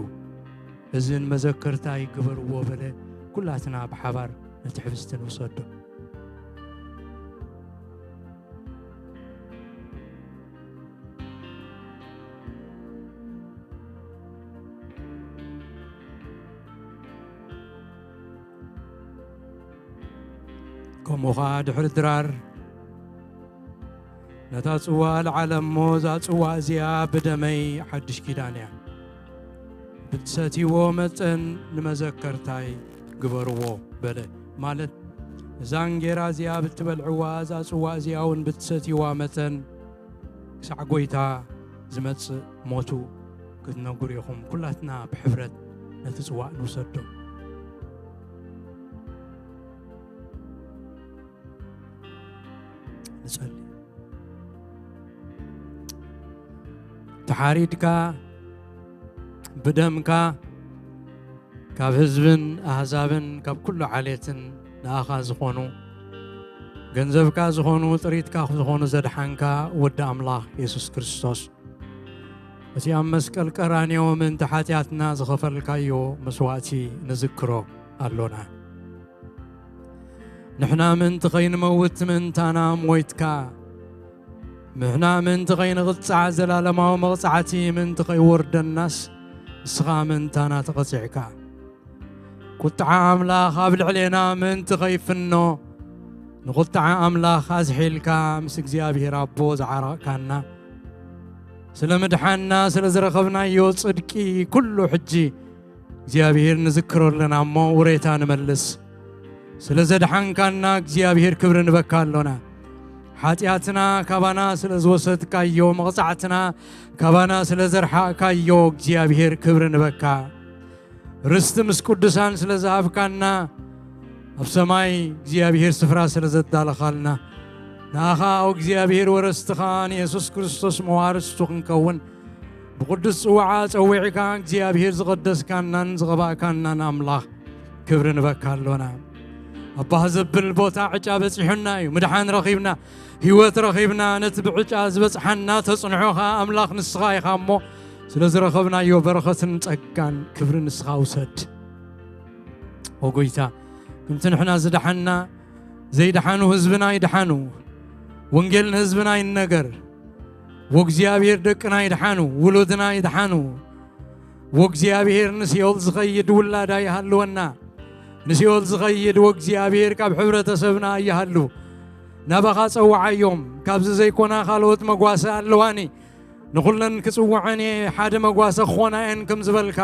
እዚ ንመዘከርታይ ግበርዎ" በለ። ኩላትና ብሓባር ነቲ ሕብስቲ ንውሰዶ። ከምኡ ኸዓ ድሕሪ ድራር ነታ ጽዋ ኣልዓለ እሞ፣ "እዛ ጽዋ እዚኣ ብደመይ ሓድሽ ኪዳን እያ። ብትሰትይዎ መጠን ንመዘከርታይ ግበርዎ በለ። ማለት፣ እዛ እንጌራ እዚኣ ብትበልዕዋ፣ እዛ ጽዋ እዚኣ እውን ብትሰትይዋ መጠን፣ ክሳዕ ጐይታ ዝመጽእ ሞቱ ክትነግሩ ኢኹም። ኩላትና ብሕብረት ነቲ ጽዋእ ንውሰዶ። ንጸሊ። ተሓሪድካ፣ ብደምካ፣ ካብ ህዝብን ኣህዛብን ካብ ኩሉ ዓሌትን ንኣኻ ዝኾኑ፣ ገንዘብካ ዝኾኑ፣ ጥሪትካ ዝኾኑ ዘድሓንካ ወዲ ኣምላኽ የሱስ ክርስቶስ፣ እቲ ኣብ መስቀል ቀራንዮ ምእንቲ ሓጢኣትና ዝኸፈልካዮ መስዋእቲ ንዝክሮ ኣሎና። ንሕና ምእንቲ ኸይንመውት ምእንታና ሞይትካ፣ ንሕና ምእንቲ ኸይንቕጻዕ፣ ዘላለማዊ መቕጻዕቲ ምእንቲ ኸይወርደናስ፣ ንስኻ ምእንታና ተቐጺዕካ። ቁጥዓ ኣምላኽ ኣብ ልዕሌና ምእንቲ ኸይፍኖ፣ ንቁጥዓ ኣምላኽ ኣዝሒልካ ምስ እግዚኣብሔር ኣቦ ዝዓረቕካና፣ ስለ ምድሓንና ስለ ዝረኸብናዮ ጽድቂ ኩሉ ሕጂ እግዚኣብሔር ንዝክሮ ኣለና እሞ፣ ውሬታ ንመልስ። ስለ ዘድሓንካና እግዚኣብሔር ክብሪ ንበካ ኣሎና። ሓጢኣትና ካባና ስለ ዝወሰድካዮ፣ መቕጻዕትና ካባና ስለ ዘርሓቕካዮ እግዚኣብሔር ክብሪ ንበካ። ርስቲ ምስ ቅዱሳን ስለ ዝሃብካና፣ ኣብ ሰማይ እግዚኣብሔር ስፍራ ስለ ዘዳለኻልና፣ ንኣኻ፣ ኦ እግዚኣብሔር፣ ወረስትኻ ንየሱስ ክርስቶስ መዋርስቱ ክንከውን፣ ብቕዱስ ጽዋዓ ጸዊዕካ እግዚኣብሔር ዝቐደስካናን ዝቐባእካናን ኣምላኽ፣ ክብሪ ንበካ ኣሎና። ኣባህ ዘብል ቦታ ዕጫ በጺሑና እዩ። ምድሓን ረኺብና፣ ህይወት ረኺብና፣ ነቲ ብዕጫ ዝበጽሓና ተጽንዖ ኸኣ ኣምላኽ ንስኻ ኢኻ እሞ፣ ስለ ዝረኸብናዮ በረኸትን ጸጋን ክብሪ ንስኻ ውሰድ። ኦ ጐይታ፣ ከምቲ ንሕና ዝደሓንና፣ ዘይደሓኑ ህዝብና ይድሓኑ። ወንጌል ንህዝብና ይነገር። ወእግዚኣብሔር፣ ደቅና ይድሓኑ፣ ውሉድና ይድሓኑ። ወእግዚኣብሔር፣ ንሲኦል ዝኸይድ ውላዳ ይሃልወና። ንሲኦል ዝኸይድ ወእግዚኣብሔር፣ ካብ ሕብረተሰብና ኣይሃሉ። ናባኻ ጸውዓዮም። ካብዚ ዘይኮና ካልኦት መጓሰ ኣለዋኒ። ንኹለን ክጽውዐን እየ፣ ሓደ መጓሰ ክኾና እየን ከም ዝበልካ፣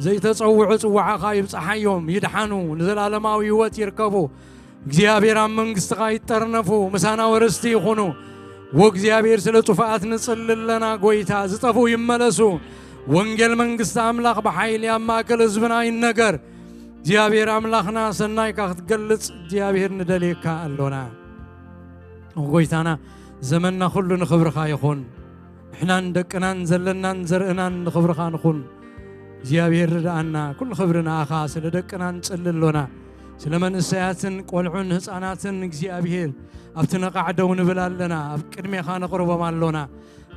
ዘይተጸውዑ ጽዋዓኻ ይብጽሓዮም፣ ይድሓኑ፣ ንዘላለማዊ ህይወት ይርከቡ። እግዚኣብሔር፣ ኣብ መንግስትኻ ይጠርነፉ፣ ምሳና ወረስቲ ይኹኑ። ወእግዚኣብሔር፣ ስለ ጥፉኣት ንጽሊ ኣለና ጐይታ፣ ዝጠፍኡ ይመለሱ። ወንጌል መንግስቲ ኣምላኽ ብሓይሊ ኣብ ማእከል ህዝብና ይነገር። እግዚኣብሔር ኣምላኽና፣ ሰናይካ ክትገልጽ እግዚኣብሔር ንደልየካ ኣሎና። ኦ ጐይታና፣ ዘመንና ኩሉ ንኽብርኻ ይኹን። ንሕናን ደቅናን ዘለናን ዘርእናን ንኽብርኻ ንኹን። እግዚኣብሔር ርድኣና፣ ኩሉ ክብሪ ንኣኻ። ስለ ደቅና ንጽሊ ኣሎና። ስለ መንእሰያትን ቆልዑን ህፃናትን እግዚኣብሔር ኣብቲ ነቓዕ ደው ንብል ኣለና። ኣብ ቅድሜኻ ነቕርቦም ኣሎና።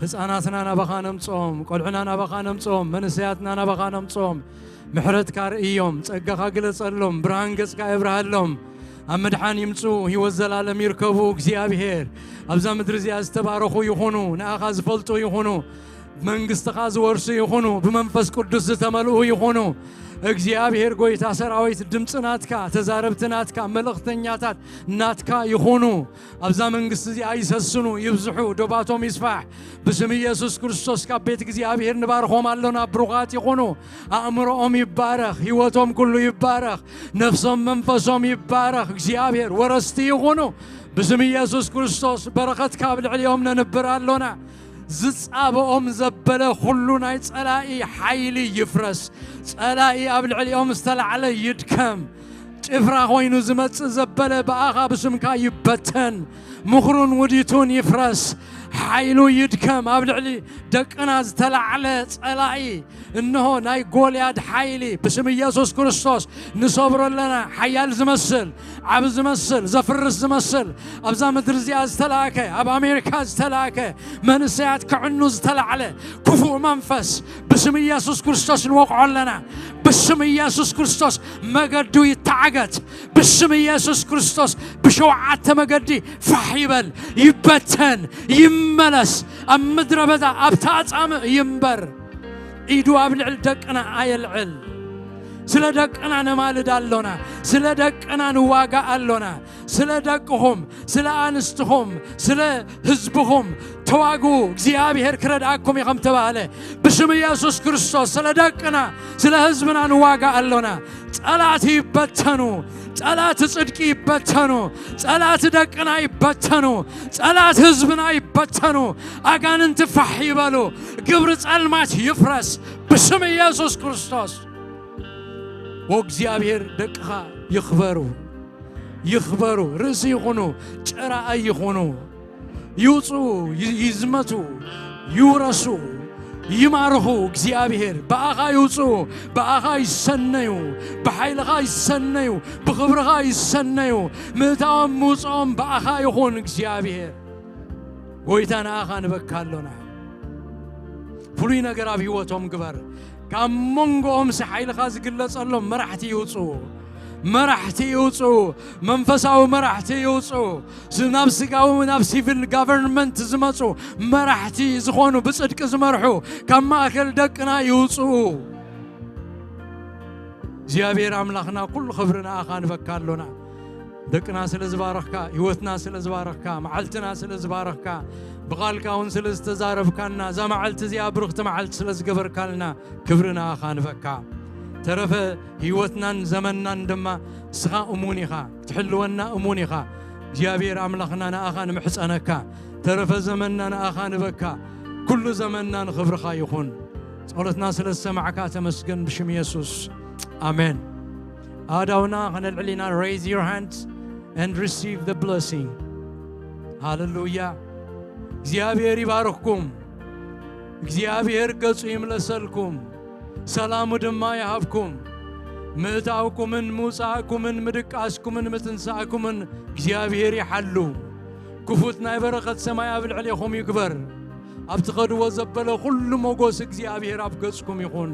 ህፃናትና ናባኻ ነምጽኦም፣ ቆልዑና ናባኻ ነምጽኦም፣ መንእሰያትና ናባኻ ነምጽኦም። ምሕረትካ ርእዮም፣ ጸጋኻ ግለጸሎም፣ ብርሃን ገጽካ የብርሃሎም። ኣብ ምድሓን ይምጹ፣ ህይወት ዘላለም ይርከቡ። እግዚኣብሔር ኣብዛ ምድሪ እዚኣ ዝተባረኹ ይኹኑ፣ ንኣኻ ዝፈልጡ ይኹኑ፣ መንግስትኻ ዝወርሱ ይኹኑ፣ ብመንፈስ ቅዱስ ዝተመልኡ ይኹኑ። እግዚኣብሔር ጐይታ ሰራዊት ድምፂ ናትካ፣ ተዛረብቲ ናትካ፣ መልእኽተኛታት ናትካ ይኹኑ። ኣብዛ መንግስቲ እዚኣ ይሰስኑ፣ ይብዝሑ፣ ዶባቶም ይስፋሕ። ብስም ኢየሱስ ክርስቶስ ካብ ቤት እግዚኣብሔር ንባርኾም ኣሎና። ብሩኻት ይኹኑ። ኣእምሮኦም ይባረኽ፣ ህይወቶም ኩሉ ይባረኽ፣ ነፍሶም መንፈሶም ይባረኽ። እግዚኣብሔር ወረስቲ ይኹኑ። ብስም ኢየሱስ ክርስቶስ በረኸትካ ኣብ ልዕሊኦም ነንብር ኣሎና። ዝጻብኦም ዘበለ ኩሉ ናይ ጸላኢ ሓይሊ ይፍረስ። ጸላኢ ኣብ ልዕሊኦም ዝተላዕለ ይድከም። ጭፍራ ኮይኑ ዝመጽእ ዘበለ ብኣኻ ብስምካ ይበተን። ምኽሩን ውዲቱን ይፍረስ። ሓይሉ ይድከም። ኣብ ልዕሊ ደቅና ዝተላዕለ ጸላኢ፣ እንሆ ናይ ጎልያድ ሓይሊ ብስም ኢየሱስ ክርስቶስ ንሰብሮ ኣለና። ሓያል ዝመስል፣ ዓቢ ዝመስል፣ ዘፍርስ ዝመስል፣ ኣብዛ ምድሪ እዚኣ ዝተላእከ፣ ኣብ ኣሜሪካ ዝተላእከ፣ መንእሰያት ክዕኑ ዝተላዕለ ክፉእ መንፈስ ብስም ኢየሱስ ክርስቶስ ንወቕዖ ኣለና። ብስም ኢየሱስ ክርስቶስ መገዱ ይተዓገት። ብስም ኢየሱስ ክርስቶስ ብሸውዓተ መገዲ ፋሕ ይበል፣ ይበተን፣ ይመለስ። ኣብ ምድረ በዳ፣ ኣብቲ ኣጻምእ ይንበር። ኢዱ ኣብ ልዕሊ ደቅና ኣየልዕል። ስለ ደቅና ነማልድ ኣሎና። ስለ ደቅና ንዋጋእ ኣሎና። ስለ ደቅኹም፣ ስለ ኣንስትኹም፣ ስለ ህዝብኹም፣ ተዋግኡ፣ እግዚኣብሔር ክረድኣኩም እዩ ከም ተባህለ፣ ብስም ኢየሱስ ክርስቶስ ስለ ደቅና፣ ስለ ህዝብና ንዋጋእ ኣሎና። ጸላእቲ ይበተኑ፣ ጸላእቲ ጽድቂ ይበተኑ፣ ጸላእቲ ደቅና ይበተኑ፣ ጸላእቲ ህዝብና ይበተኑ። ኣጋንንቲ ፋሕ ይበሉ፣ ግብሪ ጸልማት ይፍረስ ብስም ኢየሱስ ክርስቶስ። ወእግዚኣብሔር ደቅኻ ይኽበሩ፣ ይኽበሩ፣ ርእሲ ይኹኑ፣ ጭራ ኣይኹኑ። ይውፅኡ፣ ይ-፣ ይዝመቱ፣ ይውረሱ፣ ይማርኹ። እግዚኣብሔር ብኣኻ ይውፅኡ፣ ብኣኻ ይሰነዩ፣ ብሓይልኻ ይሰነዩ፣ ብኽብርኻ ይሰነዩ። ምእታዎም ምውፅኦም ብኣኻ ይኹን እግዚኣብሔር። ጎይታ ንኣኻ ንበካ ኣሎና። ፍሉይ ነገር ኣብ ህይወቶም ግበር። ካብ መንጎኦም ሲ ሓይልኻ ዝግለጸሎም መራሕቲ ይውፅኡ። መራሕቲ ይውፅኡ። መንፈሳዊ መራሕቲ ይውፅኡ። ስ-፣ ናብ ስጋዊ፣ ናብ ሲቪል ጋቨርንመንት ዝመፁ መራሕቲ ዝኾኑ፣ ብፅድቂ ዝመርሑ ካብ ማእከል ደቅና ይውፅኡ። እግዚኣብሔር ኣምላኽና፣ ኩሉ ክብሪ ንኣኻ ንበካ ኣሎና። ደቅና ስለ ዝባረኽካ፣ ህይወትና ስለ ዝባረኽካ፣ መዓልትና ስለ ዝባረኽካ፣ ብቓልካ እውን ስለ ዝተዛረብካና፣ እዛ መዓልቲ እዚኣ ብርኽቲ መዓልቲ ስለ ዝገበርካልና፣ ክብሪ ንኣኻ ንበካ። ተረፈ ህይወትናን ዘመንናን ድማ ንስኻ እሙን ኢኻ፣ ክትሕልወና እሙን ኢኻ። እግዚኣብሔር ኣምላኽና፣ ንኣኻ ንምሕጸነካ። ተረፈ ዘመንና ንኣኻ ንበካ። ኩሉ ዘመንና ንኽብርኻ ይኹን። ጸሎትና ስለ ዝሰማዕካ ተመስገን፣ ብሽም የሱስ። ኣሜን። ኣእዳውና ከነልዕል ኢና። Raise your hands and receive the blessing. ሃሌሉያ። እግዚኣብሔር ይባርኽኩም። እግዚኣብሔር ገጹ ይምለሰልኩም፣ ሰላሙ ድማ ይሃብኩም። ምእታውኩምን ምውጻእኩምን ምድቃስኩምን ምትንሳእኩምን እግዚኣብሔር ይሓሉ። ክፉት ናይ በረኸት ሰማይ ኣብ ልዕሌኹም ይግበር። ኣብ ትኸድዎ ዘበለ ኩሉ ሞጎስ እግዚኣብሔር ኣብ ገጽኩም ይኹን።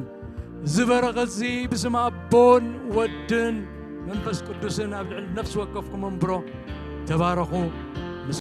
እዚ በረኸት እዚ ብስም ኣቦን ወድን መንፈስ ቅዱስን ኣብ ልዕሊ ነፍሲ ወከፍኩም እንብሮ። ተባረኹ።